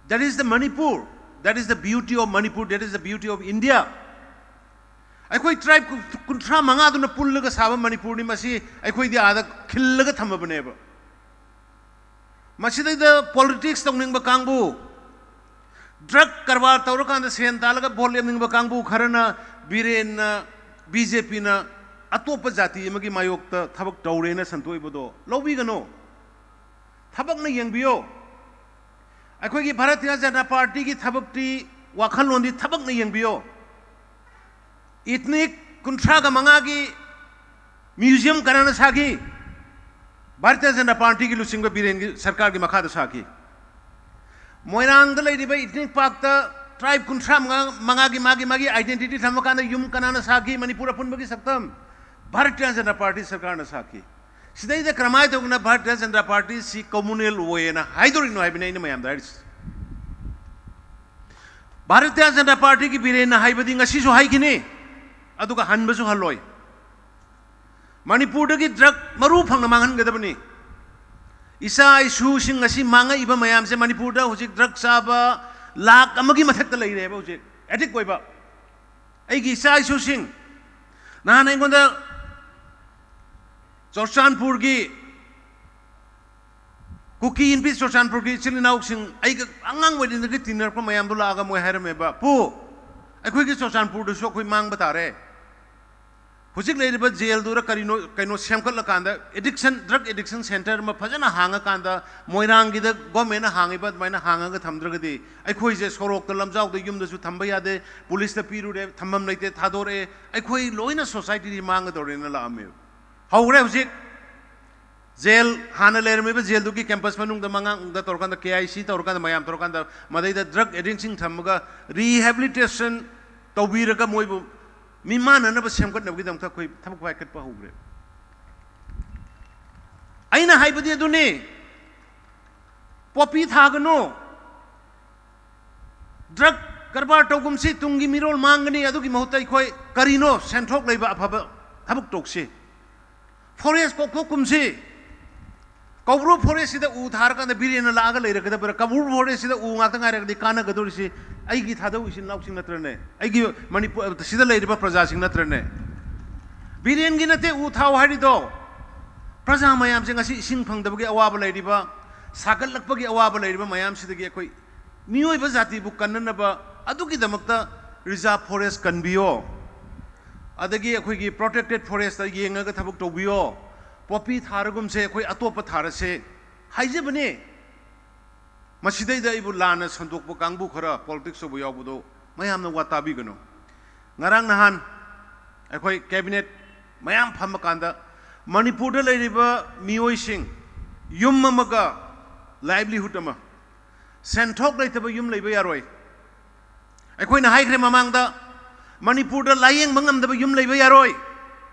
That is the Manipur, that is the beauty of Manipur, that is the beauty of India. ꯑꯩꯈꯣꯏ tribe ꯀꯨꯟꯊ꯭ꯔꯥ ꯃꯉꯥꯗꯨꯅ ꯄꯨꯜꯂꯒ ꯁꯥꯕ ꯃꯅꯤꯄꯨꯔꯅꯤ ꯃꯁꯤ꯫ ꯑꯩꯈꯣꯏꯗꯤ ꯑꯥꯗ ꯈꯤꯜꯂꯒ ꯊꯝꯃꯕꯅꯦꯕ꯫ ꯃꯁꯤꯗꯩꯗ politics ꯇꯧꯅꯤꯡꯕ ꯀꯥꯡꯕꯨ, drug ꯀꯔꯕꯥꯔ ꯇꯧꯔꯀꯥꯟꯗ ꯁꯦꯟ ꯇꯥꯜꯂꯒ vote ꯂꯦꯝꯅꯤꯡꯕ ꯀꯥꯡꯕꯨ ꯈꯔꯅ ꯕꯤꯔꯦꯟꯅ, BJPꯅ ꯑꯇꯣꯞꯄ ꯖꯥꯇꯤ ꯑꯃꯒꯤ ꯃꯥꯌꯣꯛꯇ ꯊꯕꯛ ꯇꯧꯔꯦꯅ ꯁꯟꯗꯣꯛꯏꯕꯗꯣ ꯂꯧꯕꯤꯒꯅꯨ꯫ ꯊꯕꯛꯅ ꯌꯦꯡꯕꯤꯌꯣ꯫ ꯑꯩꯈꯣꯏꯒꯤ ꯚꯥꯔꯇꯤꯌ ꯖꯅꯇꯥ ꯄꯥꯔꯇꯤꯒꯤ ꯊꯕꯛꯇꯤ, ꯋꯥꯈꯜꯂꯣꯟꯗꯤ ꯊꯕꯛꯅ ꯌꯦꯡꯕꯤꯌꯣ꯫ Ethnic ꯀꯨꯟꯊ꯭ꯔꯥꯒ ꯃꯉꯥꯒꯤ museum ꯀꯅꯥꯅ ꯁꯥꯈꯤ? ꯚꯥꯔꯇꯤꯌ ꯖꯅꯇꯥ ꯄꯥꯔꯇꯤꯒꯤ ꯂꯨꯆꯤꯡꯕ ꯕꯤꯔꯦꯟꯒꯤ ꯁꯔꯀꯥꯔꯒꯤ ꯃꯈꯥꯗ ꯁꯥꯈꯤ꯫ ꯃꯣꯏꯔꯥꯡꯗ ꯂꯩꯔꯤꯕ ethnic parkꯇ tribe ꯀꯨꯟꯊ꯭ꯔꯥ ꯃꯉꯥ, ꯃꯉꯥꯒꯤ ꯃꯥꯒꯤ ꯃꯥꯒꯤ identity ꯊꯝꯃꯀꯥꯟꯗ ꯌꯨꯝ ꯀꯅꯥꯅ ꯁꯥꯈꯤ? ꯃꯅꯤꯄꯨꯔ ꯑꯄꯨꯟꯕꯒꯤ ꯁꯛꯇꯝ ꯚꯥꯔꯇꯤꯌ ꯖꯅꯇꯥ ꯄꯥꯔꯇꯤ ꯁꯔꯀꯥꯔꯅ ꯁꯥꯈꯤ꯫ ꯁꯤꯗꯩꯗ ꯀꯔꯝꯍꯥꯏꯅ ꯇꯧꯗꯅ ꯚꯥꯔꯇꯤꯌ ꯖꯅꯇꯥ ꯄꯥꯔꯇꯤꯁꯤ communal ꯑꯣꯏꯌꯦꯅ ꯍꯥꯏꯗꯣꯔꯤꯅꯣ ꯍꯥꯏꯕꯅꯤ ꯑꯩꯅ ꯃꯌꯥꯝꯗ ꯍꯥꯏꯔꯤꯁꯤ꯫ ꯚꯥꯔꯇꯤꯌ ꯖꯅꯇꯥ ꯄꯥꯔꯇꯤꯒꯤ ꯕꯤꯔꯦꯟꯅ ꯍꯥꯏꯕꯗꯤ ꯉꯁꯤꯁꯨ ꯍꯥꯏꯈꯤꯅꯤ, ꯑꯗꯨꯒ ꯍꯟꯕꯁꯨ ꯍꯜꯂꯣꯏ꯫ ꯃꯅꯤꯄꯨꯔꯗꯒꯤ ꯗ꯭ꯔꯒ ꯃꯔꯨ ꯐꯪꯅ ꯃꯥꯡꯍꯟꯒꯗꯕꯅꯤ꯫ ꯏꯆꯥ ꯏꯁꯨꯁꯤꯡ ꯑꯁꯤ ꯃꯥꯡꯉꯛꯏꯕ ꯃꯌꯥꯝꯁꯦ, ꯃꯅꯤꯄꯨꯔꯗ ꯍꯧꯖꯤꯛ ꯗ꯭ꯔꯒ ꯆꯥꯕ ꯂꯥꯛ ꯑꯃꯒꯤ ꯃꯊꯛꯇ ꯂꯩꯔꯦꯕ ꯍꯧꯖꯤꯛ, ꯑꯦꯗꯤꯛ ꯑꯣꯏꯕ꯫ ꯑꯩꯒꯤ ꯏꯆꯥ ꯏꯁꯨꯁꯤꯡ, ꯅꯍꯥꯟ ꯑꯩꯉꯣꯟꯗ ꯆꯨꯔꯆꯥꯟꯄꯨꯔꯒꯤ, ꯀꯨꯀꯤ ꯏꯟꯄꯤ ꯆꯨꯔꯆꯥꯟꯄꯨꯔꯒꯤ ꯏꯆꯤꯜ ꯏꯅꯥꯎꯁꯤꯡ, ꯑꯩꯒ ꯑꯉꯥꯡ ꯑꯣꯏꯔꯤꯉꯩꯗꯒꯤ ꯇꯤꯟꯅꯔꯛꯄ ꯃꯌꯥꯝꯗꯣ ꯂꯥꯛꯑꯒ ꯃꯣꯏ ꯍꯥꯏꯔꯝꯃꯦꯕ, "ꯄꯨ, ꯑꯩꯈꯣꯏꯒꯤ ꯆꯨꯔꯆꯥꯟꯄꯨꯔꯗꯁꯨ ꯑꯩꯈꯣꯏ ꯃꯥꯡꯕ ꯇꯥꯔꯦ꯫ ꯍꯧꯖꯤꯛ ꯂꯩꯔꯤꯕ ꯖꯦꯜꯗꯨꯗ ꯀꯔꯤꯅꯣ, ꯀꯩꯅꯣ ꯁꯦꯝꯒꯠꯂꯀꯥꯟꯗ, ꯑꯦꯗꯤꯛꯁꯟ, ꯗ꯭ꯔꯒ ꯑꯦꯗꯤꯛꯁꯟ ꯁꯦꯟꯇꯔ ꯑꯃ ꯐꯖꯅ ꯍꯥꯡꯉꯀꯥꯟꯗ, ꯃꯣꯏꯔꯥꯡꯒꯤꯗ ꯒꯣꯔꯃꯦꯟꯅ ꯍꯥꯡꯉꯤꯕ ꯑꯗꯨꯃꯥꯏꯅ ꯍꯥꯡꯉꯒ ꯊꯝꯗ꯭ꯔꯒꯗꯤ, ꯑꯩꯈꯣꯏꯁꯦ ꯁꯣꯔꯣꯛꯇ, ꯂꯝꯖꯥꯎꯗ, ꯌꯨꯝꯗꯁꯨ ꯊꯝꯕ ꯌꯥꯗꯦ, ꯄꯨꯂꯤꯁꯇ ꯄꯤꯔꯨꯔꯦ, ꯊꯝꯐꯝ ꯂꯩꯇꯦ, ꯊꯥꯗꯣꯔꯛꯑꯦ, ꯑꯩꯈꯣꯏ ꯂꯣꯏꯅ ꯁꯣꯁꯥꯏꯇꯤꯗꯤ ꯃꯥꯡꯒꯗꯧꯔꯦꯅ" ꯂꯥꯛꯑꯝꯃꯦꯕ꯫ ꯍꯧꯔꯦ ꯍꯧꯖꯤꯛ꯫ ꯖꯦꯜ, ꯍꯥꯟꯅ ꯂꯩꯔꯝꯃꯤꯕ ꯖꯦꯜꯗꯨꯒꯤ ꯀꯦꯝꯄꯁ ꯃꯅꯨꯡꯗ ꯃꯉꯥꯡꯗ ꯇꯧꯔꯀꯥꯟꯗ, ꯀꯦ ꯑꯥꯏ ꯁꯤ ꯇꯧꯔꯀꯥꯟꯗ, ꯃꯌꯥꯝ ꯇꯧꯔꯀꯥꯟꯗ, ꯃꯗꯩꯗ ꯗ꯭ꯔꯒ ꯑꯦꯗꯤꯛꯁꯤꯡ ꯊꯝꯃꯒ ꯔꯤꯍꯦꯕꯤꯂꯤꯇꯦꯁꯟ ꯇꯧꯕꯤꯔꯒ ꯃꯣꯏꯕꯨ ꯃꯤꯃꯥꯟꯅꯅꯕ ꯁꯦꯝꯒꯠꯅꯕꯒꯤꯗꯃꯛꯇ ꯑꯩꯈꯣꯏ ꯊꯕꯛ ꯄꯥꯏꯈꯠꯄ ꯍꯧꯈ꯭ꯔꯦ꯫ ꯑꯩꯅ ꯍꯥꯏꯕꯗꯤ ꯑꯗꯨꯅꯤ, ꯄꯣꯄꯤ ꯊꯥꯒꯅꯨ, ꯗ꯭ꯔꯒ ꯀꯔꯕꯥꯔ ꯇꯧꯒꯨꯝꯁꯤ, ꯇꯨꯡꯒꯤ ꯃꯤꯔꯣꯜ ꯃꯥꯡꯒꯅꯤ꯫ ꯑꯗꯨꯒꯤ ꯃꯍꯨꯠꯇ ꯑꯩꯈꯣꯏ ꯀꯔꯤꯅꯣ ꯁꯦꯟꯊꯣꯛ ꯂꯩꯕ ꯑꯐꯕ ꯊꯕꯛ ꯇꯧꯁꯤ꯫ ꯐꯣꯔꯦꯁ ꯀꯣꯛꯊꯣꯛꯀꯨꯝꯁꯤ꯫ ꯀꯧꯕ꯭ꯔꯨ ꯐꯣꯔꯦꯁꯁꯤꯗ ꯎ ꯊꯥꯔꯀꯥꯟꯗ ꯕꯤꯔꯦꯟꯅ ꯂꯥꯛꯑꯒ ꯂꯩꯔꯒꯗꯕ꯭ꯔꯥ? ꯀꯧꯕ꯭ꯔꯨ ꯐꯣꯔꯦꯁꯁꯤꯗ ꯎ ꯉꯥꯛꯇ ꯉꯥꯏꯔꯒꯗꯤ ꯀꯥꯟꯅꯒꯗꯧꯔꯤꯁꯤ ꯑꯩꯒꯤ ꯊꯥꯗꯧ ꯏꯆꯤꯟ ꯏꯅꯥꯎꯁꯤꯡ ꯅꯠꯇ꯭ꯔꯅꯦ? ꯑꯩꯒꯤ ꯃꯅꯤꯄꯨꯔ, ꯁꯤꯗ ꯂꯩꯔꯤꯕ ꯄ꯭ꯔꯖꯥꯁꯤꯡ ꯅꯠꯇ꯭ꯔꯅꯦ? ꯕꯤꯔꯦꯟꯒꯤ ꯅꯠꯇꯦ ꯎ ꯊꯥꯎ ꯍꯥꯏꯔꯤꯗꯣ꯫ ꯄ꯭ꯔꯖꯥ ꯃꯌꯥꯝꯁꯦ ꯉꯁꯤ ꯏꯁꯤꯡ ꯐꯪꯗꯕꯒꯤ ꯑꯋꯥꯕ ꯂꯩꯔꯤꯕ, ꯁꯥꯒꯠꯂꯛꯄꯒꯤ ꯑꯋꯥꯕ ꯂꯩꯔꯤꯕ ꯃꯌꯥꯝꯁꯤꯗꯒꯤ ꯑꯩꯈꯣꯏ ꯃꯤꯑꯣꯏꯕ ꯖꯥꯇꯤꯕꯨ ꯀꯟꯅꯅꯕ ꯑꯗꯨꯒꯤꯗꯃꯛꯇ ꯔꯤꯖꯥꯔꯚ ꯐꯣꯔꯦꯁ ꯀꯟꯕꯤꯌꯣ, ꯑꯗꯒꯤ ꯑꯩꯈꯣꯏꯒꯤ ꯄ꯭ꯔꯣꯇꯦꯛꯇꯦꯗ ꯐꯣꯔꯦꯁꯇ ꯌꯦꯡꯉꯒ ꯊꯕꯛ ꯇꯧꯕꯤꯌꯣ, ꯄꯣꯄꯤ ꯊꯥꯔꯒꯨꯝꯁꯦ, ꯑꯩꯈꯣꯏ ꯑꯇꯣꯞꯄ ꯊꯥꯔꯁꯦ ꯍꯥꯏꯖꯕꯅꯦ꯫ ꯃꯁꯤꯗꯩꯗ ꯑꯩꯕꯨ ꯂꯥꯟꯅ ꯁꯟꯗꯣꯛꯄ ꯀꯥꯡꯕꯨ ꯈꯔ, ꯄꯣꯂꯤꯇꯤꯛꯁ ꯇꯧꯕ ꯌꯥꯎꯕꯗꯣ, ꯃꯌꯥꯝꯅ ꯋꯥ ꯇꯥꯕꯤꯒꯅꯨ꯫ ꯉꯔꯥꯡ ꯅꯍꯥꯟ ꯑꯩꯈꯣꯏ ꯀꯦꯕꯤꯅꯦꯠ ꯃꯌꯥꯝ ꯐꯝꯃꯀꯥꯟꯗ ꯃꯅꯤꯄꯨꯔꯗ ꯂꯩꯔꯤꯕ ꯃꯤꯑꯣꯏꯁꯤꯡ ꯌꯨꯝ ꯑꯃꯒ ꯂꯥꯏꯚꯂꯤꯍꯨꯗ ꯑꯃ, ꯁꯦꯟꯊꯣꯛ ꯂꯩꯇꯕ ꯌꯨꯝ ꯂꯩꯕ ꯌꯥꯔꯣꯏ꯫ ꯑꯩꯈꯣꯏꯅ ꯍꯥꯏꯈ꯭ꯔꯦ ꯃꯃꯥꯡꯗ, ꯃꯅꯤꯄꯨꯔꯗ ꯂꯥꯌꯦꯡꯕ ꯉꯝꯗꯕ ꯌꯨꯝ ꯂꯩꯕ ꯌꯥꯔꯣꯏ꯫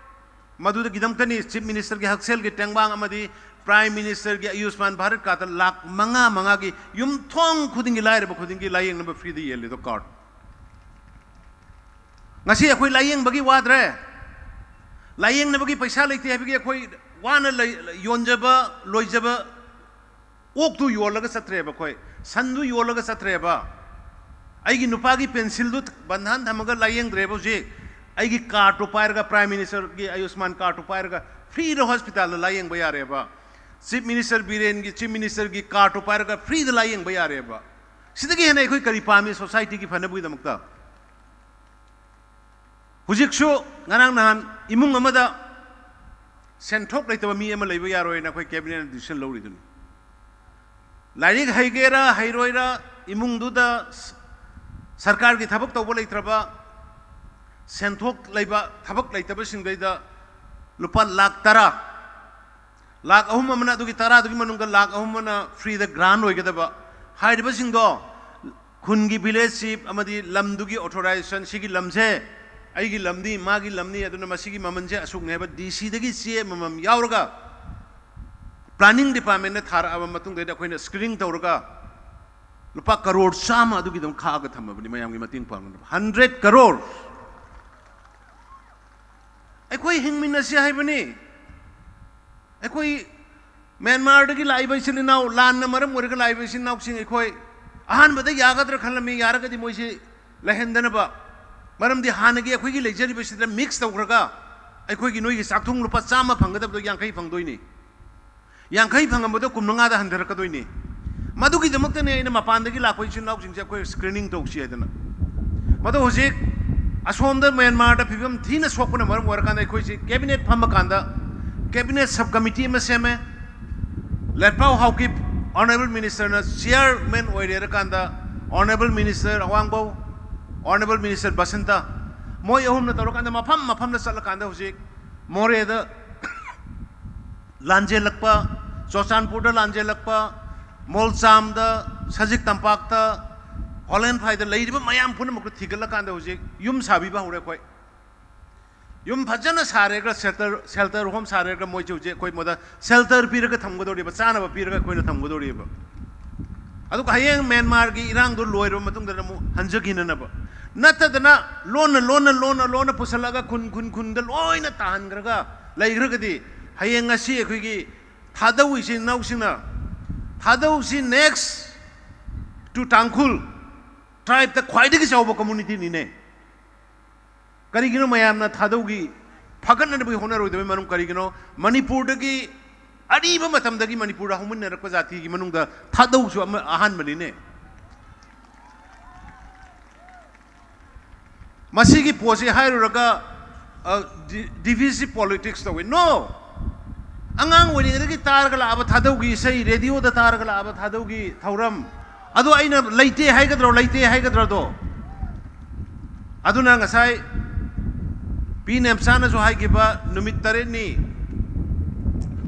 ꯃꯗꯨꯗꯒꯤꯗꯃꯛꯇꯅꯤ ꯆꯤꯐ ꯃꯤꯅꯤꯁꯇꯔꯒꯤ ꯍꯛꯁꯦꯜꯒꯤ ꯇꯦꯡꯕꯥꯡ ꯑꯃꯗꯤ ꯄ꯭ꯔꯥꯏꯝ ꯃꯤꯅꯤꯁꯇꯔꯒꯤ ꯑꯌꯨꯁꯃꯥꯟ ꯚꯥꯔꯠ ꯀꯥꯔꯗꯇ ꯂꯥꯛ ꯃꯉꯥ ꯃꯉꯥꯒꯤ ꯌꯨꯝꯊꯣꯡ ꯈꯨꯗꯤꯡꯒꯤ, ꯂꯥꯏꯔꯕ ꯈꯨꯗꯤꯡꯒꯤ ꯂꯥꯏꯌꯦꯡꯅꯕ ꯐ꯭ꯔꯤꯗ ꯌꯦꯜꯂꯤꯗꯣ ꯀꯥꯔꯗ꯫ ꯉꯁꯤ ꯑꯩꯈꯣꯏ ꯂꯥꯏꯌꯦꯡꯕꯒꯤ ꯋꯥꯗ꯭ꯔꯦ, ꯂꯥꯏꯌꯦꯡꯅꯕꯒꯤ ꯄꯩꯁꯥ ꯂꯩꯇꯦ ꯍꯥꯏꯕꯒꯤ ꯑꯩꯈꯣꯏ ꯋꯥꯅ ꯂꯩ-, ꯌꯣꯟꯖꯕ, ꯂꯣꯏꯖꯕ ꯑꯣꯛꯇꯨ ꯌꯣꯜꯂꯒ ꯆꯠꯇ꯭ꯔꯦꯕ ꯑꯩꯈꯣꯏ, ꯁꯟꯗꯨ ꯌꯣꯜꯂꯒ ꯆꯠꯇ꯭ꯔꯦꯕ꯫ ꯑꯩꯒꯤ ꯅꯨꯄꯥꯒꯤ ꯄꯦꯟꯁꯤꯜꯗꯨ ꯕꯟꯙꯥꯟ ꯊꯝꯃꯒ ꯂꯥꯏꯌꯦꯡꯗ꯭ꯔꯦꯕ ꯍꯧꯖꯤꯛ꯫ ꯑꯩꯒꯤ ꯀꯥꯔꯗꯇꯨ ꯄꯥꯏꯔꯒ, ꯄ꯭ꯔꯥꯏꯝ ꯃꯤꯅꯤꯁꯇꯔꯒꯤ ꯑꯌꯨꯁꯃꯥꯟ ꯀꯥꯔꯗꯇꯨ ꯄꯥꯏꯔꯒ ꯐ꯭ꯔꯤꯗ ꯍꯣꯁꯄꯤꯇꯥꯜꯗ ꯂꯥꯏꯌꯦꯡꯕ ꯌꯥꯔꯦꯕ꯫ ꯆꯤꯐ ꯃꯤꯅꯤꯁꯇꯔ ꯕꯤꯔꯦꯟꯒꯤ, ꯆꯤꯐ ꯃꯤꯅꯤꯁꯇꯔꯒꯤ ꯀꯥꯔꯗꯇꯨ ꯄꯥꯏꯔꯒ ꯐ꯭ꯔꯤꯗ ꯂꯥꯏꯌꯦꯡꯕ ꯌꯥꯔꯦꯕ꯫ ꯁꯤꯗꯒꯤ ꯍꯦꯟꯅ ꯑꯩꯈꯣꯏ ꯀꯔꯤ ꯄꯥꯝꯃꯤ ꯁꯣꯁꯥꯏꯇꯤꯒꯤ ꯐꯅꯕꯒꯤꯗꯃꯛꯇ? ꯍꯧꯖꯤꯛꯁꯨ ꯉꯔꯥꯡ ꯅꯍꯥꯟ ꯏꯃꯨꯡ ꯑꯃꯗ ꯁꯦꯟꯊꯣꯛ ꯂꯩꯇꯕ ꯃꯤ ꯑꯃ ꯂꯩꯕ ꯌꯥꯔꯣꯏꯅ ꯑꯩꯈꯣꯏ ꯀꯦꯕꯤꯅꯦꯠꯅ ꯗꯤꯁꯤꯖꯟ ꯂꯧꯔꯤꯗꯨꯅꯤ꯫ ꯂꯥꯏꯔꯤꯛ ꯍꯩꯒꯦꯔꯥ ꯍꯩꯔꯣꯏꯔꯥ, ꯏꯃꯨꯡꯗꯨꯗ ꯁ-, ꯁꯔꯀꯥꯔꯒꯤ ꯊꯕꯛ ꯇꯧꯕ ꯂꯩꯇ꯭ꯔꯕ, ꯁꯦꯟꯊꯣꯛ ꯂꯩꯕ ꯊꯕꯛ ꯂꯩꯇꯕꯁꯤꯡꯗꯩꯗ ꯂꯨꯄꯥ ꯂꯥꯛ ꯇꯔꯥ, ꯂꯥꯛ ꯑꯍꯨꯝ ꯑꯃꯅ, ꯑꯗꯨꯒꯤ ꯇꯔꯥꯗꯨꯒꯤ ꯃꯅꯨꯡꯗ ꯂꯥꯛ ꯑꯍꯨꯝ ꯑꯃꯅ ꯐ꯭ꯔꯤꯗ ꯒ꯭ꯔꯥꯟ ꯑꯣꯏꯒꯗꯕ꯫ ꯍꯥꯏꯔꯤꯕꯁꯤꯡꯗꯣ ꯈꯨꯟꯒꯤ ꯚꯤꯂꯦꯖ ꯆꯤꯐ ꯑꯃꯗꯤ ꯂꯝꯗꯨꯒꯤ ꯑꯣꯊꯣꯔꯥꯏꯖꯦꯁꯟ, ꯁꯤꯒꯤ ꯂꯝꯁꯦ ꯑꯩꯒꯤ ꯂꯝꯅꯤ, ꯃꯥꯒꯤ ꯂꯝꯅꯤ, ꯑꯗꯨꯅ ꯃꯁꯤꯒꯤ ꯃꯃꯜꯁꯦ ꯑꯁꯨꯛꯅꯦ ꯍꯥꯏꯕ ꯗꯤ ꯁꯤꯗꯒꯤ ꯆꯦ ꯑꯃꯃꯝ ꯌꯥꯎꯔꯒ ꯄ꯭ꯂꯥꯅꯤꯡ ꯗꯤꯄꯥꯔꯠꯃꯦꯟꯠꯅ ꯊꯥꯔꯛꯑꯕ ꯃꯇꯨꯡꯗꯩꯗ ꯑꯩꯈꯣꯏꯅ ꯁ꯭ꯀ꯭ꯔꯤꯅꯤꯡ ꯇꯧꯔꯒ ꯂꯨꯄꯥ ꯀꯔꯣꯔ ꯆꯥꯝꯃ ꯑꯗꯨꯒꯤꯗꯃꯛ ꯈꯥꯛꯑꯒ ꯊꯝꯃꯕꯅꯤ, ꯃꯌꯥꯝꯒꯤ ꯃꯇꯦꯡ ꯄꯥꯡꯅꯅꯕ꯫ ꯍꯟꯗ꯭ꯔꯦꯠ ꯀꯔꯣꯔ꯫ ꯑꯩꯈꯣꯏ ꯍꯤꯡꯃꯤꯟꯅꯁꯤ ꯍꯥꯏꯕꯅꯤ꯫ ꯑꯩꯈꯣꯏ ꯃ꯭ꯌꯥꯟꯃꯥꯔꯗꯒꯤ ꯂꯥꯛꯏꯕ ꯏꯆꯤꯜ ꯏꯅꯥꯎ, ꯂꯥꯟꯅ ꯃꯔꯝ ꯑꯣꯏꯔꯒ ꯂꯥꯛꯏꯕ ꯏꯆꯤꯜ ꯏꯅꯥꯎꯁꯤꯡ, ꯑꯩꯈꯣꯏ ꯑꯍꯥꯟꯕꯗ ꯌꯥꯒꯗ꯭ꯔꯥ ꯈꯜꯂꯝꯃꯤ, ꯌꯥꯔꯒꯗꯤ ꯃꯣꯏꯁꯤ ꯂꯩꯍꯟꯗꯅꯕ꯫ ꯃꯔꯝꯗꯤ ꯍꯥꯟꯅꯒꯤ ꯑꯩꯈꯣꯏꯒꯤ ꯂꯩꯖꯔꯤꯕꯁꯤꯗ ꯃꯤꯛꯁ ꯇꯧꯈ꯭ꯔꯒ ꯑꯩꯈꯣꯏꯒꯤ ꯅꯣꯏꯒꯤ ꯆꯥꯛꯊꯨꯡ ꯂꯨꯄꯥ ꯆꯥꯝꯃ ꯐꯪꯒꯗꯕꯗꯣ ꯌꯥꯡꯈꯩ ꯐꯪꯗꯣꯏꯅꯤ, ꯌꯥꯡꯈꯩ ꯐꯪꯉꯝꯕꯗꯣ ꯀꯨꯟꯃꯉꯥꯗ ꯍꯟꯊꯔꯛꯀꯗꯣꯏꯅꯤ꯫ ꯃꯗꯨꯒꯤꯗꯃꯛꯇꯅꯦ ꯑꯩꯅ ꯃꯄꯥꯟꯗꯒꯤ ꯂꯥꯛꯄ ꯏꯆꯤꯜ ꯏꯅꯥꯎꯁꯤꯡꯁꯦ ꯑꯩꯈꯣꯏ ꯁ꯭ꯀ꯭ꯔꯤꯅꯤꯡ ꯇꯧꯁꯤ ꯍꯥꯏꯗꯅ꯫ ꯃꯗꯣ ꯍꯧꯖꯤꯛ ꯑꯁꯣꯝꯗ ꯃ꯭ꯌꯥꯟꯃꯥꯔꯗ ꯐꯤꯕꯝ ꯊꯤꯅ ꯁꯣꯛꯄꯅ ꯃꯔꯝ ꯑꯣꯏꯔꯀꯥꯟꯗ ꯑꯩꯈꯣꯏꯁꯤ ꯀꯦꯕꯤꯅꯦꯠ ꯐꯝꯕ ꯀꯥꯟꯗ ꯀꯦꯕꯤꯅꯦꯠ ꯁꯕ ꯀꯃꯤꯇꯤ ꯑꯃ ꯁꯦꯝꯃꯦ꯫ ꯂꯦꯠꯄꯥꯎ ꯍꯥꯎꯀꯤꯞ ꯑꯣꯅꯔꯦꯕꯜ ꯃꯤꯅꯤꯁꯇꯔꯅ ꯆꯤꯌꯔꯃꯦꯟ ꯑꯣꯏꯔꯦꯔꯀꯥꯟꯗ, honourable minister Awangbow, honourable minister Basanta, ꯃꯣꯏ ꯑꯍꯨꯝꯅ ꯇꯧꯔꯀꯥꯟꯗ ꯃꯐꯝ ꯃꯐꯝꯗ ꯆꯠꯂꯀꯥꯟꯗ ꯍꯧꯖꯤꯛ ꯃꯣꯔꯦꯗ ꯂꯥꯟꯖꯦꯜꯂꯛꯄ, ꯆꯨꯔꯆꯥꯟꯄꯨꯔꯗ ꯂꯥꯟꯖꯦꯜꯂꯛꯄ, ꯃꯣꯜꯆꯥꯝꯗ, ꯁꯖꯤꯛ ꯇꯝꯄꯥꯛꯇ, ꯍꯣꯂꯦꯟꯐꯥꯏꯗ ꯂꯩꯔꯤꯕ ꯃꯌꯥꯝ ꯄꯨꯝꯅꯃꯛꯇ ꯊꯤꯒꯠꯂꯀꯥꯟꯗ ꯍꯧꯖꯤꯛ ꯌꯨꯝ ꯁꯥꯕꯤꯕ ꯍꯧꯔꯦ ꯑꯩꯈꯣꯏ꯫ ꯌꯨꯝ ꯐꯖꯅ ꯁꯥꯔꯦꯒ, ꯁꯦꯜꯇꯔ, ꯁꯦꯜꯇꯔ ꯍꯣꯝ ꯁꯥꯔꯦꯒ, ꯃꯣꯏꯁꯦ ꯍꯧꯖꯤꯛ ꯑꯩꯈꯣꯏ ꯃꯣꯏꯗ ꯁꯦꯜꯇꯔ ꯄꯤꯔꯒ ꯊꯝꯒꯗꯧꯔꯤꯕ, ꯆꯥꯅꯕ ꯄꯤꯔꯒ ꯑꯩꯈꯣꯏꯅ ꯊꯝꯒꯗꯧꯔꯤꯕ꯫ ꯑꯗꯨꯒ ꯍꯌꯦꯡ ꯃ꯭ꯌꯥꯟꯃꯥꯔꯒꯤ ꯏꯔꯥꯡꯗꯣ ꯂꯣꯏꯔꯕ ꯃꯇꯨꯡꯗ ꯑꯃꯨꯛ ꯍꯟꯖꯈꯤꯅꯅꯕ, ꯅꯠꯇꯗꯅ ꯂꯣꯟꯅ ꯂꯣꯟꯅ ꯂꯣꯟꯅ ꯂꯣꯟꯅ ꯄꯨꯁꯜꯂꯒ ꯈꯨꯟ ꯈꯨꯟ ꯈꯨꯟꯗ ꯂꯣꯏꯅ ꯇꯥꯍꯟꯈ꯭ꯔꯒ ꯂꯩꯈ꯭ꯔꯒꯗꯤ, ꯍꯌꯦꯡ ꯉꯁꯤ ꯑꯩꯈꯣꯏꯒꯤ ꯊꯥꯗꯧ ꯏꯆꯤꯟ ꯏꯅꯥꯎꯁꯤꯡꯅ, ꯊꯥꯗꯧꯁꯤ next to ꯇꯥꯡꯈꯨꯜ tribeꯇ ꯈ꯭ꯋꯥꯏꯗꯒꯤ ꯆꯥꯎꯕ communityꯅꯤꯅꯦ꯫ ꯀꯔꯤꯒꯤꯅꯣ ꯃꯌꯥꯝꯅ ꯊꯥꯗꯧꯒꯤ ꯐꯒꯠꯅꯅꯕꯒꯤ ꯍꯣꯠꯅꯔꯣꯏꯗꯕꯒꯤ ꯃꯔꯝ ꯀꯔꯤꯒꯤꯅꯣ? ꯃꯅꯤꯄꯨꯔꯗꯒꯤ, ꯑꯔꯤꯕ ꯃꯇꯝꯗꯒꯤ ꯃꯅꯤꯄꯨꯔꯗ ꯍꯧꯃꯤꯟꯅꯔꯛꯄ ꯖꯥꯇꯤꯒꯤ ꯃꯅꯨꯡꯗ ꯊꯥꯗꯧꯁꯨ ꯑꯃ ꯑꯍꯥꯟꯕꯅꯤꯅꯦ꯫ ꯃꯁꯤꯒꯤ ꯄꯣꯠꯁꯤ ꯍꯥꯏꯔꯨꯔꯒ, ꯑ, ꯗꯤ-, divisive politics ꯇꯧꯋꯤ꯫ No! ꯑꯉꯥꯡ ꯑꯣꯏꯔꯤꯉꯩꯗꯒꯤ ꯇꯥꯔꯒ ꯂꯥꯛꯑꯕ ꯊꯥꯗꯧꯒꯤ ꯏꯁꯩ, radioꯗ ꯇꯥꯔꯒ ꯂꯥꯛꯑꯕ ꯊꯥꯗꯧꯒꯤ ꯊꯧꯔꯝ, ꯑꯗꯣ ꯑꯩꯅ ꯂꯩꯇꯦ ꯍꯥꯏꯒꯗ꯭ꯔꯣ, ꯂꯩꯇꯦ ꯍꯥꯏꯒꯗ꯭ꯔꯣ ꯑꯗꯣ? ꯑꯗꯨꯅ ꯉꯁꯥꯏ ꯄꯤ ꯅꯦꯝꯆꯥꯅꯁꯨ ꯍꯥꯏꯈꯤꯕ ꯅꯨꯃꯤꯠ ꯇꯔꯦꯠꯅꯤ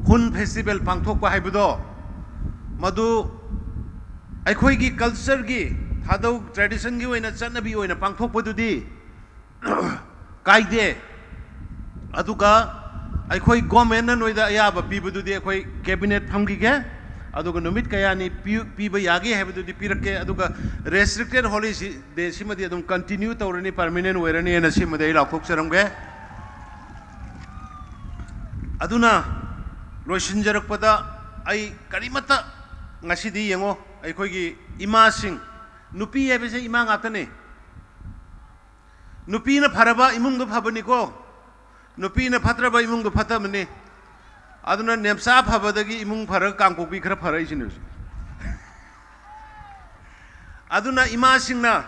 ꯍꯨꯟ festival ꯄꯥꯡꯊꯣꯛꯄ ꯍꯥꯏꯕꯗꯣ, ꯃꯗꯨ ꯑꯩꯈꯣꯏꯒꯤ cultureꯒꯤ, ꯊꯥꯗꯧ traditionꯒꯤ ꯑꯣꯏꯅ, ꯆꯠꯅꯕꯤ ꯑꯣꯏꯅ ꯄꯥꯡꯊꯣꯛꯄꯗꯨꯗꯤ ꯀꯥꯏꯗꯦ꯫ ꯑꯗꯨꯒ ꯑꯩꯈꯣꯏ governmentꯅ ꯅꯣꯏꯗ ꯑꯌꯥꯕ ꯄꯤꯕꯗꯨꯗꯤ ꯑꯩꯈꯣꯏ cabinet ꯐꯝꯈꯤꯒꯦ, ꯑꯗꯨꯒ ꯅꯨꯃꯤꯠ ꯀꯌꯥꯅꯤ ꯄꯤ-, ꯄꯤꯕ ꯌꯥꯒꯦ ꯍꯥꯏꯕꯗꯨꯗꯤ ꯄꯤꯔꯛꯀꯦ꯫ ꯑꯗꯨꯒ restricted holiday ꯁꯤꯃꯗꯤ ꯑꯗꯨꯝ continue ꯇꯧꯔꯅꯤ, permanent ꯑꯣꯏꯔꯅꯤ ꯍꯥꯏꯅ ꯁꯤꯃꯗꯤ ꯑꯩ ꯂꯥꯎꯊꯣꯛꯆꯔꯝꯒꯦ꯫ ꯑꯗꯨꯅ ꯂꯣꯏꯁꯤꯟꯖꯔꯛꯄꯗ ꯑꯩ ꯀꯔꯤꯃꯠꯇ, ꯉꯁꯤꯗꯤ ꯌꯦꯡꯉꯣ, ꯑꯩꯈꯣꯏꯒꯤ ꯏꯃꯥꯁꯤꯡ, ꯅꯨꯄꯤ ꯍꯥꯏꯕꯁꯦ ꯏꯃꯥ ꯉꯥꯛꯇꯅꯤ꯫ ꯅꯨꯄꯤꯅ ꯐꯔꯕ ꯏꯃꯨꯡꯗꯣ ꯐꯕꯅꯤꯀꯣ, ꯅꯨꯄꯤꯅ ꯐꯠꯇ꯭ꯔꯕ ꯏꯃꯨꯡꯗꯣ ꯐꯠꯇꯕꯅꯤ꯫ ꯑꯗꯨꯅ ꯅꯦꯝꯆꯥ ꯐꯕꯗꯒꯤ ꯏꯃꯨꯡ ꯐꯔꯒ ꯀꯥꯡꯄꯣꯛꯄꯤ ꯈꯔ ꯐꯔꯛꯏꯁꯤꯅꯦ ꯍꯧꯖꯤꯛ꯫ ꯑꯗꯨꯅ ꯏꯃꯥꯁꯤꯡꯅ,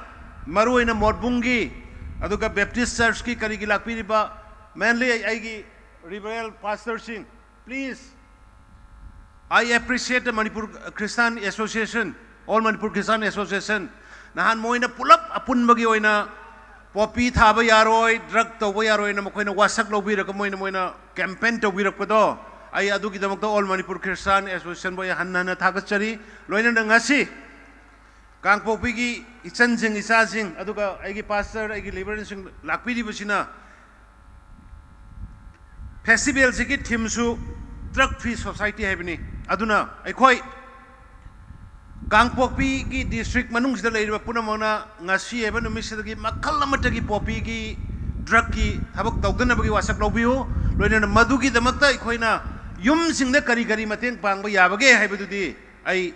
ꯃꯔꯨꯑꯣꯏꯅ ꯃꯣꯠꯕꯨꯡꯒꯤ, ꯑꯗꯨꯒ Baptist Churchꯀꯤ ꯀꯔꯤꯒꯤ ꯂꯥꯛꯄꯤꯔꯤꯕ, mainly ꯑꯩꯒꯤ reverend pastorꯁꯤꯡ, please, I appreciate the Manipur Christian Association, All Manipur Christian Association꯫ ꯅꯍꯥꯟ ꯃꯣꯏꯅ ꯄꯨꯂꯞ ꯑꯄꯨꯟꯕꯒꯤ ꯑꯣꯏꯅ poppy ꯊꯥꯕ ꯌꯥꯔꯣꯏ, drug ꯇꯧꯕ ꯌꯥꯔꯣꯏꯅ ꯃꯈꯣꯏꯅ ꯋꯥꯁꯛ ꯂꯧꯕꯤꯔꯒ ꯃꯣꯏꯅ, ꯃꯣꯏꯅ campaign ꯇꯧꯕꯤꯔꯛꯄꯗꯣ, ꯑꯩ ꯑꯗꯨꯒꯤꯗꯃꯛꯇ All Manipur Christian Associationꯕꯨ ꯑꯩ ꯍꯟꯅ ꯍꯟꯅ ꯊꯥꯒꯠꯆꯔꯤ꯫ ꯂꯣꯏꯅꯅ ꯉꯁꯤ ꯀꯥꯡꯄꯣꯛꯄꯤꯒꯤ ꯏꯆꯟꯁꯤꯡ, ꯏꯆꯥꯁꯤꯡ, ꯑꯗꯨꯒ ꯑꯩꯒꯤ pastor, ꯑꯩꯒꯤ reverendꯁꯤꯡ ꯂꯥꯛꯄꯤꯔꯤꯕꯁꯤꯅ ꯐꯦꯁꯇꯤꯚꯦꯜꯁꯤꯒꯤ ꯊꯤꯝꯁꯨ ꯗ꯭ꯔꯒ ꯐ꯭ꯔꯤ ꯁꯣꯁꯥꯏꯇꯤ ꯍꯥꯏꯕꯅꯤ꯫ ꯑꯗꯨꯅ ꯑꯩꯈꯣꯏ ꯀꯥꯡꯄꯣꯛꯄꯤꯒꯤ ꯗꯤꯁꯇ꯭ꯔꯤꯛ ꯃꯅꯨꯡꯁꯤꯗ ꯂꯩꯔꯤꯕ ꯄꯨꯝꯅꯃꯛꯅ ꯉꯁꯤ ꯍꯥꯏꯕ ꯅꯨꯃꯤꯠꯁꯤꯗꯒꯤ ꯃꯈꯜ ꯑꯃꯠꯇꯒꯤ ꯄꯣꯄꯤꯒꯤ ꯗ꯭ꯔꯒꯀꯤ ꯊꯕꯛ ꯇꯧꯗꯅꯕꯒꯤ ꯋꯥꯁꯛ ꯂꯧꯕꯤꯌꯨ꯫ ꯂꯣꯏꯅꯅ ꯃꯗꯨꯒꯤꯗꯃꯛꯇ ꯑꯩꯈꯣꯏꯅ ꯌꯨꯝꯁꯤꯡꯗ ꯀꯔꯤ ꯀꯔꯤ ꯃꯇꯦꯡ ꯄꯥꯡꯕ ꯌꯥꯕꯒꯦ ꯍꯥꯏꯕꯗꯨꯗꯤ ꯑꯩ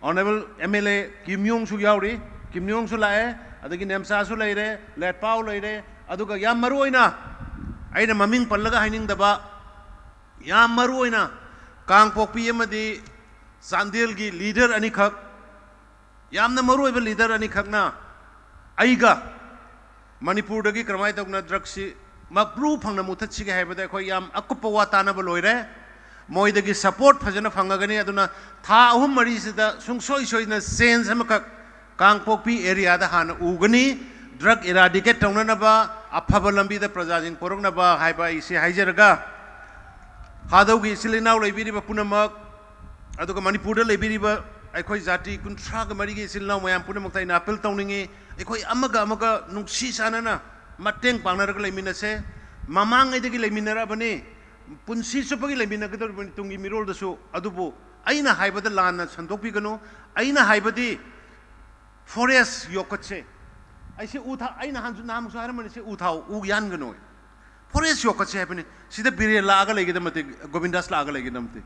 ꯑꯣꯅꯔꯦꯕꯜ ꯑꯦꯝ ꯑꯦꯜ ꯑꯦ ꯀꯤꯝ ꯌꯣꯡꯁꯨ ꯌꯥꯎꯔꯤ, ꯀꯤꯝ ꯌꯣꯡꯁꯨ ꯂꯥꯛꯑꯦ, ꯑꯗꯒꯤ ꯅꯦꯝꯆꯥꯁꯨ ꯂꯩꯔꯦ, ꯂꯦꯠꯄꯥꯎ ꯂꯩꯔꯦ, ꯑꯗꯨꯒ ꯌꯥꯝ ꯃꯔꯨ ꯑꯣꯏꯅ ꯑꯩꯅ ꯃꯃꯤꯡ ꯄꯜꯂꯒ ꯍꯥꯏꯅꯤꯡꯗꯕ, ꯌꯥꯝ ꯃꯔꯨ ꯑꯣꯏꯅ ꯀꯥꯡꯄꯣꯛꯄꯤ ꯑꯃꯗꯤ ꯆꯥꯟꯗꯦꯜꯒꯤ ꯂꯤꯗꯔ ꯑꯅꯤꯈꯛ, ꯌꯥꯝꯅ ꯃꯔꯨ ꯑꯣꯏꯕ ꯂꯤꯗꯔ ꯑꯅꯤꯈꯛꯅ ꯑꯩꯒ ꯃꯅꯤꯄꯨꯔꯗꯒꯤ ꯀꯔꯝꯍꯥꯏꯅ ꯇꯧꯅ ꯗ꯭ꯔꯒꯁꯤ ꯃꯄ꯭ꯔꯨ ꯐꯪꯅ ꯃꯨꯊꯠꯁꯤꯒꯦ ꯍꯥꯏꯕꯗ ꯑꯩꯈꯣꯏ ꯌꯥꯝ ꯑꯀꯨꯞꯄ ꯋꯥ ꯇꯥꯅꯕ ꯂꯣꯏꯔꯦ꯫ ꯃꯣꯏꯗꯒꯤ ꯁꯄꯣꯔꯠ ꯐꯖꯅ ꯐꯪꯉꯒꯅꯤ꯫ ꯑꯗꯨꯅ ꯊꯥ ꯑꯍꯨꯝ ꯃꯔꯤꯁꯤꯗ ꯁꯨꯡꯁꯣꯏ ꯁꯣꯏꯗꯅ ꯆꯦꯟꯖ ꯑꯃꯈꯛ ꯀꯥꯡꯄꯣꯛꯄꯤ ꯑꯦꯔꯤꯌꯥꯗ ꯍꯥꯟꯅ ꯎꯒꯅꯤ꯫ ꯗ꯭ꯔꯒ ꯏꯔꯥꯗꯤꯀꯦꯠ ꯇꯧꯅꯅꯕ, ꯑꯐꯕ ꯂꯝꯕꯤꯗ ꯄ꯭ꯔꯖꯥꯁꯤꯡ ꯄꯨꯔꯛꯅꯕ ꯍꯥꯏꯕ ꯑꯩꯁꯤ ꯍꯥꯏꯖꯔꯒ, ꯍꯥꯗꯧꯒꯤ ꯏꯆꯤꯜ ꯏꯅꯥꯎ ꯂꯩꯕꯤꯔꯤꯕ ꯄꯨꯝꯅꯃꯛ, ꯑꯗꯨꯒ ꯃꯅꯤꯄꯨꯔꯗ ꯂꯩꯕꯤꯔꯤꯕ ꯑꯩꯈꯣꯏ ꯖꯥꯇꯤ ꯀꯨꯟꯊ꯭ꯔꯥꯒ ꯃꯔꯤꯒꯤ ꯏꯆꯤꯜ ꯏꯅꯥꯎ ꯃꯌꯥꯝ ꯄꯨꯝꯅꯃꯛꯇ ꯑꯩꯅ ꯑꯥꯄꯤꯜ ꯇꯧꯅꯤꯡꯏ꯫ ꯑꯩꯈꯣꯏ ꯑꯃꯒ ꯑꯃꯒ ꯅꯨꯡꯁꯤ ꯆꯥꯟꯅꯅ ꯃꯇꯦꯡ ꯄꯥꯡꯅꯔꯒ ꯂꯩꯃꯤꯟꯅꯁꯦ꯫ ꯃꯃꯥꯡꯉꯩꯗꯒꯤ ꯂꯩꯃꯤꯟꯅꯔꯛꯑꯕꯅꯤ, ꯄꯨꯟꯁꯤ ꯆꯨꯞꯄꯒꯤ ꯂꯩꯃꯤꯟꯅꯒꯗꯧꯔꯤꯕꯅꯤ ꯇꯨꯡꯒꯤ ꯃꯤꯔꯣꯜꯗꯁꯨ꯫ ꯑꯗꯨꯕꯨ ꯑꯩꯅ ꯍꯥꯏꯕꯗ ꯂꯥꯟꯅ ꯁꯟꯗꯣꯛꯄꯤꯒꯅꯨ꯫ ꯑꯩꯅ ꯍꯥꯏꯕꯗꯤ ꯐꯣꯔꯦꯁ ꯌꯣꯛꯈꯠꯁꯦ꯫ ꯑꯩꯁꯦ ꯎ ꯊꯥ-, ꯑꯩ ꯅꯍꯥꯟꯁꯨ, ꯅꯍꯥꯟꯃꯨꯛꯁꯨ ꯍꯥꯏꯔꯝꯕꯅꯤ, ꯁꯤ ꯎ ꯊꯥꯎ, ꯎ ꯌꯥꯟꯒꯅꯨ꯫ ꯐꯣꯔꯦꯁ ꯌꯣꯛꯈꯠꯁꯦ ꯍꯥꯏꯕꯅꯤ꯫ ꯁꯤꯗ ꯕꯤꯔꯦꯟ ꯂꯥꯛꯑꯒ ꯂꯩꯒꯗꯕ ꯅꯠꯇꯦ, ꯒꯣꯕꯤꯟꯗꯥꯁ ꯂꯥꯛꯑꯒ ꯂꯩꯒꯗꯕ ꯅꯠꯇꯦ꯫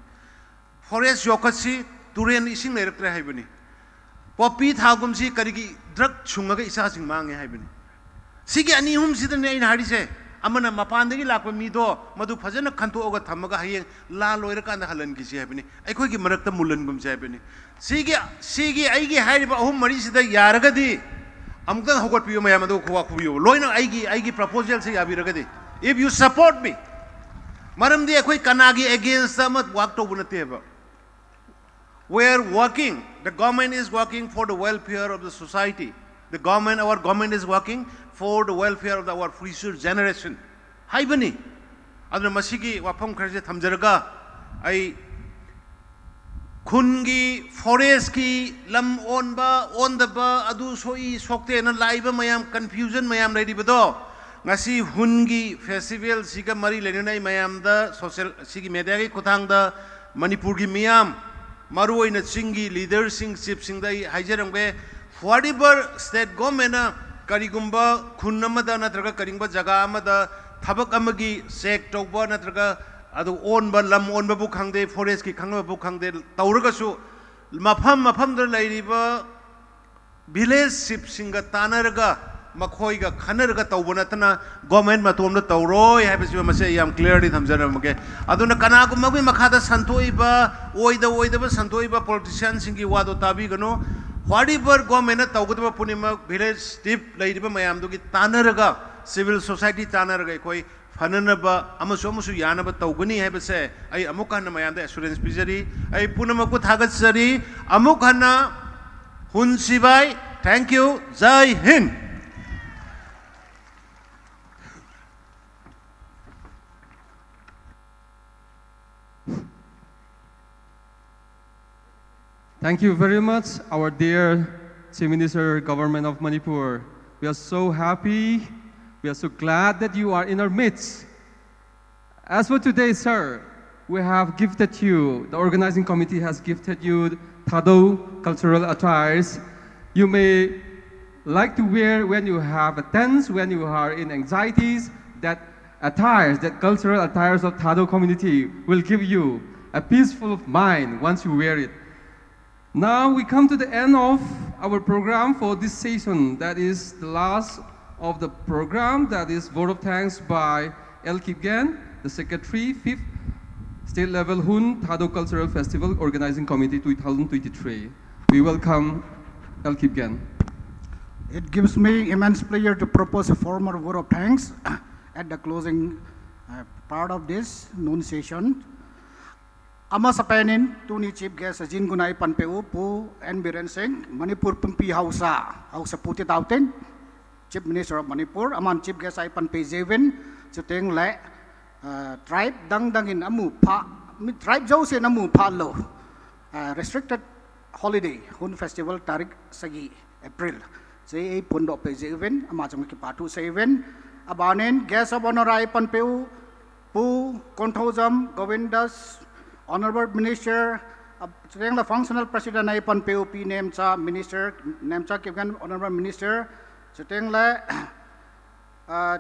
ꯐꯣꯔꯦꯁ ꯌꯣꯛꯈꯠꯁꯤ, ꯇꯨꯔꯦꯟ ꯏꯁꯤꯡ ꯂꯩꯔꯛꯇ꯭ꯔꯦ ꯍꯥꯏꯕꯅꯤ꯫ ꯄꯣꯄꯤ ꯊꯥꯒꯨꯝꯁꯤ ꯀꯔꯤꯒꯤ ꯗ꯭ꯔꯒ ꯁꯨꯡꯉꯒ ꯏꯆꯥꯁꯤꯡ ꯃꯥꯡꯉꯦ ꯍꯥꯏꯕꯅꯤ꯫ ꯁꯤꯒꯤ ꯑꯅꯤ ꯑꯍꯨꯝꯁꯤꯗꯅꯦ ꯑꯩꯅ ꯍꯥꯏꯔꯤꯁꯦ꯫ ꯑꯃꯅ ꯃꯄꯥꯟꯗꯒꯤ ꯂꯥꯛꯄ ꯃꯤꯗꯣ ꯃꯗꯨ ꯐꯖꯅ ꯈꯟꯇꯣꯛꯑꯒ ꯊꯝꯃꯒ ꯍꯌꯦꯡ ꯂꯥ ꯂꯣꯏꯔꯀꯥꯟꯗ ꯍꯜꯍꯟꯈꯤꯁꯤ ꯍꯥꯏꯕꯅꯤ꯫ ꯑꯩꯈꯣꯏꯒꯤ ꯃꯔꯛꯇ ꯃꯨꯜꯍꯟꯒꯨꯝꯁꯤ ꯍꯥꯏꯕꯅꯤ꯫ ꯁꯤꯒꯤ, ꯁꯤꯒꯤ ꯑꯩꯒꯤ ꯍꯥꯏꯔꯤꯕ ꯑꯍꯨꯝ ꯃꯔꯤꯁꯤꯗ ꯌꯥꯔꯒꯗꯤ ꯑꯃꯨꯛꯇꯪ ꯍꯧꯒꯠꯄꯤꯌꯨ ꯃꯌꯥꯝ, ꯑꯗꯨꯒ ꯈꯨꯋꯥ ꯈꯨꯕꯤꯌꯨ꯫ ꯂꯣꯏꯅ ꯑꯩꯒꯤ, ꯑꯩꯒꯤ ꯄ꯭ꯔꯄꯣꯖꯦꯜꯁꯦ ꯌꯥꯕꯤꯔꯒꯗꯤ, if you support me, ꯃꯔꯝꯗꯤ ꯑꯩꯈꯣꯏ ꯀꯅꯥꯒꯤ ꯑꯦꯒꯦꯟꯁꯇ ꯑꯃ ꯋꯥꯛ ꯇꯧꯕ ꯅꯠꯇꯦꯕ꯫ We are working, the government is working for the welfare of the society. The government, our government is working for the welfare of our future generation ꯍꯥꯏꯕꯅꯤ꯫ ꯑꯗꯨꯅ ꯃꯁꯤꯒꯤ ꯋꯥꯐꯝ ꯈꯔꯁꯦ ꯊꯝꯖꯔꯒ ꯑꯩ ꯈꯨꯟꯒꯤ ꯐꯣꯔꯦꯁꯀꯤ ꯂꯝ ꯑꯣꯟꯕ ꯑꯣꯟꯗꯕ, ꯑꯗꯨ ꯁꯣꯛꯏ ꯁꯣꯛꯇꯦꯅ ꯂꯥꯛꯏꯕ ꯃꯌꯥꯝ, ꯀꯟꯐ꯭ꯌꯨꯖꯟ ꯃꯌꯥꯝ ꯂꯩꯔꯤꯕꯗꯣ, ꯉꯁꯤ ꯍꯨꯟꯒꯤ ꯐꯦꯁꯇꯤꯚꯦꯜꯁꯤꯒ ꯃꯔꯤ ꯂꯩꯅꯅ ꯑꯩ ꯃꯌꯥꯝꯗ ꯁꯣꯁꯤꯌꯦꯜ, ꯁꯤꯒꯤ ꯃꯦꯗꯤꯌꯥꯒꯤ ꯈꯨꯠꯊꯥꯡꯗ ꯃꯅꯤꯄꯨꯔꯒꯤ ꯃꯤꯌꯥꯝ, ꯃꯔꯨꯑꯣꯏꯅ ꯆꯤꯡꯒꯤ ꯂꯤꯗꯔꯁꯤꯡ, ꯆꯤꯐꯁꯤꯡꯗ ꯑꯩ ꯍꯥꯏꯖꯔꯝꯒꯦ, whatever state governmentꯅ ꯀꯔꯤꯒꯨꯝꯕ ꯈꯨꯟ ꯑꯃꯗ ꯅꯠꯇ꯭ꯔꯒ ꯀꯔꯤꯒꯨꯝꯕ ꯖꯒꯥ ꯑꯃꯗ ꯊꯕꯛ ꯑꯃꯒꯤ ꯆꯦꯛ ꯇꯧꯕ ꯅꯠꯇ꯭ꯔꯒ ꯑꯗꯨ ꯑꯣꯟꯕ, ꯂꯝ ꯑꯣꯟꯕꯕꯨ ꯈꯪꯗꯦ, ꯐꯣꯔꯦꯁꯀꯤ ꯈꯪꯅꯕꯕꯨ ꯈꯪꯗꯦ, ꯇꯧꯔꯒꯁꯨ ꯃꯐꯝ ꯃꯐꯝꯗ ꯂꯩꯔꯤꯕ ꯚꯤꯂꯦꯖ ꯆꯤꯐꯁꯤꯡꯒ ꯇꯥꯟꯅꯔꯒ, ꯃꯈꯣꯏꯒ ꯈꯟꯅꯔꯒ ꯇꯧꯕ ꯅꯠꯇꯅ ꯒꯣꯔꯃꯦꯟ ꯃꯇꯣꯝꯗ ꯇꯧꯔꯣꯏ ꯍꯥꯏꯕꯁꯤ ꯃꯁꯤ ꯑꯩ ꯌꯥꯝ ꯀ꯭ꯂꯤꯌꯔꯂꯤ ꯊꯝꯖꯔꯝꯃꯒꯦ꯫ ꯑꯗꯨꯅ ꯀꯅꯥꯒꯨꯝꯕ ꯑꯃꯒꯤ ꯃꯈꯥꯗ ꯁꯟꯗꯣꯛꯏꯕ, ꯑꯣꯏꯗ ꯑꯣꯏꯗꯕ ꯁꯟꯗꯣꯛꯏꯕ ꯄꯣꯂꯤꯇꯤꯁꯤꯌꯥꯟꯁꯤꯡꯒꯤ ꯋꯥꯗꯣ ꯇꯥꯕꯤꯒꯅꯨ꯫ Whatever ꯒꯣꯔꯃꯦꯟꯅ ꯇꯧꯒꯗꯕ ꯄꯨꯝꯅꯃꯛ ꯚꯤꯂꯦꯖ ꯆꯤꯐ ꯂꯩꯔꯤꯕ ꯃꯌꯥꯝꯗꯨꯒꯤ ꯇꯥꯟꯅꯔꯒ, ꯁꯤꯚꯤꯜ ꯁꯣꯁꯥꯏꯇꯤ ꯇꯥꯟꯅꯔꯒ ꯑꯩꯈꯣꯏ ꯐꯅꯅꯕ ꯑꯃꯁꯨ ꯑꯃꯁꯨ ꯌꯥꯅꯕ ꯇꯧꯒꯅꯤ ꯍꯥꯏꯕꯁꯦ ꯑꯩ ꯑꯃꯨꯛ ꯍꯟꯅ ꯃꯌꯥꯝꯗ ꯑꯦꯁꯨꯔꯦꯟꯁ ꯄꯤꯖꯔꯤ꯫ ꯑꯩ ꯄꯨꯝꯅꯃꯛꯄꯨ ꯊꯥꯒꯠꯆꯔꯤ꯫ ꯑꯃꯨꯛ ꯍꯟꯅ ꯍꯨꯟ ꯁꯤꯕꯥꯏ, thank you, Jai Hind. Thank you very much, our dear Chief Minister, Government of Manipur. We are so happy, we are so glad that you are in our midst. As for today, sir, we have gifted you, the organizing committee has gifted you Thadou cultural attires. You may like to wear when you have a tense, when you are in anxieties, that attires, that cultural attires of Thadou community will give you a peaceful of mind once you wear it. Now we come to the end of our program for this session. That is the last of the program. That is vote of thanks by L Kipgen, the secretary, fifth State Level Hun Thadou Cultural Festival Organizing Committee two thousand twenty-three. We welcome L Kipgen. It gives me immense pleasure to propose a formal vote of thanks at the closing uh, part of this noon session. Ama sapenin tuni chief guest ajin guna ipan peu Pu N Biren Singh, Manipur pumpi Hausa, Hausa puti dautin, Chief Minister of Manipur, aman chief guest ipan pe jewin, chuteng le uh, tribe dang dangin amu pha, mi tribe jausen amu pha lo, uh, restricted holiday, Hun Festival tarik sagi April. Sei ei pun dok pe jewin, ama jong ki patu sewin, Abanin, Guest of Honor a ei panpeu, Pu Konthoujam Govindas, Honorable Minister, ab-, chuteng le Functional President a ei panpeu, Pi Nemcha Minister, Nemcha Kipgen, Honorable Minister, chuteng le, ah,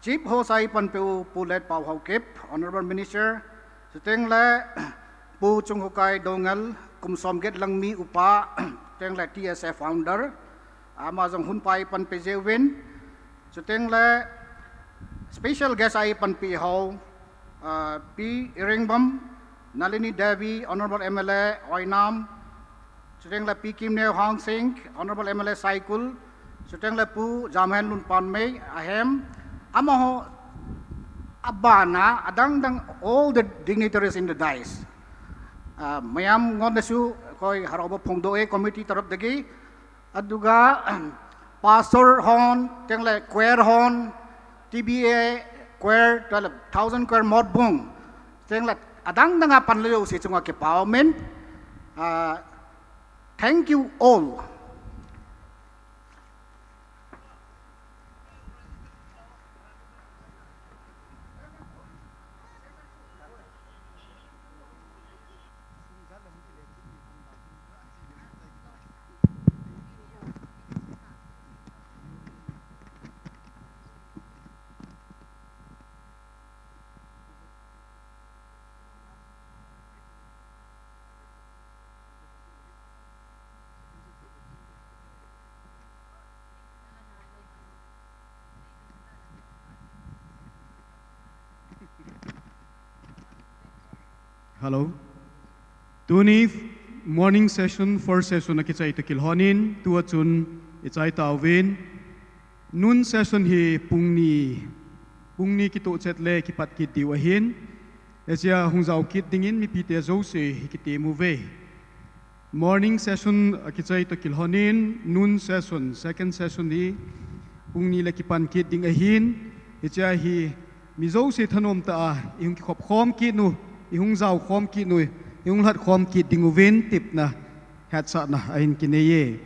Chief Host a ei panpeu, Pu Letpao Haokip, Honorable Minister, chuteng le, Pu Chunghukai Doungel, kum somget langmi upa, chuteng le T S F founder, ama jong hunpa ei panpeh jeh uvin, chuteng le special guest a ei panpeh hou, ah, Pi Iringbam Nalini Devi, Honorable M L A, Oinam, chuteng le Pi Kimneo Hangsing, Honorable M L A Saikul, chuteng le Pu Jamhenlun Panmei, ahem, amaho abana, adang dang, all the dignitaries in the dais. Ah, mayam ngon nasu, koi harauba phongdoh e committee tarap dagi, aduga, pastor hon, chuteng le choir hon, T B A choir, chuteng le thousand choir Motbung, chuteng le adang dang a panlou jouse chunga kipah umin, ah, thank you all. Hello. Tuni morning session, first session akichai toh kilhonin, tua chun ichai tauvin. Noon session hi pung ni, pung ni kitoh chet le kipat kit diu ahin. Hichea hung jao kit dingin mipite jouse hi kitem uve. Morning session akichai toh kilhonin, noon session, second session hi pung ni le kipan kit ding ahin. Hichea hi mi jouse thanom tah a ihung kikhop khom kit u, ihung jao khom kit u, ihung lhat khom kit ding uvin tepna, hetsahna ahin kinei e.